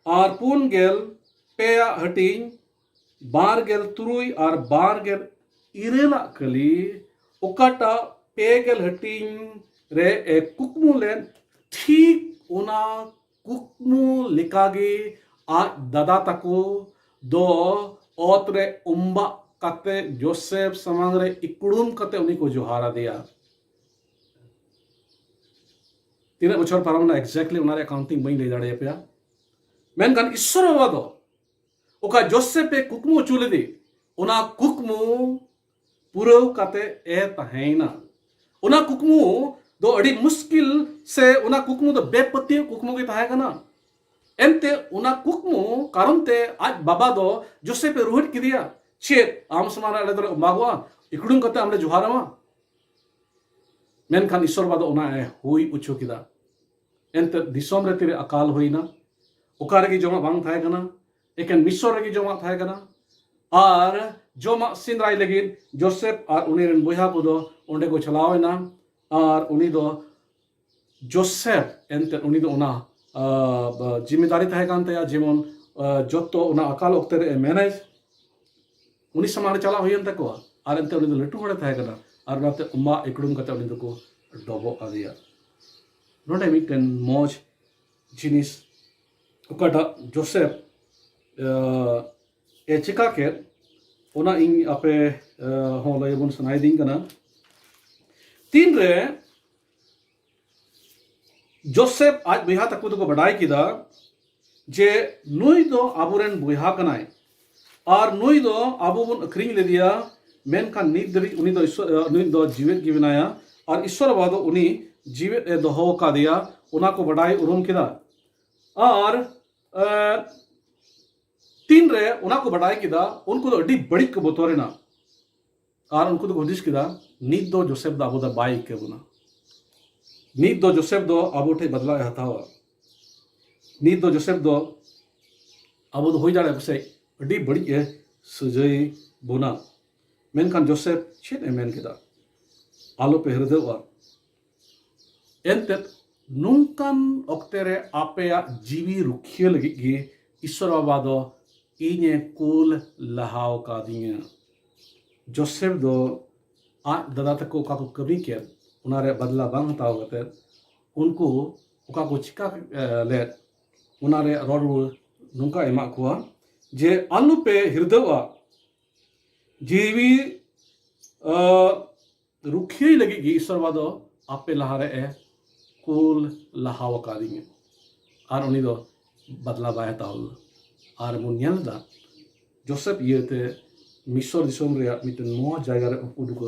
ᱟᱨ ᱯᱩᱱ ᱜᱮᱞ ᱯᱮᱭᱟᱜ ᱦᱟᱹᱴᱤᱧ ᱵᱟᱨ ᱜᱮᱞ ᱛᱩᱨᱩᱭ ᱟᱨ ᱵᱟᱨ ᱜᱮᱞ ᱤᱨᱟᱹᱞᱟᱜ ᱠᱟᱹᱞᱤ, ᱚᱠᱟᱴᱟᱜ ᱯᱮ ᱜᱮᱞ ᱦᱟᱹᱴᱤᱧ ᱨᱮ ᱮ ᱠᱩᱠᱢᱩ ᱞᱮᱫ, ᱴᱷᱤᱠ ᱚᱱᱟ ᱠᱩᱠᱢᱩ ᱞᱮᱠᱟᱜᱮ ᱟᱡ ᱫᱟᱫᱟ ᱛᱟᱠᱚ ᱫᱚ ᱚᱛ ᱨᱮ ᱩᱢᱵᱟᱜ ᱠᱟᱛᱮ ᱡᱳᱥᱮᱯ ᱥᱟᱢᱟᱝ ᱨᱮ ᱤᱠᱲᱩᱢ ᱠᱟᱛᱮ ᱩᱱᱤ ᱠᱚ ᱡᱚᱦᱟᱨ ᱟᱫᱮᱭᱟ᱾ ᱛᱤᱱᱟᱹᱜ ᱵᱚᱪᱷᱚᱨ ᱯᱟᱨᱚᱢ ᱮᱱᱟ exactly ᱚᱱᱟ ᱨᱮᱭᱟᱜ counting ᱵᱟᱹᱧ ᱞᱟᱹᱭ ᱫᱟᱲᱮᱭᱟᱯᱮᱭᱟ, ᱢᱮᱱᱠᱷᱟᱱ ᱤᱥᱥᱚᱨ ᱵᱟᱵᱟ ᱫᱚ ᱚᱠᱟ ᱡᱳᱥᱮᱯ ᱮ ᱠᱩᱠᱢᱩ ᱦᱚᱪᱚ ᱞᱮᱫᱮ, ᱚᱱᱟ ᱠᱩᱠᱢᱩ ᱯᱩᱨᱟᱹᱣ ᱠᱟᱛᱮ ᱮ ᱛᱟᱦᱮᱸᱭᱮᱱᱟ᱾ ᱚᱱᱟ ᱠᱩᱠᱢᱩ ᱫᱚ ᱟᱹᱰᱤ ᱢᱩᱥᱠᱤᱞ ᱥᱮ ᱚᱱᱟ ᱠᱩᱠᱢᱩ ᱫᱚ ᱵᱮᱯᱟᱹᱛᱭᱟᱹᱣ ᱠᱩᱠᱢᱩ ᱜᱮ ᱛᱟᱦᱮᱸ ᱠᱟᱱᱟ᱾ ᱮᱱᱛᱮ ᱚᱱᱟ ᱠᱩᱠᱢᱩ ᱠᱟᱨᱚᱱ ᱛᱮ ᱟᱡ ᱵᱟᱵᱟ ᱫᱚ ᱡᱳᱥᱮᱯ ᱮ ᱨᱩᱦᱮᱫ ᱠᱮᱫᱮᱭᱟ᱾ ᱪᱮᱫ, ᱟᱢ ᱥᱟᱢᱟᱝ ᱨᱮ ᱟᱞᱮ ᱫᱚᱞᱮ ᱚᱢᱵᱟᱜᱚᱜᱼᱟ, ᱤᱠᱲᱩᱢ ᱠᱟᱛᱮ ᱟᱢ ᱞᱮ ᱡᱚᱦᱟᱨᱟᱢᱟ? ᱢᱮᱱᱠᱷᱟᱱ ᱤᱥᱥᱚᱨ ᱵᱟᱵᱟ ᱫᱚ ᱚᱱᱟ ᱮ ᱦᱩᱭ ᱦᱚᱪᱚ ᱠᱮᱫᱟ᱾ ᱮᱱᱛᱮ ᱫᱤᱥᱚᱢ ᱨᱮ ᱛᱤᱨᱮ ᱟᱠᱟᱞ ᱦᱩᱭᱱᱟ, ᱚᱠᱟ ᱨᱮᱜᱮ ᱡᱚᱢᱟᱜ ᱵᱟᱝ ᱛᱟᱦᱮᱸ ᱠᱟᱱᱟ, ᱮᱠᱮᱱ ᱢᱤᱥᱚᱨ ᱨᱮᱜᱮ ᱡᱚᱢᱟᱜ ᱛᱟᱦᱮᱸ ᱠᱟᱱᱟ᱾ ᱟᱨ ᱡᱚᱢᱟᱜ ᱥᱮᱸᱫᱽᱨᱟᱭ ᱞᱟᱹᱜᱤᱫ ᱡᱳᱥᱮᱯ ᱟᱨ ᱩᱱᱤ ᱨᱮᱱ ᱵᱚᱭᱦᱟ ᱠᱚᱫᱚ ᱚᱸᱰᱮ ᱠᱚ ᱪᱟᱞᱟᱣ ᱮᱱᱟ᱾ ᱟᱨ ᱩᱱᱤ ᱫᱚ ᱡᱳᱥᱮᱯ ᱮᱱᱛᱮ ᱩᱱᱤ ᱫᱚ ᱚᱱᱟ ᱟᱸ, ᱵᱟ- ᱡᱤᱢᱤᱫᱟᱨᱤ ᱛᱟᱦᱮᱸ ᱠᱟᱱ ᱛᱟᱭᱟ, ᱡᱮᱢᱚᱱ ᱟᱸ, ᱡᱚᱛᱚ ᱚᱱᱟ ᱟᱠᱟᱞ ᱚᱠᱛᱮ ᱨᱮ ᱢᱮᱱᱮᱡᱽ, ᱩᱱᱤ ᱥᱟᱢᱟᱝ ᱨᱮ ᱪᱟᱞᱟᱜ ᱦᱩᱭᱮᱱ ᱛᱟᱠᱚᱣᱟ᱾ ᱟᱨ ᱮᱱᱛᱮ ᱩᱱᱤ ᱫᱚ ᱞᱟᱹᱴᱩ ᱦᱚᱲᱮ ᱛᱟᱦᱮᱸ ᱠᱟᱱᱟ, ᱟᱨ ᱚᱱᱟᱛᱮ ᱚᱢᱵᱟᱜ ᱤᱠᱲᱩᱢ ᱠᱟᱛᱮ ᱩᱱᱤ ᱫᱚᱠᱚ ᱰᱚᱵᱚᱜ ᱟᱫᱮᱭᱟ᱾ ᱱᱚᱰᱮ ᱢᱤᱫᱴᱮᱱ ᱢᱚᱡᱽ ᱡᱤᱱᱤᱥ ᱚᱠᱟᱴᱟᱜ ᱡᱳᱥᱮᱯ ᱟᱸ, ᱮ ᱪᱤᱠᱟ ᱠᱮᱫ, ᱚᱱᱟ ᱤᱧ ᱟᱯᱮ ᱟᱸ, ᱦᱚᱸ ᱞᱟᱹᱭ ᱟᱵᱚᱱ ᱥᱟᱱᱟᱭᱮᱫᱤᱧ ᱠᱟᱱᱟ᱾ ᱛᱤᱱᱨᱮ ᱡᱳᱥᱮᱯ ᱟᱡ ᱵᱚᱭᱦᱟ ᱛᱟᱠᱚ ᱫᱚᱠᱚ ᱵᱟᱰᱟᱭ ᱠᱮᱫᱟ ᱡᱮ ᱱᱩᱭ ᱫᱚ ᱟᱵᱚᱨᱮᱱ ᱵᱚᱭᱦᱟ ᱠᱟᱱᱟᱭ, ᱟᱨ ᱱᱩᱭ ᱫᱚ ᱟᱵᱚ ᱵᱚᱱ ᱟᱹᱠᱷᱨᱤᱧ ᱞᱮᱫᱮᱭᱟ, ᱢᱮᱱᱠᱷᱟᱱ ᱱᱤᱛ ᱫᱷᱟᱹᱵᱤᱡ ᱩᱱᱤ ᱫᱚ ᱤᱥᱥᱚᱨ, ᱱᱩᱭ ᱫᱚ ᱡᱤᱣᱮᱫ ᱜᱮ ᱢᱮᱱᱟᱭᱟ, ᱟᱨ ᱤᱥᱥᱚᱨ ᱵᱟᱵᱟ ᱫᱚ ᱩᱱᱤ ᱡᱤᱣᱮᱫ ᱮ ᱫᱚᱦᱚ ᱟᱠᱟᱫᱮᱭᱟ, ᱚᱱᱟ ᱠᱚ ᱵᱟᱰᱟᱭ ᱩᱨᱩᱢ ᱠᱮᱫᱟ᱾ ᱟᱨ ᱮ, ᱛᱤᱱᱨᱮ ᱚᱱᱟ ᱠᱚ ᱵᱟᱰᱟᱭ ᱠᱮᱫᱟ, ᱩᱱᱠᱩ ᱫᱚ ᱟᱹᱰᱤ ᱵᱟᱹᱲᱤᱡ ᱠᱚ ᱵᱚᱛᱚᱨᱮᱱᱟ᱾ ᱟᱨ ᱩᱱᱠᱩ ᱫᱚᱠᱚ ᱦᱩᱫᱤᱥ ᱠᱮᱫᱟ, ᱱᱤᱛ ᱫᱚ ᱡᱳᱥᱮᱯ ᱫᱚ ᱟᱵᱚ ᱫᱚ ᱵᱟᱭ ᱤᱠᱟᱹ ᱵᱚᱱᱟ᱾ ᱱᱤᱛ ᱫᱚ ᱡᱳᱥᱮᱯ ᱫᱚ ᱟᱵᱚ ᱴᱷᱮᱱ ᱵᱟᱫᱞᱟ ᱮ ᱦᱟᱛᱟᱣᱟ᱾ ᱱᱤᱛ ᱫᱚ ᱡᱳᱥᱮᱯ ᱫᱚ ᱟᱵᱚ ᱫᱚ ᱦᱩᱭ ᱫᱟᱲᱮᱭᱟᱜᱼᱟ ᱯᱟᱥᱮᱡ ᱟᱹᱰᱤ ᱵᱟᱹᱲᱤᱡ ᱮ ᱥᱟᱹᱡᱟᱹᱭ ᱵᱚᱱᱟ᱾ ᱢᱮᱱᱠᱷᱟᱱ ᱡᱳᱥᱮᱯ ᱪᱮᱫ ᱮ ᱢᱮᱱ ᱠᱮᱫᱟ? ᱟᱞᱚᱯᱮ ᱦᱤᱨᱫᱟᱹᱣᱟ᱾ ᱮᱱᱛᱮᱫ ᱱᱚᱝᱠᱟᱱ ᱚᱠᱛᱮ ᱨᱮ ᱟᱯᱮᱭᱟᱜ ᱡᱤᱣᱤ ᱨᱩᱠᱷᱤᱭᱟᱹ ᱞᱟᱹᱜᱤᱫ ᱜᱮ ᱤᱥᱥᱚᱨ ᱵᱟᱵᱟ ᱫᱚ ᱤᱧᱮ ᱠᱩᱞ ᱞᱟᱦᱟᱣ ᱠᱟᱫᱤᱧᱟ᱾ ᱡᱳᱥᱮᱯ ᱫᱚ ᱟᱡ ᱫᱟᱫᱟ ᱛᱟᱠᱚ ᱚᱠᱟ ᱠᱚ ᱠᱟᱹᱢᱤ ᱠᱮᱫ, ᱚᱱᱟ ᱨᱮᱭᱟᱜ ᱵᱟᱫᱞᱟ ᱵᱟᱝ ᱦᱟᱛᱟᱣ ᱠᱟᱛᱮ ᱩᱱᱠᱩ ᱚᱠᱟ ᱠᱚ ᱪᱤᱠᱟ ᱞᱮᱫ, ᱚᱱᱟ ᱨᱮᱭᱟᱜ ᱨᱚᱲ ᱨᱩᱣᱟᱹᱲ ᱱᱚᱝᱠᱟ ᱮᱢᱟᱜ ᱠᱚᱣᱟ ᱡᱮ, ᱟᱞᱚᱯᱮ ᱦᱤᱨᱫᱟᱹᱣᱟ, ᱡᱤᱣᱤ ᱨᱩᱠᱷᱤᱭᱟᱹᱭ ᱞᱟᱹᱜᱤᱫ ᱜᱮ ᱤᱥᱚᱨ ᱵᱟᱵᱟ ᱫᱚ ᱟᱯᱮ ᱞᱟᱦᱟᱨᱮ ᱮ ᱠᱩᱞ ᱞᱟᱦᱟ ᱟᱠᱟᱫᱤᱧᱟ᱾ ᱟᱨ ᱩᱱᱤ ᱫᱚ ᱵᱟᱫᱞᱟ ᱵᱟᱭ ᱦᱟᱛᱟᱣ ᱞᱮᱫᱟ᱾ ᱟᱨ ᱵᱚᱱ ᱧᱮᱞ ᱮᱫᱟ ᱡᱳᱥᱮᱯ ᱤᱭᱟᱹᱛᱮ ᱢᱤᱥᱚᱨ ᱫᱤᱥᱚᱢ ᱨᱮᱭᱟᱜ ᱢᱤᱫᱴᱮᱱ ᱢᱚᱡᱽ ᱡᱟᱭᱜᱟ ᱨᱮ ᱩᱱᱠᱩ ᱫᱚᱠᱚ,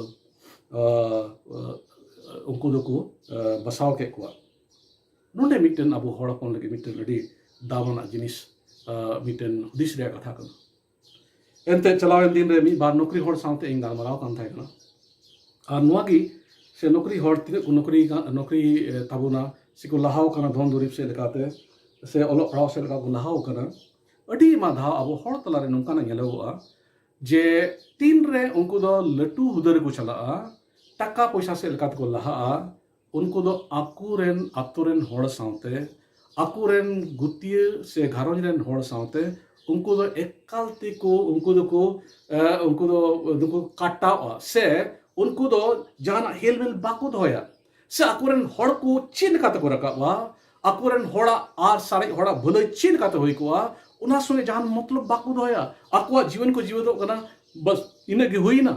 ᱟᱸ, ᱟᱸ, ᱩᱱᱠᱩ ᱫᱚᱠᱚ, ᱟᱸ, ᱵᱟᱥᱟᱣ ᱠᱮᱫ ᱠᱚᱣᱟ᱾ ᱱᱚᱰᱮ ᱢᱤᱫᱴᱮᱱ ᱟᱵᱚ ᱦᱚᱲ ᱦᱚᱯᱚᱱ ᱞᱟᱹᱜᱤᱫ ᱢᱤᱫᱴᱮᱱ ᱟᱹᱰᱤ ᱫᱟᱢᱟᱱᱟᱜ ᱡᱤᱱᱤᱥ, ᱟᱸ, ᱢᱤᱫᱴᱮᱱ ᱦᱩᱫᱤᱥ ᱨᱮᱭᱟᱜ ᱠᱟᱛᱷᱟ ᱠᱟᱱᱟ᱾ ᱮᱱᱛᱮ ᱪᱟᱞᱟᱣᱮᱱ ᱫᱤᱱ ᱨᱮ ᱢᱤᱫ ᱵᱟᱨ ᱱᱚᱠᱨᱤ ᱦᱚᱲ ᱥᱟᱶᱛᱮ ᱤᱧ ᱜᱟᱞᱢᱟᱨᱟᱣ ᱠᱟᱱ ᱛᱟᱦᱮᱸ ᱠᱟᱱᱟ᱾ ᱟᱨ ᱱᱚᱣᱟ ᱜᱮ ᱥᱮ ᱱᱚᱠᱨᱤ ᱦᱚᱲ ᱛᱤᱱᱟᱹᱜ ᱠᱚ ᱱᱚᱠᱨᱤ ᱠᱟ-, ᱱᱚᱠᱨᱤ, ᱮ, ᱛᱟᱵᱚᱱᱟ ᱥᱮᱠᱚ ᱞᱟᱦᱟᱣ ᱠᱟᱱᱟ ᱫᱷᱚᱱ ᱫᱩᱨᱤᱵᱽ ᱥᱮᱫ ᱞᱮᱠᱟᱛᱮ ᱥᱮ ᱚᱞᱚᱜ ᱯᱟᱲᱦᱟᱣ ᱥᱮᱫ ᱞᱮᱠᱟ ᱠᱚ ᱞᱟᱦᱟᱣ ᱠᱟᱱᱟ᱾ ᱟᱹᱰᱤ ᱟᱭᱢᱟ ᱫᱷᱟᱣ ᱟᱵᱚ ᱦᱚᱲ ᱛᱟᱞᱟᱨᱮ ᱱᱚᱝᱠᱟᱱᱟᱜ ᱧᱮᱞᱚᱜᱚᱜᱼᱟ ᱡᱮ ᱛᱤᱱᱨᱮ ᱩᱱᱠᱩ ᱫᱚ ᱞᱟᱹᱴᱩ ᱦᱩᱫᱟᱹ ᱨᱮᱠᱚ ᱪᱟᱞᱟᱜᱼᱟ, ᱴᱟᱠᱟ ᱯᱚᱭᱥᱟ ᱥᱮᱫ ᱞᱮᱠᱟ ᱛᱮᱠᱚ ᱞᱟᱦᱟᱜᱼᱟ, ᱩᱱᱠᱩ ᱫᱚ ᱟᱠᱚ ᱨᱮᱱ ᱟᱛᱳ ᱨᱮᱱ ᱦᱚᱲ ᱥᱟᱶᱛᱮ, ᱟᱠᱚ ᱨᱮᱱ ᱜᱩᱛᱤᱭᱟᱹ ᱥᱮ ᱜᱷᱟᱨᱚᱸᱡᱽ ᱨᱮᱱ ᱦᱚᱲ ᱥᱟᱶᱛᱮ ᱩᱱᱠᱩ ᱫᱚ ᱮᱠᱟᱞ ᱛᱮᱠᱚ, ᱩᱱᱠᱩ ᱫᱚᱠᱚ, ᱮ, ᱩᱱᱠᱩ ᱫᱚ, ᱫᱚᱠᱚ ᱠᱟᱴᱟᱣᱼᱟ ᱥᱮ ᱩᱱᱠᱩ ᱫᱚ ᱡᱟᱦᱟᱱᱟᱜ ᱦᱮᱞᱢᱮᱞ ᱵᱟᱠᱚ ᱫᱚᱦᱚᱭᱟ᱾ ᱥᱮ ᱟᱠᱚ ᱨᱮᱱ ᱦᱚᱲ ᱠᱚ ᱪᱮᱫ ᱞᱮᱠᱟ ᱛᱮᱠᱚ ᱨᱟᱠᱟᱵᱼᱟ, ᱟᱠᱚ ᱨᱮᱱ ᱦᱚᱲᱟᱜ ᱟᱨ ᱥᱟᱨᱮᱡ ᱦᱚᱲᱟᱜ ᱵᱷᱟᱹᱞᱟᱹᱭ ᱪᱮᱫ ᱞᱮᱠᱟᱛᱮ ᱦᱩᱭ ᱠᱚᱜᱼᱟ, ᱚᱱᱟ ᱥᱚᱸᱜᱮ ᱡᱟᱦᱟᱱ ᱢᱚᱛᱞᱚᱵ ᱵᱟᱠᱚ ᱫᱚᱦᱚᱭᱟ᱾ ᱟᱠᱚᱣᱟᱜ ᱡᱤᱭᱚᱱ ᱠᱚ ᱡᱤᱣᱮᱫᱚᱜ ᱠᱟᱱᱟ, ᱵᱟᱥ ᱤᱱᱟᱹᱜ ᱜᱮ ᱦᱩᱭᱱᱟ᱾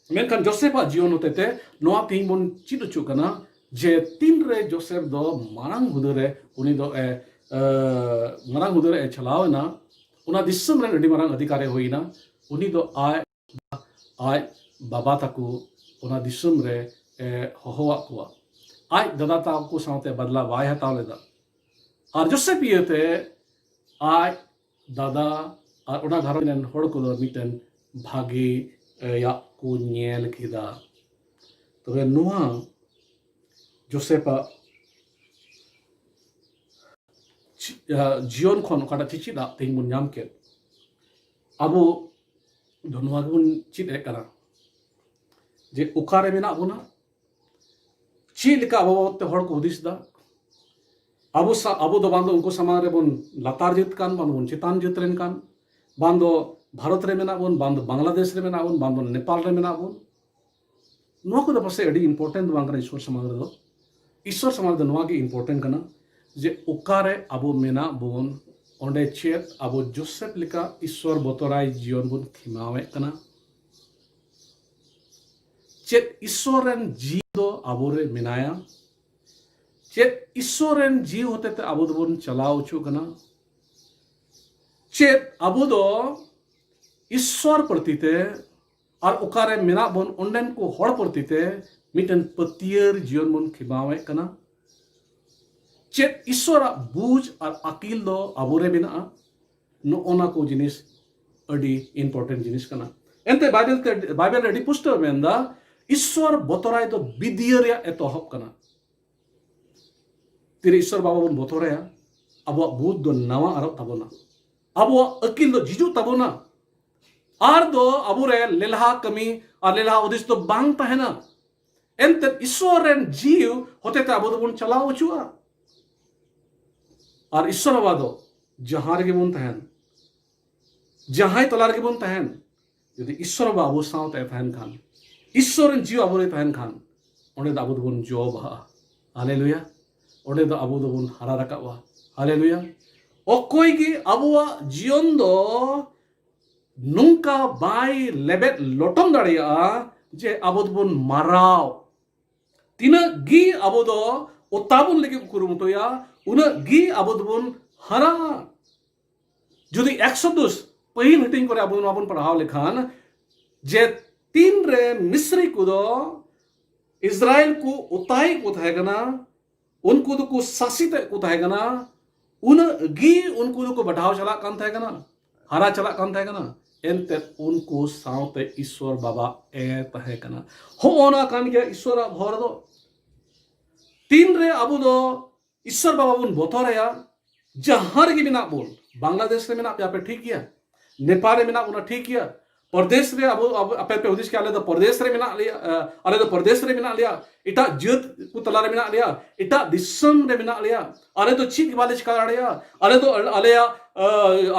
ᱢᱮᱱᱠᱷᱟᱱ ᱡᱳᱥᱮᱯᱷᱟᱜ ᱡᱤᱭᱚᱱ ᱦᱚᱛᱮᱛᱮ ᱱᱚᱣᱟ ᱛᱮᱦᱮᱧ ᱵᱚᱱ ᱪᱮᱫ ᱦᱚᱪᱚᱜ ᱠᱟᱱᱟ ᱡᱮ ᱛᱤᱱᱨᱮ ᱡᱳᱥᱮᱯᱷ ᱫᱚ ᱢᱟᱨᱟᱝ ᱦᱩᱫᱟᱹ ᱨᱮ ᱩᱱᱤ ᱫᱚ ᱮ, ᱮ, ᱢᱟᱨᱟᱝ ᱦᱩᱫᱟᱹ ᱨᱮ ᱮ ᱪᱟᱞᱟᱣ ᱮᱱᱟ, ᱚᱱᱟ ᱫᱤᱥᱚᱢ ᱨᱮᱱ ᱟᱹᱰᱤ ᱢᱟᱨᱟᱝ ᱚᱫᱷᱤᱠᱟᱨᱤ ᱦᱩᱭᱱᱟ, ᱩᱱᱤ ᱫᱚ ᱟᱡ, ᱟᱡ ᱵᱟᱵᱟ ᱛᱟᱠᱚ ᱚᱱᱟ ᱫᱤᱥᱚᱢ ᱨᱮ ᱮ ᱦᱚᱦᱚᱣᱟᱜ ᱠᱚᱣᱟ᱾ ᱟᱡ ᱫᱟᱫᱟ ᱛᱟᱠᱚ ᱥᱟᱶᱛᱮ ᱵᱟᱫᱞᱟ ᱵᱟᱭ ᱦᱟᱛᱟᱣ ᱞᱮᱫᱟ᱾ ᱟᱨ ᱡᱳᱥᱮᱯᱷ ᱤᱭᱟᱹᱛᱮ ᱟᱡ ᱫᱟᱫᱟ ᱟᱨ ᱚᱱᱟ ᱜᱷᱟᱨᱚᱸᱡᱽ ᱨᱮᱱ ᱦᱚᱲ ᱠᱚᱫᱚ ᱢᱤᱫᱴᱮᱱ ᱵᱷᱟᱜᱮ, ᱮ, ᱭᱟᱜ ᱠᱚ ᱧᱮᱞ ᱠᱮᱫᱟ᱾ ᱛᱚᱵᱮ ᱱᱚᱣᱟ ᱡᱳᱥᱮᱯᱷᱟᱜ ᱪᱤ-, ᱟ, ᱡᱤᱭᱚᱱ ᱠᱷᱚᱱ ᱚᱠᱟᱴᱟᱜ ᱪᱮᱪᱮᱫ ᱟᱜ ᱛᱮᱦᱮᱧ ᱵᱚᱱ ᱧᱟᱢ ᱠᱮᱫ, ᱟᱵᱚ ᱫᱚ ᱱᱚᱣᱟ ᱜᱮᱵᱚᱱ ᱪᱮᱫ ᱮᱫ ᱠᱟᱱᱟ ᱡᱮ ᱚᱠᱟᱨᱮ ᱢᱮᱱᱟᱜ ᱵᱚᱱᱟ, ᱪᱮᱫ ᱞᱮᱠᱟ ᱟᱵᱚ ᱵᱟᱵᱚᱫ ᱛᱮ ᱦᱚᱲ ᱠᱚ ᱦᱩᱫᱤᱥ ᱮᱫᱟ᱾ ᱟᱵᱚ ᱥᱟ-, ᱟᱵᱚ ᱫᱚ ᱵᱟᱝ ᱫᱚ ᱩᱱᱠᱩ ᱥᱟᱢᱟᱝ ᱨᱮᱵᱚᱱ ᱞᱟᱛᱟᱨ ᱡᱟᱹᱛ ᱠᱟᱱ, ᱵᱟᱝ ᱫᱚᱵᱚᱱ ᱪᱮᱛᱟᱱ ᱡᱟᱹᱛ ᱨᱮᱱ ᱠᱟᱱ, ᱵᱟᱝ ᱫᱚ ᱵᱷᱟᱨᱚᱛ ᱨᱮ ᱢᱮᱱᱟᱜ ᱵᱚᱱ, ᱵᱟᱝ ᱫᱚ ᱵᱟᱝᱞᱟᱫᱮᱥ ᱨᱮ ᱢᱮᱱᱟᱜ ᱵᱚᱱ, ᱵᱟᱝ ᱫᱚ ᱱᱮᱯᱟᱞ ᱨᱮ ᱢᱮᱱᱟᱜ ᱵᱚᱱ᱾ ᱱᱚᱣᱟ ᱠᱚᱫᱚ ᱯᱟᱥᱮᱡ ᱟᱹᱰᱤ ᱤᱢᱯᱚᱨᱴᱮᱱᱴ ᱫᱚ ᱵᱟᱝ ᱠᱟᱱᱟ ᱤᱥᱥᱚᱨ ᱥᱟᱢᱟᱝ ᱨᱮᱫᱚ᱾ ᱤᱥᱥᱚᱨ ᱥᱟᱢᱟᱝ ᱨᱮᱫᱚ ᱱᱚᱣᱟ ᱜᱮ ᱤᱢᱯᱚᱨᱴᱮᱱᱴ ᱠᱟᱱᱟ, ᱡᱮ ᱚᱠᱟᱨᱮ ᱟᱵᱚ ᱢᱮᱱᱟᱜ ᱵᱚᱱ, ᱚᱸᱰᱮ ᱪᱮᱫ ᱟᱵᱚ ᱡᱳᱥᱮᱯ ᱞᱮᱠᱟ ᱤᱥᱥᱚᱨ ᱵᱚᱛᱚᱨᱟᱭ ᱡᱤᱭᱚᱱ ᱵᱚᱱ ᱠᱷᱮᱢᱟᱣᱮᱫ ᱠᱟᱱᱟ? ᱪᱮᱫ ᱤᱥᱥᱚᱨ ᱨᱮᱱ ᱡᱤᱣᱤ ᱫᱚ ᱟᱵᱚᱨᱮ ᱢᱮᱱᱟᱭᱟ? ᱪᱮᱫ ᱤᱥᱥᱚᱨ ᱨᱮᱱ ᱡᱤᱣᱤ ᱦᱚᱛᱮᱛᱮ ᱟᱵᱚ ᱫᱚᱵᱚᱱ ᱪᱟᱞᱟᱣ ᱦᱚᱪᱚᱜ ᱠᱟᱱᱟ? ᱪᱮᱫ ᱟᱵᱚ ᱫᱚ ᱤᱥᱥᱚᱨ ᱯᱨᱚᱛᱤ ᱛᱮ ᱟᱨ ᱚᱠᱟᱨᱮ ᱢᱮᱱᱟᱜ ᱵᱚᱱ ᱚᱸᱰᱮᱱ ᱠᱚ ᱦᱚᱲ ᱯᱨᱚᱛᱤ ᱛᱮ ᱢᱤᱫᱴᱮᱱ ᱯᱟᱹᱛᱭᱟᱹᱨ ᱡᱤᱭᱚᱱ ᱵᱚᱱ ᱠᱷᱮᱢᱟᱣᱮᱫ ᱠᱟᱱᱟ? ᱪᱮᱫ ᱤᱥᱥᱚᱨᱟᱜ ᱵᱩᱡᱽ ᱟᱨ ᱟᱹᱠᱤᱞ ᱫᱚ ᱟᱵᱚᱨᱮ ᱢᱮᱱᱟᱜᱼᱟ? ᱱᱚᱜᱼᱚ ᱱᱟ ᱠᱚ ᱡᱤᱱᱤᱥ ᱟᱹᱰᱤ ᱤᱢᱯᱚᱨᱴᱮᱱᱴ ᱡᱤᱱᱤᱥ ᱠᱟᱱᱟ᱾ ᱮᱱᱛᱮ ᱵᱟᱭᱵᱮᱞ ᱛᱮ, ᱵᱟᱭᱵᱮᱞ ᱨᱮ ᱟᱹᱰᱤ ᱯᱩᱥᱴᱟᱹᱣ ᱢᱮᱱᱫᱟ, ᱤᱥᱥᱚᱨ ᱵᱚᱛᱚᱨᱟᱭ ᱫᱚ ᱵᱤᱫᱤᱭᱟᱹ ᱨᱮᱭᱟᱜ ᱮᱛᱚᱦᱚᱵ ᱠᱟᱱᱟ᱾ ᱛᱤᱨᱮ ᱤᱥᱥᱚᱨ ᱵᱟᱵᱟ ᱵᱚᱱ ᱵᱚᱛᱚᱨᱟᱭᱟ, ᱟᱵᱚᱣᱟᱜ ᱵᱩᱫᱷ ᱫᱚ ᱱᱟᱣᱟ ᱟᱨᱚᱜ ᱛᱟᱵᱚᱱᱟ, ᱟᱵᱚᱣᱟᱜ ᱟᱹᱠᱤᱞ ᱫᱚ ᱡᱷᱤᱡᱩᱜ ᱛᱟᱵᱚᱱᱟ, ᱟᱨ ᱫᱚ ᱟᱵᱚᱨᱮ ᱞᱮᱞᱦᱟ ᱠᱟᱹᱢᱤ ᱟᱨ ᱞᱮᱞᱦᱟ ᱦᱩᱫᱤᱥ ᱫᱚ ᱵᱟᱝ ᱛᱟᱦᱮᱱᱟ᱾ ᱮᱱᱛᱮᱫ ᱤᱥᱥᱚᱨ ᱨᱮᱱ ᱡᱤᱣᱤ ᱦᱚᱛᱮᱛᱮ ᱟᱵᱚ ᱫᱚᱵᱚᱱ ᱪᱟᱞᱟᱣ ᱦᱚᱪᱚᱜᱼᱟ᱾ ᱟᱨ ᱤᱥᱥᱚᱨ ᱵᱟᱵᱟ ᱫᱚ ᱡᱟᱦᱟᱸ ᱨᱮᱜᱮ ᱵᱚᱱ ᱛᱟᱦᱮᱱ, ᱡᱟᱦᱟᱸᱭ ᱛᱟᱞᱟ ᱨᱮᱜᱮ ᱵᱚᱱ ᱛᱟᱦᱮᱱ, ᱡᱩᱫᱤ ᱤᱥᱥᱚᱨ ᱵᱟᱵᱟ ᱟᱵᱚ ᱥᱟᱶᱛᱮ ᱛᱟᱦᱮᱱ ᱠᱷᱟᱱ, ᱤᱥᱥᱚᱨ ᱨᱮᱱ ᱡᱤᱣᱤ ᱟᱵᱚᱨᱮ ᱛᱟᱦᱮᱱ ᱠᱷᱟᱱ, ᱚᱸᱰᱮ ᱫᱚ ᱟᱵᱚ ᱫᱚᱵᱚᱱ ᱡᱚ ᱵᱟᱦᱟᱜᱼᱟ᱾ ᱦᱟᱞᱮᱞᱩᱭᱟ᱾ ᱚᱸᱰᱮ ᱫᱚ ᱟᱵᱚ ᱫᱚᱵᱚᱱ ᱦᱟᱨᱟ ᱨᱟᱠᱟᱵᱼᱟ᱾ ᱦᱟᱞᱮᱞᱩᱭᱟ᱾ ᱚᱠᱚᱭ ᱜᱮ ᱟᱵᱚᱣᱟᱜ ᱡᱤᱭᱚᱱ ᱫᱚ ᱱᱚᱝᱠᱟ ᱵᱟᱭ ᱞᱮᱵᱮᱫ ᱞᱚᱴᱚᱢ ᱫᱟᱲᱮᱭᱟᱜᱼᱟ ᱡᱮ ᱟᱵᱚ ᱫᱚᱵᱚᱱ ᱢᱟᱨᱟᱣ᱾ ᱛᱤᱱᱟᱹᱜ ᱜᱮ ᱟᱵᱚ ᱫᱚ ᱚᱛᱟ ᱵᱚᱱ ᱞᱟᱹᱜᱤᱫ ᱠᱚ ᱠᱩᱨᱩᱢᱩᱴᱩᱭᱟ, ᱩᱱᱟᱹᱜ ᱜᱮ ᱟᱵᱚ ᱫᱚᱵᱚᱱ ᱦᱟᱨᱟᱜᱼᱟ᱾ ᱡᱩᱫᱤ ᱮᱠᱥᱚᱫᱩᱥ ᱯᱟᱹᱦᱤᱞ ᱦᱟᱹᱴᱤᱧ ᱠᱚᱨᱮ ᱟᱵᱚ ᱱᱚᱣᱟ ᱵᱚᱱ ᱯᱟᱲᱦᱟᱣ ᱞᱮᱠᱷᱟᱱ, ᱡᱮ ᱛᱤᱱᱨᱮ ᱢᱤᱥᱨᱤ ᱠᱚᱫᱚ ᱤᱥᱨᱟᱭᱮᱞ ᱠᱚ ᱚᱛᱟᱭᱮᱫ ᱠᱚ ᱛᱟᱦᱮᱸ ᱠᱟᱱᱟ, ᱩᱱᱠᱩ ᱫᱚᱠᱚ ᱥᱟᱥᱤᱛᱮᱫ ᱠᱚ ᱛᱟᱦᱮᱸ ᱠᱟᱱᱟ, ᱩᱱᱟᱹᱜ ᱜᱮ ᱩᱱᱠᱩ ᱫᱚᱠᱚ ᱵᱟᱰᱷᱟᱣ ᱪᱟᱞᱟᱜ ᱠᱟᱱ ᱛᱟᱦᱮᱸ ᱠᱟᱱᱟ, ᱦᱟᱨᱟ ᱪᱟᱞᱟᱜ ᱠᱟᱱ ᱛᱟᱦᱮᱸ ᱠᱟᱱᱟ᱾ ᱮᱱᱛᱮᱫ ᱩᱱᱠᱩ ᱥᱟᱶᱛᱮ ᱤᱥᱥᱚᱨ ᱵᱟᱵᱟ ᱮ ᱛᱟᱦᱮᱸ ᱠᱟᱱᱟ᱾ ᱦᱚᱸᱜᱼᱚ ᱱᱟ ᱠᱟᱱ ᱜᱮᱭᱟ ᱤᱥᱥᱚᱨᱟᱜ ᱵᱷᱚᱨ ᱫᱚ᱾ ᱛᱤᱱᱨᱮ ᱟᱵᱚ ᱫᱚ ᱤᱥᱥᱚᱨ ᱵᱟᱵᱟ ᱵᱚᱱ ᱵᱚᱛᱚᱨᱟᱭᱟ, ᱡᱟᱦᱟᱸ ᱨᱮᱜᱮ ᱢᱮᱱᱟᱜ ᱵᱚᱱ, ᱵᱟᱝᱞᱟᱫᱮᱥ ᱨᱮ ᱢᱮᱱᱟᱜ ᱯᱮᱭᱟ ᱯᱮ, ᱴᱷᱤᱠ ᱜᱮᱭᱟ, ᱱᱮᱯᱟᱞ ᱨᱮ ᱢᱮᱱᱟᱜ ᱵᱚᱱᱟ, ᱴᱷᱤᱠ ᱜᱮᱭᱟ, ᱯᱨᱚᱫᱮᱥ ᱨᱮ ᱟᱵᱚ, ᱟᱵᱚ ᱟᱯᱮ ᱯᱮ ᱦᱩᱫᱤᱥ ᱠᱮᱭᱟ, ᱟᱞᱮ ᱫᱚ ᱯᱨᱚᱫᱮᱥ ᱨᱮ ᱢᱮᱱᱟᱜ ᱞᱮᱭᱟ, ᱟᱞᱮ ᱫᱚ ᱯᱨᱚᱫᱮᱥ ᱨᱮ ᱢᱮᱱᱟᱜ ᱞᱮᱭᱟ, ᱮᱴᱟᱜ ᱡᱟᱹᱛ ᱠᱚ ᱛᱟᱞᱟ ᱨᱮ ᱢᱮᱱᱟᱜ ᱞᱮᱭᱟ, ᱮᱴᱟᱜ ᱫᱤᱥᱚᱢ ᱨᱮ ᱢᱮᱱᱟᱜ ᱞᱮᱭᱟ, ᱟᱞᱮ ᱫᱚ ᱪᱮᱫ ᱜᱮ ᱵᱟᱞᱮ ᱪᱤᱠᱟ ᱫᱟᱲᱮᱭᱟᱜᱼᱟ, ᱟᱞᱮ ᱫᱚ ᱟᱞᱮᱭᱟᱜ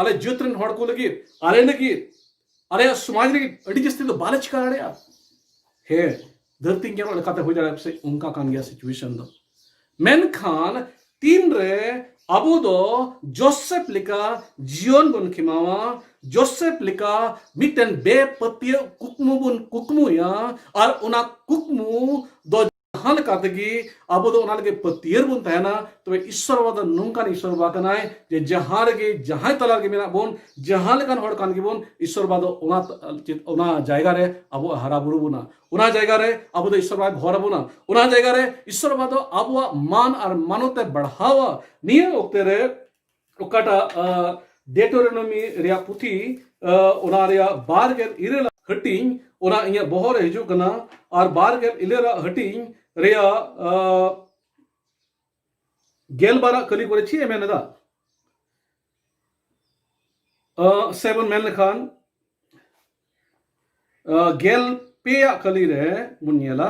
ᱟᱞᱮ ᱡᱟᱹᱛ ᱨᱮᱱ ᱦᱚᱲ ᱠᱚ ᱞᱟᱹᱜᱤᱫ, ᱟᱞᱮ ᱞᱟᱹᱜᱤᱫ, ᱟᱞᱮᱭᱟᱜ ᱥᱚᱢᱟᱡᱽ ᱞᱟᱹᱜᱤᱫ ᱟᱹᱰᱤ ᱡᱟᱹᱥᱛᱤ ᱫᱚ ᱵᱟᱞᱮ ᱪᱤᱠᱟ ᱫᱟᱲᱮᱭᱟᱜᱼᱟ᱾ ᱦᱮᱸ, ᱫᱷᱟᱹᱨᱛᱤ ᱧᱮᱞᱚᱜ ᱞᱮᱠᱟᱛᱮ ᱦᱩᱭ ᱫᱟᱲᱮᱭᱟᱜᱼᱟ ᱯᱟᱥᱮᱡ ᱚᱱᱠᱟ ᱠᱟᱱ ᱜᱮᱭᱟ situation ᱫᱚ᱾ ᱢᱮᱱᱠᱷᱟᱱ ᱛᱤᱱᱨᱮ ᱟᱵᱚ ᱫᱚ ᱡᱳᱥᱮᱯ ᱞᱮᱠᱟ ᱡᱤᱭᱚᱱ ᱵᱚᱱ ᱠᱷᱮᱢᱟᱣᱟ, ᱡᱳᱥᱮᱯ ᱞᱮᱠᱟ ᱢᱤᱫᱴᱮᱱ ᱵᱮᱯᱟᱹᱛᱭᱟᱹᱣ ᱠᱩᱠᱢᱩ ᱵᱚᱱ ᱠᱩᱠᱢᱩᱭᱟ, ᱟᱨ ᱚᱱᱟ ᱠᱩᱠᱢᱩ ᱫᱚ ᱡᱟᱦᱟᱸ ᱞᱮᱠᱟ ᱛᱮᱜᱮ ᱟᱵᱚ ᱫᱚ ᱚᱱᱟ ᱞᱟᱹᱜᱤᱫ ᱯᱟᱹᱛᱭᱟᱹᱣ ᱵᱚᱱ ᱛᱟᱦᱮᱱᱟ, ᱛᱚᱵᱮ ᱤᱥᱥᱚᱨ ᱵᱟᱵᱟ ᱫᱚ ᱱᱚᱝᱠᱟᱱ ᱤᱥᱥᱚᱨ ᱵᱟᱵᱟ ᱠᱟᱱᱟᱭ ᱡᱮ ᱡᱟᱦᱟᱸ ᱨᱮᱜᱮ, ᱡᱟᱦᱟᱸᱭ ᱛᱟᱞᱟ ᱨᱮᱜᱮ ᱢᱮᱱᱟᱜ ᱵᱚᱱ, ᱡᱟᱦᱟᱸ ᱞᱮᱠᱟᱱ ᱦᱚᱲ ᱠᱟᱱ ᱜᱮᱵᱚᱱ, ᱤᱥᱥᱚᱨ ᱵᱟᱵᱟ ᱫᱚ ᱚᱱᱟ, ᱚᱱᱟ ᱡᱟᱭᱜᱟ ᱨᱮ ᱟᱵᱚᱣᱟᱜ ᱦᱟᱨᱟ ᱵᱩᱨᱩ ᱵᱚᱱᱟ᱾ ᱚᱱᱟ ᱡᱟᱭᱜᱟ ᱨᱮ ᱟᱵᱚ ᱫᱚ ᱤᱥᱥᱚᱨ ᱵᱟᱵᱟᱭ ᱵᱷᱚᱨ ᱟᱵᱚᱱᱟ᱾ ᱚᱱᱟ ᱡᱟᱭᱜᱟ ᱨᱮ ᱤᱥᱥᱚᱨ ᱵᱟᱵᱟ ᱫᱚ ᱟᱵᱚᱣᱟᱜ ᱢᱟᱱ ᱟᱨ ᱢᱟᱱᱚᱛ ᱮ ᱵᱟᱲᱦᱟᱣᱟ᱾ ᱱᱤᱭᱟᱹ ᱚᱠᱛᱮ ᱨᱮ ᱚᱠᱟᱴᱟᱜ, ᱟᱸ, ᱰᱮᱴᱳᱨᱳᱱᱚᱢᱤ ᱨᱮᱭᱟᱜ ᱯᱩᱛᱷᱤ, ᱟᱸ, ᱚᱱᱟ ᱨᱮᱭᱟᱜ ᱵᱟᱨ ᱜᱮᱞ ᱤᱨᱟᱹᱞ ᱟᱜ ᱦᱟᱹᱴᱤᱧ, ᱚᱱᱟ ᱤᱧᱟᱹᱜ ᱵᱚᱦᱚᱜ ᱨᱮ ᱦᱤᱡᱩᱜ ᱠᱟᱱᱟ, ᱟᱨ ᱵᱟᱨ ᱜᱮᱞ ᱤᱨᱟᱹᱞ ᱟᱜ ᱦᱟᱹᱴᱤᱧ ᱨᱮᱭᱟᱜ, ᱟᱸ, ᱜᱮᱞ ᱵᱟᱨ ᱟᱜ ᱠᱟᱹᱞᱤ ᱠᱚᱨᱮ ᱪᱮᱫ ᱮ ᱢᱮᱱ ᱮᱫᱟ? ᱟᱸ, ᱥᱮ ᱵᱚᱱ ᱢᱮᱱ ᱞᱮᱠᱷᱟᱱ, ᱟᱸ, ᱜᱮᱞ ᱯᱮ ᱟᱜ ᱠᱟᱹᱞᱤ ᱨᱮ ᱵᱚᱱ ᱧᱮᱞᱟ,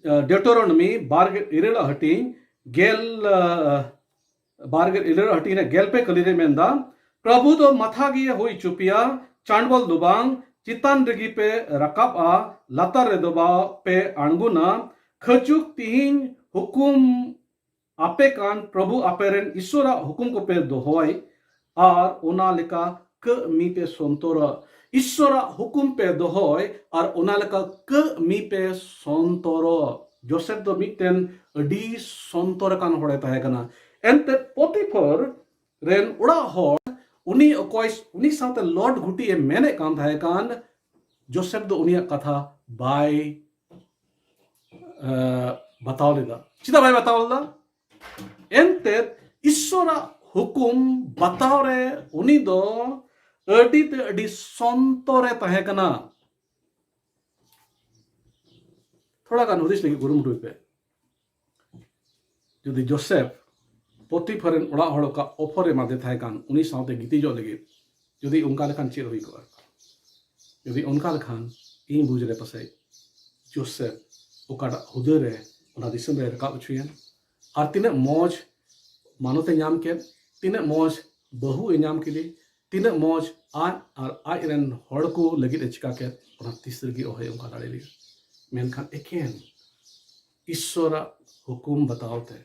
ᱟᱸ, ᱰᱮᱴᱳᱨᱳᱱᱚᱢᱤ ᱵᱟᱨ ᱜᱮᱞ ᱤᱨᱟᱹᱞ ᱟᱜ ᱦᱟᱹᱴᱤᱧ, ᱜᱮᱞ, ᱟᱸ, ᱵᱟᱨ ᱜᱮᱞ ᱤᱨᱟᱹᱞ ᱟᱜ ᱦᱟᱹᱴᱤᱧ ᱨᱮ ᱜᱮᱞ ᱯᱮ ᱠᱟᱹᱞᱤ ᱨᱮ ᱢᱮᱱᱫᱟ, ᱯᱨᱚᱵᱷᱩ ᱫᱚ ᱢᱟᱛᱷᱟ ᱜᱮᱭᱮ ᱦᱩᱭ ᱦᱚᱪᱚ ᱯᱮᱭᱟ, ᱪᱟᱸᱰᱵᱚᱞ ᱫᱚ ᱵᱟᱝ, ᱪᱮᱛᱟᱱ ᱨᱮᱜᱮ ᱯᱮ ᱨᱟᱠᱟᱵᱼᱟ, ᱞᱟᱛᱟᱨ ᱨᱮᱫᱚ ᱵᱟᱯᱮ ᱟᱬᱜᱚᱱᱟ᱾ ᱠᱷᱟᱹᱪᱩᱠ ᱛᱤᱦᱤᱧ ᱦᱩᱠᱩᱢ ᱟᱯᱮ ᱠᱟᱱ ᱯᱨᱚᱵᱷᱩ ᱟᱯᱮ ᱨᱮᱱ ᱤᱥᱥᱚᱨᱟᱜ ᱦᱩᱠᱩᱢ ᱠᱚᱯᱮ ᱫᱚᱦᱚᱭ ᱟᱨ ᱚᱱᱟ ᱞᱮᱠᱟ ᱠᱟᱹᱢᱤ ᱯᱮ ᱥᱚᱱᱛᱚᱨᱟ᱾ ᱤᱥᱥᱚᱨᱟᱜ ᱦᱩᱠᱩᱢ ᱯᱮ ᱫᱚᱦᱚᱭ ᱟᱨ ᱚᱱᱟ ᱞᱮᱠᱟ ᱠᱟᱹᱢᱤ ᱯᱮ ᱥᱚᱱᱛᱚᱨᱚ᱾ ᱡᱳᱥᱮᱯ ᱫᱚ ᱢᱤᱫᱴᱮᱱ ᱟᱹᱰᱤ ᱥᱚᱱᱛᱚᱨ ᱟᱠᱟᱱ ᱦᱚᱲᱮ ᱛᱟᱦᱮᱸ ᱠᱟᱱᱟ᱾ ᱮᱱᱛᱮ ᱯᱚᱛᱤᱯᱷᱚᱨ ᱨᱮᱱ ᱚᱲᱟᱜ ᱦᱚᱲ ᱩᱱᱤ ᱚᱠᱚᱭ, ᱩᱱᱤ ᱥᱟᱶᱛᱮ ᱞᱚᱴ ᱜᱷᱩᱴᱤ ᱮ ᱢᱮᱱᱮᱫ ᱠᱟᱱ ᱛᱟᱦᱮᱸ ᱠᱟᱱ, ᱡᱳᱥᱮᱯ ᱫᱚ ᱩᱱᱤᱭᱟᱜ ᱠᱟᱛᱷᱟ ᱵᱟᱭ, ᱮ, ᱵᱟᱛᱟᱣ ᱞᱮᱫᱟ᱾ ᱪᱮᱫᱟᱜ ᱵᱟᱭ ᱵᱟᱛᱟᱣ ᱞᱮᱫᱟ? ᱮᱱᱛᱮᱫ ᱤᱥᱥᱚᱨᱟᱜ ᱦᱩᱠᱩᱢ ᱵᱟᱛᱟᱣ ᱨᱮ ᱩᱱᱤ ᱫᱚ ᱟᱹᱰᱤ ᱛᱮ ᱟᱹᱰᱤ ᱥᱚᱱᱛᱚᱨᱮ ᱛᱟᱦᱮᱸ ᱠᱟᱱᱟ᱾ ᱛᱷᱚᱲᱟ ᱜᱟᱱ ᱦᱩᱫᱤᱥ ᱞᱟᱹᱜᱤᱫ ᱠᱩᱨᱩᱢᱩᱴᱩᱭ ᱯᱮ᱾ ᱡᱩᱫᱤ ᱡᱳᱥᱮᱯ ᱯᱚᱛᱤᱯᱷᱟᱨ ᱨᱮᱱ ᱚᱲᱟᱜ ᱦᱚᱲ ᱚᱠᱟ ᱚᱯᱷᱟᱨ ᱮ ᱮᱢᱟᱫᱮ ᱛᱟᱦᱮᱸ ᱠᱟᱱ ᱩᱱᱤ ᱥᱟᱶᱛᱮ ᱜᱤᱛᱤᱡᱚᱜ ᱞᱟᱹᱜᱤᱫ, ᱡᱩᱫᱤ ᱚᱱᱠᱟ ᱞᱮᱠᱷᱟᱱ ᱪᱮᱫ ᱦᱩᱭ ᱠᱚᱜᱼᱟ? ᱡᱩᱫᱤ ᱚᱱᱠᱟ ᱞᱮᱠᱷᱟᱱ ᱤᱧ ᱵᱩᱡᱽ ᱨᱮ ᱯᱟᱥᱮᱡ ᱡᱳᱥᱮᱯ ᱚᱠᱟᱴᱟᱜ ᱦᱩᱫᱟᱹ ᱨᱮ ᱚᱱᱟ ᱫᱤᱥᱚᱢ ᱨᱮ ᱨᱟᱠᱟᱵ ᱦᱚᱪᱚᱭᱮᱱ, ᱟᱨ ᱛᱤᱱᱟᱹᱜ ᱢᱚᱡᱽ ᱢᱟᱱᱚᱛ ᱮ ᱧᱟᱢ ᱠᱮᱫ, ᱛᱤᱱᱟᱹᱜ ᱢᱚᱡᱽ ᱵᱟᱹᱦᱩ ᱮ ᱧᱟᱢ ᱠᱮᱫᱮ, ᱛᱤᱱᱟᱹᱜ ᱢᱚᱡᱽ ᱟᱡ ᱟᱨ ᱟᱡ ᱨᱮᱱ ᱦᱚᱲ ᱠᱚ ᱞᱟᱹᱜᱤᱫ ᱮ ᱪᱤᱠᱟ ᱠᱮᱫ, ᱚᱱᱟ ᱛᱤᱥ ᱨᱮᱜᱮ ᱚᱦᱚᱭ ᱚᱱᱠᱟ ᱫᱟᱲᱮ ᱞᱮᱭᱟ᱾ ᱢᱮᱱᱠᱷᱟᱱ ᱮᱠᱮᱱ ᱤᱥᱥᱚᱨᱟᱜ ᱦᱩᱠᱩᱢ ᱵᱟᱛᱟᱣ ᱛᱮ,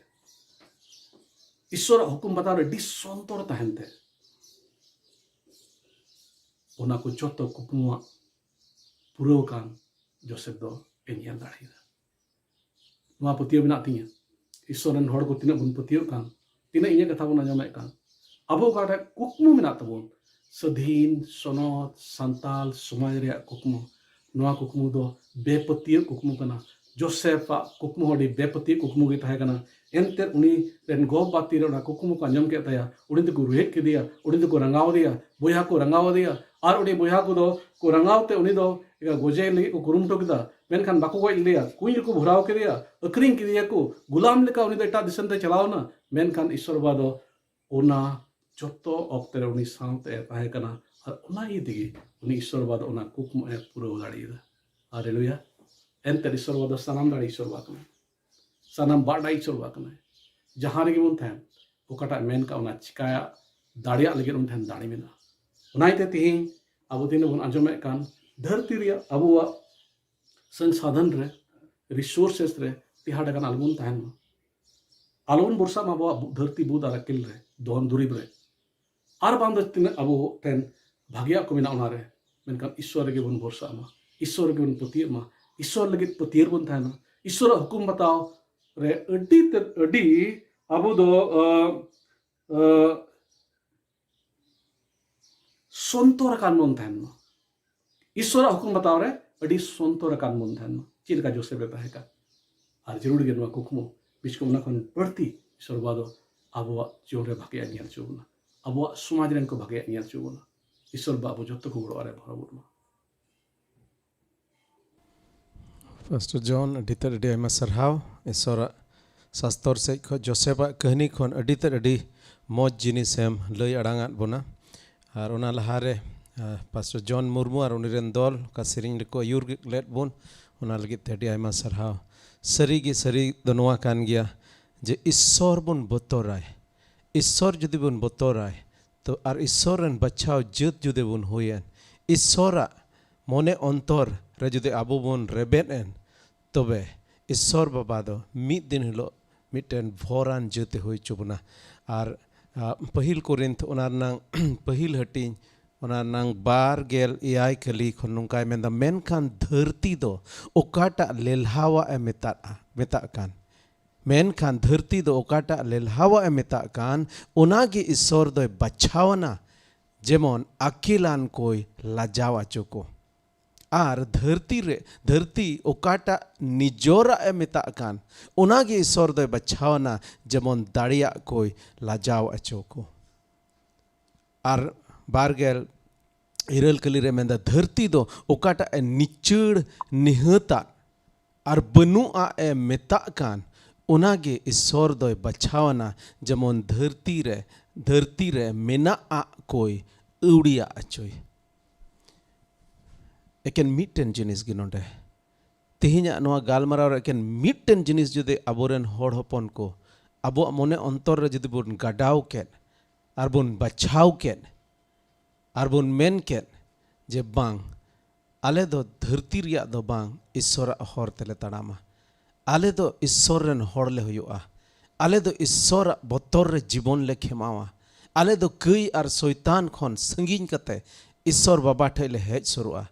ᱤᱥᱥᱚᱨᱟᱜ ᱦᱩᱠᱩᱢ ᱵᱟᱛᱟᱣ ᱨᱮ ᱟᱹᱰᱤ ᱥᱚᱱᱛᱚᱨ ᱛᱟᱦᱮᱱ ᱛᱮ, ᱚᱱᱟ ᱠᱚ ᱡᱚᱛᱚ ᱠᱩᱠᱢᱩᱣᱟᱜ ᱯᱩᱨᱟᱹᱣ ᱠᱟᱱ ᱡᱳᱥᱮᱯ ᱫᱚ ᱮ ᱧᱮᱞ ᱫᱟᱲᱮᱭᱟᱫᱟ᱾ ᱱᱚᱣᱟ ᱯᱟᱹᱛᱭᱟᱹᱣ ᱢᱮᱱᱟᱜ ᱛᱤᱧᱟᱹ᱾ ᱤᱥᱥᱚᱨ ᱨᱮᱱ ᱦᱚᱲ ᱠᱚ ᱛᱤᱱᱟᱹᱜ ᱵᱚᱱ ᱯᱟᱹᱛᱭᱟᱹᱣ ᱠᱟᱱ, ᱛᱤᱱᱟᱹᱜ ᱤᱧᱟᱹᱜ ᱠᱟᱛᱷᱟ ᱵᱚᱱ ᱟᱸᱡᱚᱢᱮᱫ ᱠᱟᱱ, ᱟᱵᱚ ᱚᱠᱟᱴᱟᱜ ᱠᱩᱠᱢᱩ ᱢᱮᱱᱟᱜ ᱛᱟᱵᱚᱱ, ᱥᱟᱹᱫᱷᱤᱱ ᱥᱚᱱᱚᱛ ᱥᱟᱱᱛᱟᱞ ᱥᱚᱢᱟᱡᱽ ᱨᱮᱭᱟᱜ ᱠᱩᱠᱢᱩ, ᱱᱚᱣᱟ ᱠᱩᱠᱢᱩ ᱫᱚ ᱵᱮᱯᱟᱹᱛᱭᱟᱹᱣ ᱠᱩᱠᱢᱩ ᱠᱟᱱᱟ᱾ ᱡᱳᱥᱮᱯᱷ ᱟᱜ ᱠᱩᱠᱢᱩ ᱦᱚᱸ ᱟᱹᱰᱤ ᱵᱮᱯᱟᱹᱛᱭᱟᱹᱣ ᱠᱩᱠᱢᱩ ᱜᱮ ᱛᱟᱦᱮᱸ ᱠᱟᱱᱟ᱾ ᱮᱱᱛᱮ ᱩᱱᱤ ᱨᱮᱱ ᱜᱚ ᱵᱟᱵᱟ ᱛᱤᱨᱮ ᱚᱱᱟ ᱠᱩᱠᱢᱩ ᱠᱚ ᱟᱸᱡᱚᱢ ᱠᱮᱫ ᱛᱟᱭᱟ, ᱩᱱᱤ ᱫᱚᱠᱚ ᱨᱩᱦᱮᱫ ᱠᱮᱫᱮᱭᱟ, ᱩᱱᱤ ᱫᱚᱠᱚ ᱨᱟᱸᱜᱟᱣ ᱮᱫᱮᱭᱟ, ᱵᱚᱭᱦᱟ ᱠᱚ ᱨᱟᱸᱜᱟᱣ ᱮᱫᱮᱭᱟ, ᱟᱨ ᱩᱱᱤ ᱵᱚᱭᱦᱟ ᱠᱚᱫᱚ ᱠᱚ ᱨᱟᱸᱜᱟᱣ ᱛᱮ ᱩᱱᱤ ᱫᱚ ᱜᱚᱡᱮ ᱞᱟᱹᱜᱤᱫ ᱠᱚ ᱠᱩᱨᱩᱢᱩᱴᱩ ᱠᱮᱫᱟ, ᱢᱮᱱᱠᱷᱟᱱ ᱵᱟᱠᱚ ᱜᱚᱡ ᱞᱮᱫᱮᱭᱟ, ᱠᱩᱧ ᱨᱮᱠᱚ ᱵᱷᱚᱨᱟᱣ ᱠᱮᱫᱮᱭᱟ, ᱟᱹᱠᱷᱨᱤᱧ ᱠᱮᱫᱮᱭᱟ ᱠᱚ, ᱜᱩᱞᱟᱢ ᱞᱮᱠᱟ ᱩᱱᱤ ᱫᱚ ᱮᱴᱟᱜ ᱫᱤᱥᱚᱢ ᱛᱮ ᱪᱟᱞᱟᱣ ᱮᱱᱟ᱾ ᱢᱮᱱᱠᱷᱟᱱ ᱤᱥᱥᱚᱨ ᱵᱟᱵᱟ ᱫᱚ ᱚᱱᱟ ᱡᱚᱛᱚ ᱚᱠᱛᱮ ᱨᱮ ᱩᱱᱤ ᱥᱟᱶᱛᱮ ᱮ ᱛᱟᱦᱮᱸ ᱠᱟᱱᱟ, ᱟᱨ ᱚᱱᱟ ᱤᱭᱟᱹ ᱛᱮᱜᱮ ᱩᱱᱤ ᱤᱥᱥᱚᱨ ᱵᱟᱵᱟ ᱫᱚ ᱚᱱᱟ ᱠᱩᱠᱢᱩ ᱮ ᱯᱩᱨᱟᱹᱣ ᱫᱟᱲᱮᱭᱟᱫᱟ᱾ ᱦᱟᱞᱮᱞᱩᱭᱟ᱾ ᱮᱱᱛᱮ ᱤᱥᱥᱚᱨ ᱵᱟᱵᱟ ᱫᱚ ᱥᱟᱱᱟᱢ ᱫᱟᱲᱮ ᱤᱥᱥᱚᱨ ᱵᱟᱵᱟ ᱠᱟᱱᱟᱭ, ᱥᱟᱱᱟᱢ ᱵᱟᱰᱟᱭ ᱤᱥᱥᱚᱨ ᱵᱟᱵᱟ ᱠᱟᱱᱟᱭ᱾ ᱡᱟᱦᱟᱸ ᱨᱮᱜᱮ ᱵᱚᱱ ᱛᱟᱦᱮᱱ, ᱚᱠᱟᱴᱟᱜ ᱢᱮᱱ ᱠᱟᱜ ᱚᱱᱟ ᱪᱤᱠᱟᱭᱟ ᱫᱟᱲᱮᱭᱟᱜ ᱞᱟᱹᱜᱤᱫ ᱩᱱᱤ ᱴᱷᱮᱱ ᱫᱟᱲᱮ ᱢᱮᱱᱟᱜᱼᱟ᱾ ᱚᱱᱟ ᱤᱭᱟᱹᱛᱮ ᱛᱮᱦᱮᱧ ᱟᱵᱚ ᱛᱤᱱᱟᱹᱜ ᱵᱚᱱ ᱟᱸᱡᱚᱢᱮᱫ ᱠᱟᱱ, ᱫᱷᱟᱹᱨᱛᱤ ᱨᱮᱭᱟᱜ ᱟᱵᱚᱣᱟᱜ ᱥᱚᱝᱥᱟᱫᱷᱚᱱ ᱨᱮ, ᱨᱤᱥᱳᱨᱥᱮᱥ ᱨᱮ ᱴᱮᱦᱟᱸᱰ ᱟᱠᱟᱱ ᱟᱞᱚᱵᱚᱱ ᱛᱟᱦᱮᱱ ᱢᱟ᱾ ᱟᱞᱚᱵᱚᱱ ᱵᱷᱚᱨᱥᱟᱜ ᱢᱟ ᱟᱵᱚᱣᱟᱜ ᱵᱩ-, ᱫᱷᱟᱹᱨᱛᱤ ᱵᱩᱫ ᱟᱨ ᱟᱹᱠᱤᱞ ᱨᱮ, ᱫᱷᱚᱱ ᱫᱩᱨᱤᱵᱽ ᱨᱮ, ᱟᱨ ᱵᱟᱝ ᱫᱚ ᱛᱤᱱᱟᱹᱜ ᱟᱵᱚ ᱴᱷᱮᱱ ᱵᱷᱟᱜᱮᱭᱟᱜ ᱠᱚ ᱢᱮᱱᱟᱜᱼᱟ ᱚᱱᱟᱨᱮ, ᱢᱮᱱᱠᱷᱟᱱ ᱤᱥᱥᱚᱨ ᱨᱮᱜᱮ ᱵᱚᱱ ᱵᱷᱚᱨᱥᱟᱜ ᱢᱟ, ᱤᱥᱥᱚᱨ ᱨᱮᱜᱮ ᱵᱚᱱ ᱯᱟᱹᱛᱭᱟᱹᱜ ᱢᱟ, ᱤᱥᱥᱚᱨ ᱞᱟᱹᱜᱤᱫ ᱯᱟᱹᱛᱭᱟᱹᱣ ᱵᱚᱱ ᱛᱟᱦᱮᱱᱟ᱾ ᱤᱥᱥᱚᱨᱟᱜ ᱦᱩᱠᱩᱢ ᱵᱟᱛᱟᱣ ᱨᱮ ᱟᱹᱰᱤ ᱛᱮᱫ, ᱟᱹᱰᱤ ᱟᱵᱚ ᱫᱚ, ᱟᱹ, ᱟᱹ, ᱥᱚᱱᱛᱚᱨ ᱟᱠᱟᱱ ᱵᱚᱱ ᱛᱟᱦᱮᱱ ᱢᱟ᱾ ᱤᱥᱥᱚᱨᱟᱜ ᱦᱩᱠᱩᱢ ᱵᱟᱛᱟᱣ ᱨᱮ ᱟᱹᱰᱤ ᱥᱚᱱᱛᱚᱨ ᱟᱠᱟᱱ ᱵᱚᱱ ᱛᱟᱦᱮᱱ ᱢᱟ, ᱪᱮᱫ ᱞᱮᱠᱟ ᱡᱳᱥᱮᱯᱷ ᱮ ᱛᱟᱦᱮᱸ ᱠᱟᱱ᱾ ᱟᱨ ᱡᱟᱹᱨᱩᱲ ᱜᱮ ᱱᱚᱣᱟ ᱠᱩᱠᱢᱩ, ᱵᱤᱥᱠᱚᱢ ᱚᱱᱟ ᱠᱷᱚᱱ ᱵᱟᱹᱲᱛᱤ ᱤᱥᱥᱚᱨ ᱵᱟᱵᱟ ᱫᱚ ᱟᱵᱚᱣᱟᱜ ᱡᱤᱭᱚᱱ ᱨᱮ ᱵᱷᱟᱜᱮᱭᱟᱜ ᱧᱮᱞ ᱦᱚᱪᱚ ᱵᱚᱱᱟ, ᱟᱵᱚᱣᱟᱜ ᱥᱚᱢᱟᱡᱽ ᱨᱮᱱ ᱠᱚ ᱵᱷᱟᱜᱮᱭᱟᱜ ᱧᱮᱞ ᱦᱚᱪᱚ ᱵᱚᱱᱟ᱾ ᱤᱥᱥᱚᱨ ᱵᱟᱵᱟ ᱟᱵᱚ ᱡᱚᱛᱚ ᱠᱚ ᱜᱚᱲᱚ ᱨᱮ ᱵᱷᱚᱨᱟᱣ ᱵᱚᱱ ᱢᱟ᱾ ᱯᱟᱥᱴᱚᱨ ᱡᱚᱱ, ᱟᱹᱰᱤ ᱛᱮᱫ ᱟᱹᱰᱤ ᱟᱭᱢᱟ ᱥᱟᱨᱦᱟᱣ᱾ ᱤᱥᱥᱚᱨᱟᱜ ᱥᱟᱥᱛᱚᱨ ᱥᱮᱫ ᱠᱷᱚᱱ ᱡᱳᱥᱮᱯᱷᱟᱜ ᱠᱟᱹᱦᱱᱤ ᱠᱷᱚᱱ ᱟᱹᱰᱤ ᱛᱮᱫ ᱟᱹᱰᱤ ᱢᱚᱡᱽ ᱡᱤᱱᱤᱥ ᱮᱢ ᱞᱟᱹᱭ ᱟᱲᱟᱝ ᱟᱫ ᱵᱚᱱᱟ᱾ ᱟᱨ ᱚᱱᱟ ᱞᱟᱦᱟᱨᱮ, ᱟᱸ, ᱯᱟᱥᱴᱚᱨ ᱡᱚᱱ ᱢᱩᱨᱢᱩ ᱟᱨ ᱩᱱᱤ ᱨᱮᱱ ᱫᱚᱞ ᱚᱠᱟ ᱥᱮᱨᱮᱧ ᱨᱮᱠᱚ ᱟᱹᱭᱩᱨ ᱞᱮᱫ ᱵᱚᱱ, ᱚᱱᱟ ᱞᱟᱹᱜᱤᱫ ᱛᱮ ᱟᱹᱰᱤ ᱟᱭᱢᱟ ᱥᱟᱨᱦᱟᱣ᱾ ᱥᱟᱹᱨᱤ ᱜᱮ ᱥᱟᱹᱨᱤ ᱫᱚ ᱱᱚᱣᱟ ᱠᱟᱱ ᱜᱮᱭᱟ ᱡᱮ ᱤᱥᱥᱚᱨ ᱵᱚᱱ ᱵᱚᱛᱚᱨᱟᱭ᱾ ᱤᱥᱥᱚᱨ ᱡᱩᱫᱤ ᱵᱚᱱ ᱵᱚᱛᱚᱨᱟᱭ, ᱛᱚ ᱟᱨ ᱤᱥᱥᱚᱨ ᱨᱮᱱ ᱵᱟᱪᱷᱟᱣ ᱡᱟᱹᱛ ᱡᱩᱫᱤ ᱵᱚᱱ ᱦᱩᱭᱮᱱ, ᱤᱥᱥᱚᱨᱟᱜ ᱢᱚᱱᱮ ᱚᱱᱛᱚᱨ ᱨᱮ ᱡᱩᱫᱤ ᱟᱵᱚ ᱵᱚᱱ ᱨᱮᱵᱮᱫ ᱮᱱ, ᱛᱚᱵᱮ ᱤᱥᱥᱚᱨ ᱵᱟᱵᱟ ᱫᱚ ᱢᱤᱫ ᱫᱤᱱ ᱦᱤᱞᱳᱜ ᱢᱤᱫᱴᱮᱱ ᱵᱷᱚᱨᱟᱱ ᱡᱟᱹᱛ ᱮ ᱦᱩᱭ ᱦᱚᱪᱚ ᱵᱚᱱᱟ᱾ ᱟᱨ ᱟᱸ, ᱯᱟᱹᱦᱤᱞ ᱠᱚᱨᱤᱱᱛᱷ ᱚᱱᱟ ᱨᱮᱱᱟᱝ ᱯᱟᱹᱦᱤᱞ ᱦᱟᱹᱴᱤᱧ, ᱚᱱᱟ ᱨᱮᱱᱟᱝ ᱵᱟᱨ ᱜᱮᱞ ᱮᱭᱟᱭ ᱠᱟᱹᱞᱤ ᱠᱷᱚᱱ ᱱᱚᱝᱠᱟᱭ ᱢᱮᱱᱫᱟ, ᱢᱮᱱᱠᱷᱟᱱ ᱫᱷᱟᱹᱨᱛᱤ ᱫᱚ ᱚᱠᱟᱴᱟᱜ ᱞᱮᱞᱦᱟᱣᱟᱜ ᱮ ᱢᱮᱛᱟᱜᱼᱟ, ᱢᱮᱛᱟᱜ ᱠᱟᱱ, ᱢᱮᱱᱠᱷᱟᱱ ᱫᱷᱟᱹᱨᱛᱤ ᱫᱚ ᱚᱠᱟᱴᱟᱜ ᱞᱮᱞᱦᱟᱣᱟᱜ ᱮ ᱢᱮᱛᱟᱜ ᱠᱟᱱ, ᱚᱱᱟᱜᱮ ᱤᱥᱥᱚᱨ ᱫᱚᱭ ᱵᱟᱪᱷᱟᱣᱟᱱᱟ, ᱡᱮᱢᱚᱱ ᱟᱹᱠᱤᱞᱟᱱ ᱠᱚᱭ ᱞᱟᱡᱟᱣ ᱦᱚᱪᱚ ᱠᱚ᱾ ᱟᱨ ᱫᱷᱟᱹᱨᱛᱤ ᱨᱮ, ᱫᱷᱟᱹᱨᱛᱤ ᱚᱠᱟᱴᱟᱜ ᱱᱤᱡᱚᱨᱟᱜ ᱮ ᱢᱮᱛᱟᱜ ᱠᱟᱱ, ᱚᱱᱟᱜᱮ ᱤᱥᱥᱚᱨ ᱫᱚᱭ ᱵᱟᱪᱷᱟᱣᱟᱱᱟ, ᱡᱮᱢᱚᱱ ᱫᱟᱲᱮᱭᱟᱜ ᱠᱚᱭ ᱞᱟᱡᱟᱣ ᱦᱚᱪᱚ ᱠᱚ᱾ ᱟᱨ ᱵᱟᱨ ᱜᱮᱞ ᱤᱨᱟᱹᱞ ᱠᱟᱹᱞᱤ ᱨᱮ ᱢᱮᱱᱫᱟ, ᱫᱷᱟᱹᱨᱛᱤ ᱫᱚ ᱚᱠᱟᱴᱟᱜ ᱮ ᱱᱤᱪᱟᱹᱲ ᱱᱤᱦᱟᱹᱛᱟᱜ ᱟᱨ ᱵᱟᱹᱱᱩᱜᱼᱟ ᱮ ᱢᱮᱛᱟᱜ ᱠᱟᱱ, ᱚᱱᱟᱜᱮ ᱤᱥᱥᱚᱨ ᱫᱚᱭ ᱵᱟᱪᱷᱟᱣᱟᱱᱟ, ᱡᱮᱢᱚᱱ ᱫᱷᱟᱹᱨᱛᱤ ᱨᱮ, ᱫᱷᱟᱹᱨᱛᱤ ᱨᱮ ᱢᱮᱱᱟᱜ ᱟᱜ ᱠᱚᱭ ᱟᱹᱣᱲᱤᱭᱟᱜ ᱟᱪᱚᱭ᱾ ᱮᱠᱮᱱ ᱢᱤᱫᱴᱮᱱ ᱡᱤᱱᱤᱥ ᱜᱮ ᱱᱚᱰᱮ, ᱛᱮᱦᱮᱧᱟᱜ ᱱᱚᱣᱟ ᱜᱟᱞᱢᱟᱨᱟᱣ ᱨᱮ ᱮᱠᱮᱱ ᱢᱤᱫᱴᱮᱱ ᱡᱤᱱᱤᱥ ᱡᱩᱫᱤ ᱟᱵᱚᱨᱮᱱ ᱦᱚᱲ ᱦᱚᱯᱚᱱ ᱠᱚ ᱟᱵᱚᱣᱟᱜ ᱢᱚᱱᱮ ᱚᱱᱛᱚᱨ ᱨᱮ ᱡᱩᱫᱤ ᱵᱚᱱ ᱜᱟᱰᱟᱣ ᱠᱮᱫ ᱟᱨ ᱵᱚᱱ ᱵᱟᱪᱷᱟᱣ ᱠᱮᱫ ᱟᱨ ᱵᱚᱱ ᱢᱮᱱ ᱠᱮᱫ ᱡᱮ, ᱵᱟᱝ, ᱟᱞᱮ ᱫᱚ ᱫᱷᱟᱹᱨᱛᱤ ᱨᱮᱭᱟᱜ ᱫᱚ ᱵᱟᱝ, ᱤᱥᱥᱚᱨᱟᱜ ᱦᱚᱨ ᱛᱮᱞᱮ ᱛᱟᱲᱟᱢᱟ, ᱟᱞᱮ ᱫᱚ ᱤᱥᱥᱚᱨ ᱨᱮᱱ ᱦᱚᱲ ᱞᱮ ᱦᱩᱭᱩᱜᱼᱟ, ᱟᱞᱮ ᱫᱚ ᱤᱥᱥᱚᱨᱟᱜ ᱵᱚᱛᱚᱨ ᱨᱮ ᱡᱤᱵᱚᱱ ᱞᱮ ᱠᱷᱮᱢᱟᱣᱟ, ᱟᱞᱮ ᱫᱚ ᱠᱟᱹᱭ ᱟᱨ ᱥᱚᱭᱛᱟᱱ ᱠᱷᱚᱱ ᱥᱟᱺᱜᱤᱧ ᱠᱟᱛᱮ ᱤᱥᱥᱚᱨ ᱵᱟᱵᱟ ᱴᱷᱮᱡ ᱞᱮ ᱦᱮᱡ ᱥᱩᱨᱩᱜᱼᱟ᱾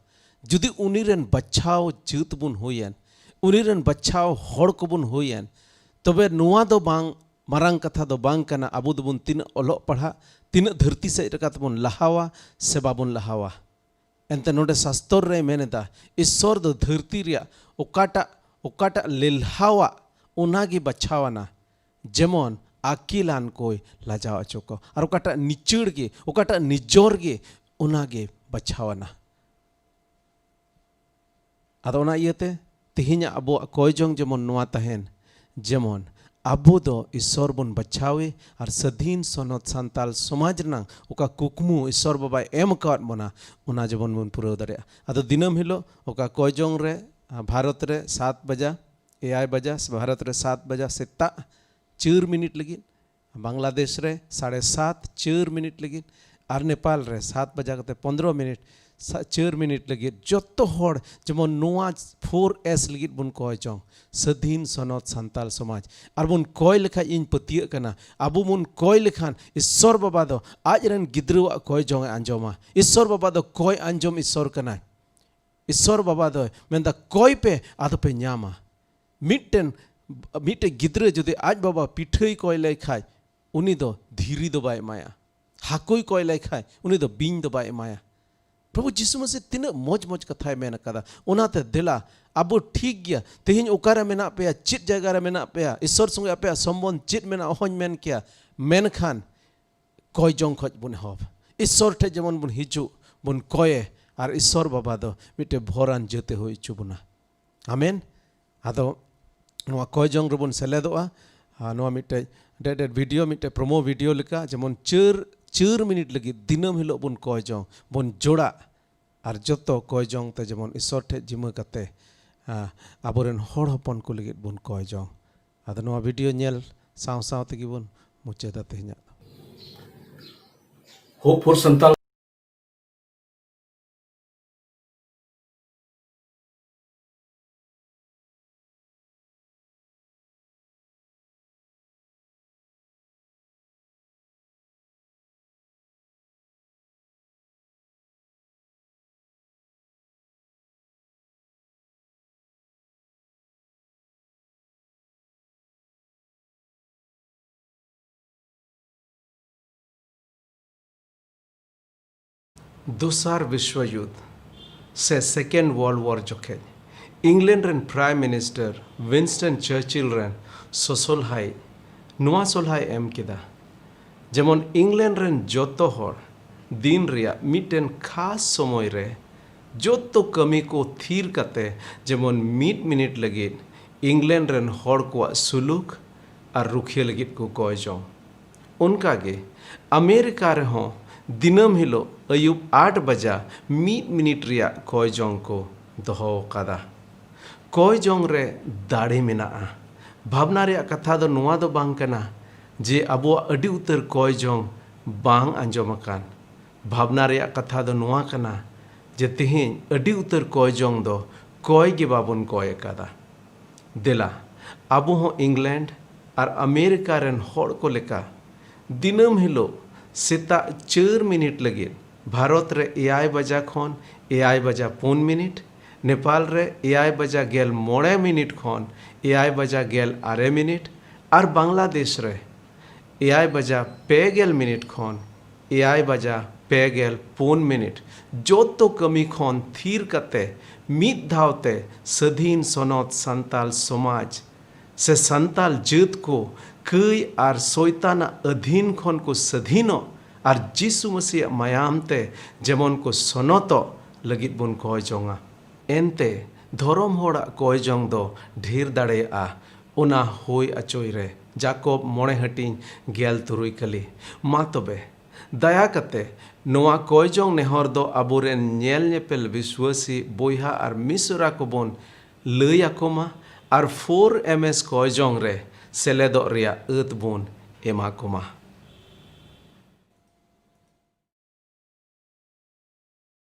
ᱡᱩᱫᱤ ᱩᱱᱤ ᱨᱮᱱ ᱵᱟᱪᱷᱟᱣ ᱡᱟᱹᱛ ᱵᱚᱱ ᱦᱩᱭᱮᱱ, ᱩᱱᱤ ᱨᱮᱱ ᱵᱟᱪᱷᱟᱣ ᱦᱚᱲ ᱠᱚᱵᱚᱱ ᱦᱩᱭᱮᱱ, ᱛᱚᱵᱮ ᱱᱚᱣᱟ ᱫᱚ ᱵᱟᱝ, ᱢᱟᱨᱟᱝ ᱠᱟᱛᱷᱟ ᱫᱚ ᱵᱟᱝ ᱠᱟᱱᱟ ᱟᱵᱚ ᱫᱚᱵᱚᱱ ᱛᱤᱱᱟᱹᱜ ᱚᱞᱚᱜ ᱯᱟᱲᱦᱟᱜ, ᱛᱤᱱᱟᱹᱜ ᱫᱷᱟᱹᱨᱛᱤ ᱥᱮᱫ ᱨᱟᱠᱟᱵ ᱛᱮᱵᱚᱱ ᱞᱟᱦᱟᱣᱟ ᱥᱮ ᱵᱟᱵᱚᱱ ᱞᱟᱦᱟᱣᱟ᱾ ᱮᱱᱛᱮ ᱱᱚᱰᱮ ᱥᱟᱥᱛᱚᱨ ᱨᱮᱭ ᱢᱮᱱ ᱮᱫᱟ, ᱤᱥᱥᱚᱨ ᱫᱚ ᱫᱷᱟᱹᱨᱛᱤ ᱨᱮᱭᱟᱜ ᱚᱠᱟᱴᱟᱜ, ᱚᱠᱟᱴᱟᱜ ᱞᱮᱞᱦᱟᱣᱟᱜ, ᱚᱱᱟᱜᱮ ᱵᱟᱪᱷᱟᱣᱟᱱᱟ, ᱡᱮᱢᱚᱱ ᱟᱹᱠᱤᱞᱟᱱ ᱠᱚᱭ ᱞᱟᱡᱟᱣ ᱦᱚᱪᱚ ᱠᱚ, ᱟᱨ ᱚᱠᱟᱴᱟᱜ ᱱᱤᱪᱟᱹᱲ ᱜᱮ, ᱚᱠᱟᱴᱟᱜ ᱱᱤᱡᱚᱨ ᱜᱮ, ᱚᱱᱟᱜᱮ ᱵᱟᱪᱷᱟᱣᱟᱱᱟ᱾ ᱟᱫᱚ ᱚᱱᱟ ᱤᱭᱟᱹᱛᱮ ᱛᱮᱦᱮᱧᱟᱜ ᱟᱵᱚᱣᱟᱜ ᱠᱚᱭ ᱡᱚᱝ ᱡᱮᱢᱚᱱ ᱱᱚᱣᱟ ᱛᱟᱦᱮᱱ, ᱡᱮᱢᱚᱱ ᱟᱵᱚ ᱫᱚ ᱤᱥᱥᱚᱨ ᱵᱚᱱ ᱵᱟᱪᱷᱟᱣᱮ ᱟᱨ ᱥᱟᱹᱫᱷᱤᱱ ᱥᱚᱱᱚᱛ ᱥᱟᱱᱛᱟᱞ ᱥᱚᱢᱟᱡᱽ ᱨᱮᱱᱟᱝ ᱚᱠᱟ ᱠᱩᱠᱢᱩ ᱤᱥᱥᱚᱨ ᱵᱟᱵᱟᱭ ᱮᱢ ᱟᱠᱟᱣᱟᱫ ᱵᱚᱱᱟ, ᱚᱱᱟ ᱡᱮᱢᱚᱱ ᱵᱚᱱ ᱯᱩᱨᱟᱹᱣ ᱫᱟᱲᱮᱭᱟᱜᱼᱟ᱾ ᱟᱫᱚ ᱫᱤᱱᱟᱹᱢ ᱦᱤᱞᱳᱜ ᱚᱠᱟ ᱠᱚᱭ ᱡᱚᱝ ᱨᱮ, ᱟᱸ, ᱵᱷᱟᱨᱚᱛ ᱨᱮ ᱥᱟᱛ ᱵᱟᱡᱟ, ᱮᱭᱟᱭ ᱵᱟᱡᱟ, ᱵᱷᱟᱨᱚᱛ ᱨᱮ ᱥᱟᱛ ᱵᱟᱡᱟ ᱥᱮᱛᱟᱜ ᱪᱟᱹᱨ ᱢᱤᱱᱤᱴ ᱞᱟᱹᱜᱤᱫ, ᱵᱟᱝᱞᱟᱫᱮᱥ ᱨᱮ ᱥᱟᱲᱮ ᱥᱟᱛ ᱪᱟᱹᱨ ᱢᱤᱱᱤᱴ ᱞᱟᱹᱜᱤᱫ, ᱟᱨ ᱱᱮᱯᱟᱞ ᱨᱮ ᱥᱟᱛ ᱵᱟᱡᱟ ᱠᱟᱛᱮ ᱯᱚᱱᱫᱽᱨᱚ ᱢᱤᱱᱤᱴ ᱥᱟ- ᱪᱟᱹᱨ ᱢᱤᱱᱤᱴ ᱞᱟᱹᱜᱤᱫ ᱡᱚᱛᱚ ᱦᱚᱲ ᱡᱮᱢᱚᱱ ᱱᱚᱣᱟ ᱯᱷᱳᱨ ᱮᱥ ᱞᱟᱹᱜᱤᱫ ᱵᱚᱱ ᱠᱚᱭ ᱡᱚᱝ, ᱥᱟᱹᱫᱷᱤᱱ ᱥᱚᱱᱚᱛ ᱥᱟᱱᱛᱟᱞ ᱥᱚᱢᱟᱡᱽ᱾ ᱟᱨ ᱵᱚᱱ ᱠᱚᱭ ᱞᱮᱠᱷᱟᱡ, ᱤᱧ ᱯᱟᱹᱛᱭᱟᱹᱜ ᱠᱟᱱᱟ, ᱟᱵᱚ ᱵᱚᱱ ᱠᱚᱭ ᱞᱮᱠᱷᱟᱱ ᱤᱥᱥᱚᱨ ᱵᱟᱵᱟ ᱫᱚ ᱟᱡ ᱨᱮᱱ ᱜᱤᱫᱽᱨᱟᱹᱣᱟᱜ ᱠᱚᱭ ᱡᱚᱝ ᱮ ᱟᱸᱡᱚᱢᱟ᱾ ᱤᱥᱥᱚᱨ ᱵᱟᱵᱟ ᱫᱚ ᱠᱚᱭ ᱟᱸᱡᱚᱢ ᱤᱥᱥᱚᱨ ᱠᱟᱱᱟᱭ᱾ ᱤᱥᱥᱚᱨ ᱵᱟᱵᱟ ᱫᱚᱭ ᱢᱮᱱᱫᱟ, "ᱠᱚᱭ ᱯᱮ, ᱟᱫᱚ ᱯᱮ ᱧᱟᱢᱟ᱾" ᱢᱤᱫᱴᱮᱱ, ᱢᱤᱫᱴᱮᱱ ᱜᱤᱫᱽᱨᱟᱹ ᱡᱩᱫᱤ ᱟᱡ ᱵᱟᱵᱟ ᱯᱤᱴᱷᱟᱹᱭ ᱠᱚᱭ ᱞᱟᱭ ᱠᱷᱟᱡ, ᱩᱱᱤ ᱫᱚ ᱫᱷᱤᱨᱤ ᱫᱚ ᱵᱟᱭ ᱮᱢᱟᱭᱟ᱾ ᱦᱟᱹᱠᱩᱭ ᱠᱚᱭ ᱞᱟᱭ ᱠᱷᱟᱡ, ᱩᱱᱤ ᱫᱚ ᱵᱤᱧ ᱫᱚ ᱵᱟᱭ ᱮᱢᱟᱭᱟ᱾ ᱯᱨᱚᱵᱷᱩ ᱡᱤᱥᱩ ᱢᱟᱥᱤ ᱛᱤᱱᱟᱹᱜ ᱢᱚᱡᱽ ᱢᱚᱡᱽ ᱠᱟᱛᱷᱟᱭ ᱢᱮᱱ ᱟᱠᱟᱫᱟ᱾ ᱚᱱᱟᱛᱮ ᱫᱮᱞᱟ, ᱟᱵᱚ ᱴᱷᱤᱠ ᱜᱮᱭᱟ, ᱛᱮᱦᱮᱧ ᱚᱠᱟᱨᱮ ᱢᱮᱱᱟᱜ ᱯᱮᱭᱟ, ᱪᱮᱫ ᱡᱟᱭᱜᱟ ᱨᱮ ᱢᱮᱱᱟᱜ ᱯᱮᱭᱟ, ᱤᱥᱥᱚᱨ ᱥᱚᱸᱜᱮ ᱟᱯᱮᱭᱟᱜ ᱥᱚᱢᱵᱚᱱᱫᱷ ᱪᱮᱫ ᱢᱮᱱᱟᱜᱼᱟ, ᱚᱦᱚᱧ ᱢᱮᱱ ᱠᱮᱭᱟ᱾ ᱢᱮᱱᱠᱷᱟᱱ ᱠᱚᱭ ᱡᱚᱝ ᱠᱷᱚᱡ ᱵᱚᱱ ᱮᱦᱚᱵ᱾ ᱤᱥᱥᱚᱨ ᱴᱷᱮᱡ ᱡᱮᱢᱚᱱ ᱵᱚᱱ ᱦᱤᱡᱩᱜ, ᱵᱚᱱ ᱠᱚᱭᱮ, ᱟᱨ ᱤᱥᱥᱚᱨ ᱵᱟᱵᱟ ᱫᱚ ᱢᱤᱫᱴᱮᱡ ᱵᱷᱚᱨᱟᱱ ᱡᱟᱹᱛᱮ ᱦᱩᱭ ᱦᱚᱪᱚ ᱵᱚᱱᱟ᱾ ᱟᱢᱮᱱ᱾ ᱟᱫᱚ ᱱᱚᱣᱟ ᱠᱚᱭ ᱡᱚᱝ ᱨᱮᱵᱚᱱ ᱥᱮᱞᱮᱫᱚᱜᱼᱟ᱾ ᱟᱨ ᱱᱚᱣᱟ ᱢᱤᱫᱴᱮᱡ ᱰᱮᱰ ᱰᱮᱰ ᱵᱷᱤᱰᱤᱭᱳ, ᱢᱤᱫᱴᱮᱡ ᱯᱨᱳᱢᱳ ᱵᱷᱤᱰᱤᱭᱳ ᱞᱮᱠᱟ, ᱡᱮᱢᱚᱱ ᱪᱟᱹᱨ, ᱪᱟᱹᱨ ᱢᱤᱱᱤᱴ ᱞᱟᱹᱜᱤᱫ ᱫᱤᱱᱟᱹᱢ ᱦᱤᱞᱳᱜ ᱵᱚᱱ ᱠᱚᱭ ᱡᱚᱝ, ᱵᱚᱱ ᱡᱚᱲᱟᱜ, ᱟᱨ ᱡᱚᱛᱚ ᱠᱚᱭ ᱡᱚᱝ ᱛᱮ ᱡᱮᱢᱚᱱ ᱤᱥᱥᱚᱨ ᱴᱷᱮᱡ ᱡᱤᱢᱟᱹ ᱠᱟᱛᱮ, ᱟ, ᱟᱵᱚᱨᱮᱱ ᱦᱚᱲ ᱦᱚᱯᱚᱱ ᱠᱚ ᱞᱟᱹᱜᱤᱫ ᱵᱚᱱ ᱠᱚᱭ ᱡᱚᱝ᱾ ᱟᱫᱚ ᱱᱚᱣᱟ ᱵᱷᱤᱰᱤᱭᱳ ᱧᱮᱞ ᱥᱟᱶ ᱥᱟᱶ ᱛᱮᱜᱮ ᱵᱚᱱ ᱢᱩᱪᱟᱹᱫᱟ ᱛᱮᱦᱮᱧᱟᱜ ᱫᱚ᱾ Hope for Santal. ᱫᱚᱥᱟᱨ ᱵᱤᱥᱣᱚ ᱡᱩᱫᱽ ᱥᱮ Second World War ᱡᱚᱠᱷᱮᱡ ᱤᱝᱞᱮᱱᱰ ᱨᱮᱱ Prime Minister Winston Churchill ᱨᱮᱱ ᱥᱚᱥᱚᱞᱦᱟᱭ ᱱᱚᱣᱟ ᱥᱚᱞᱦᱟᱭ ᱮᱢ ᱠᱮᱫᱟ, ᱡᱮᱢᱚᱱ ᱤᱝᱞᱮᱱᱰ ᱨᱮᱱ ᱡᱚᱛᱚ ᱦᱚᱲ ᱫᱤᱱ ᱨᱮᱭᱟᱜ ᱢᱤᱫᱴᱮᱱ ᱠᱷᱟᱥ ᱥᱚᱢᱚᱭ ᱨᱮ ᱡᱚᱛᱚ ᱠᱟᱹᱢᱤ ᱠᱚ ᱛᱷᱤᱨ ᱠᱟᱛᱮ ᱡᱮᱢᱚᱱ ᱢᱤᱫ ᱢᱤᱱᱤᱴ ᱞᱟᱹᱜᱤᱫ ᱤᱝᱞᱮᱱᱰ ᱨᱮᱱ ᱦᱚᱲ ᱠᱚᱣᱟᱜ ᱥᱩᱞᱩᱠ ᱟᱨ ᱨᱩᱠᱷᱤᱭᱟᱹ ᱞᱟᱹᱜᱤᱫ ᱠᱚ ᱠᱚᱭ ᱡᱚᱝ᱾ ᱚᱱᱠᱟ ᱜᱮ ᱟᱢᱮᱨᱤᱠᱟ ᱨᱮᱦᱚᱸ ᱫᱤᱱᱟᱹᱢ ᱦᱤᱞᱳᱜ ᱟᱹᱭᱩᱵ ᱟᱴ ᱵᱟᱡᱟ ᱢᱤᱫ ᱢᱤᱱᱤᱴ ᱨᱮᱭᱟᱜ ᱠᱚᱭ ᱡᱚᱝ ᱠᱚ ᱫᱚᱦᱚ ᱟᱠᱟᱫᱟ᱾ ᱠᱚᱭ ᱡᱚᱝ ᱨᱮ ᱫᱟᱲᱮ ᱢᱮᱱᱟᱜᱼᱟ᱾ ᱵᱷᱟᱵᱽᱱᱟ ᱨᱮᱭᱟᱜ ᱠᱟᱛᱷᱟ ᱫᱚ ᱱᱚᱣᱟ ᱫᱚ ᱵᱟᱝ ᱠᱟᱱᱟ ᱡᱮ ᱟᱵᱚᱣᱟᱜ ᱟᱹᱰᱤ ᱩᱛᱟᱹᱨ ᱠᱚᱭ ᱡᱚᱝ ᱵᱟᱝ ᱟᱸᱡᱚᱢ ᱟᱠᱟᱱ᱾ ᱵᱷᱟᱵᱽᱱᱟ ᱨᱮᱭᱟᱜ ᱠᱟᱛᱷᱟ ᱫᱚ ᱱᱚᱣᱟ ᱠᱟᱱᱟ ᱡᱮ ᱛᱮᱦᱮᱧ ᱟᱹᱰᱤ ᱩᱛᱟᱹᱨ ᱠᱚᱭ ᱡᱚᱝ ᱫᱚ ᱠᱚᱭ ᱜᱮ ᱵᱟᱵᱚᱱ ᱠᱚᱭ ᱟᱠᱟᱫᱟ᱾ ᱫᱮᱞᱟ, ᱟᱵᱚ ᱦᱚᱸ ᱤᱝᱞᱮᱱᱰ ᱟᱨ ᱟᱢᱮᱨᱤᱠᱟ ᱨᱮᱱ ᱦᱚᱲ ᱠᱚ ᱞᱮᱠᱟ ᱫᱤᱱᱟᱹᱢ ᱦᱤᱞᱳᱜ ᱥᱮᱛᱟᱜ ᱪᱟᱹᱨ ᱢᱤᱱᱤᱴ ᱞᱟᱹᱜᱤᱫ ᱵᱷᱟᱨᱚᱛ ᱨᱮ ᱮᱭᱟᱭ ᱵᱟᱡᱟ ᱠᱷᱚᱱ ᱮᱭᱟᱭ ᱵᱟᱡᱟ ᱯᱩᱱ ᱢᱤᱱᱤᱴ, ᱱᱮᱯᱟᱞ ᱨᱮ ᱮᱭᱟᱭ ᱵᱟᱡᱟ ᱜᱮᱞ ᱢᱚᱬᱮ ᱢᱤᱱᱤᱴ ᱠᱷᱚᱱ ᱮᱭᱟᱭ ᱵᱟᱡᱟ ᱜᱮᱞ ᱟᱨᱮ ᱢᱤᱱᱤᱴ ᱟᱨ ᱵᱟᱝᱞᱟᱫᱮᱥ ᱨᱮ ᱮᱭᱟᱭ ᱵᱟᱡᱟ ᱯᱮ ᱜᱮᱞ ᱢᱤᱱᱤᱴ ᱠᱷᱚᱱ ᱮᱭᱟᱭ ᱵᱟᱡᱟ ᱯᱮ ᱜᱮᱞ ᱯᱩᱱ ᱢᱤᱱᱤᱴ ᱡᱚᱛᱚ ᱠᱟᱹᱢᱤ ᱠᱷᱚᱱ ᱛᱷᱤᱨ ᱠᱟᱛᱮ ᱢᱤᱫ ᱫᱷᱟᱣ ᱛᱮ ᱥᱟᱹᱫᱷᱤᱱ ᱥᱚᱱᱚᱛ ᱥᱟᱱᱛᱟᱞ ᱥᱚᱢᱟᱡᱽ ᱥᱮ ᱥᱟᱱᱛᱟᱞ ᱡᱟᱹᱛ ᱠᱚ ᱠᱟᱹᱭ ᱟᱨ ᱥᱚᱭᱛᱟᱱᱟᱜ ᱟᱹᱫᱷᱤᱱ ᱠᱷᱚᱱ ᱠᱚ ᱥᱟᱹᱫᱷᱤᱱᱚᱜ ᱟᱨ ᱡᱤᱥᱩ ᱢᱟᱹᱥᱤᱭᱟᱜ ᱢᱟᱭᱟᱢ ᱛᱮ ᱡᱮᱢᱚᱱ ᱠᱚ ᱥᱚᱱᱚᱛᱚᱜ ᱞᱟᱹᱜᱤᱫ ᱵᱚᱱ ᱠᱚᱭ ᱡᱚᱝᱟ᱾ ᱮᱱᱛᱮ ᱫᱷᱚᱨᱚᱢ ᱦᱚᱲᱟᱜ ᱠᱚᱭ ᱡᱚᱝ ᱫᱚ ᱰᱷᱮᱨ ᱫᱟᱲᱮᱭᱟᱜᱼᱟ᱾ ᱚᱱᱟ ᱦᱩᱭ ᱟᱪᱚᱭ ᱨᱮ ᱡᱟᱠᱚᱵ ᱢᱚᱬᱮ ᱦᱟᱹᱴᱤᱧ ᱜᱮᱞ ᱛᱩᱨᱩᱭ ᱠᱟᱹᱞᱤ᱾ ᱢᱟ ᱛᱚᱵᱮ, ᱫᱟᱭᱟ ᱠᱟᱛᱮ ᱱᱚᱣᱟ ᱠᱚᱭ ᱡᱚᱝ ᱱᱮᱦᱚᱨ ᱫᱚ ᱟᱵᱚᱨᱮᱱ ᱧᱮᱞ ᱧᱮᱯᱮᱞ ᱵᱤᱥᱣᱟᱹᱥᱤ ᱵᱚᱭᱦᱟ ᱟᱨ ᱢᱤᱥᱨᱟ ᱠᱚᱵᱚᱱ ᱞᱟᱹᱭ ᱟᱠᱚ ᱢᱟ ᱟᱨ ᱯᱷᱳᱨ ᱮᱢ ᱮᱥ ᱠᱚᱭ ᱡᱚᱝ ᱨᱮ ᱥᱮᱞᱮᱫᱚᱜ ᱨᱮᱭᱟᱜ ᱟᱹᱛ ᱵᱚᱱ ᱮᱢᱟ ᱠᱚᱢᱟ᱾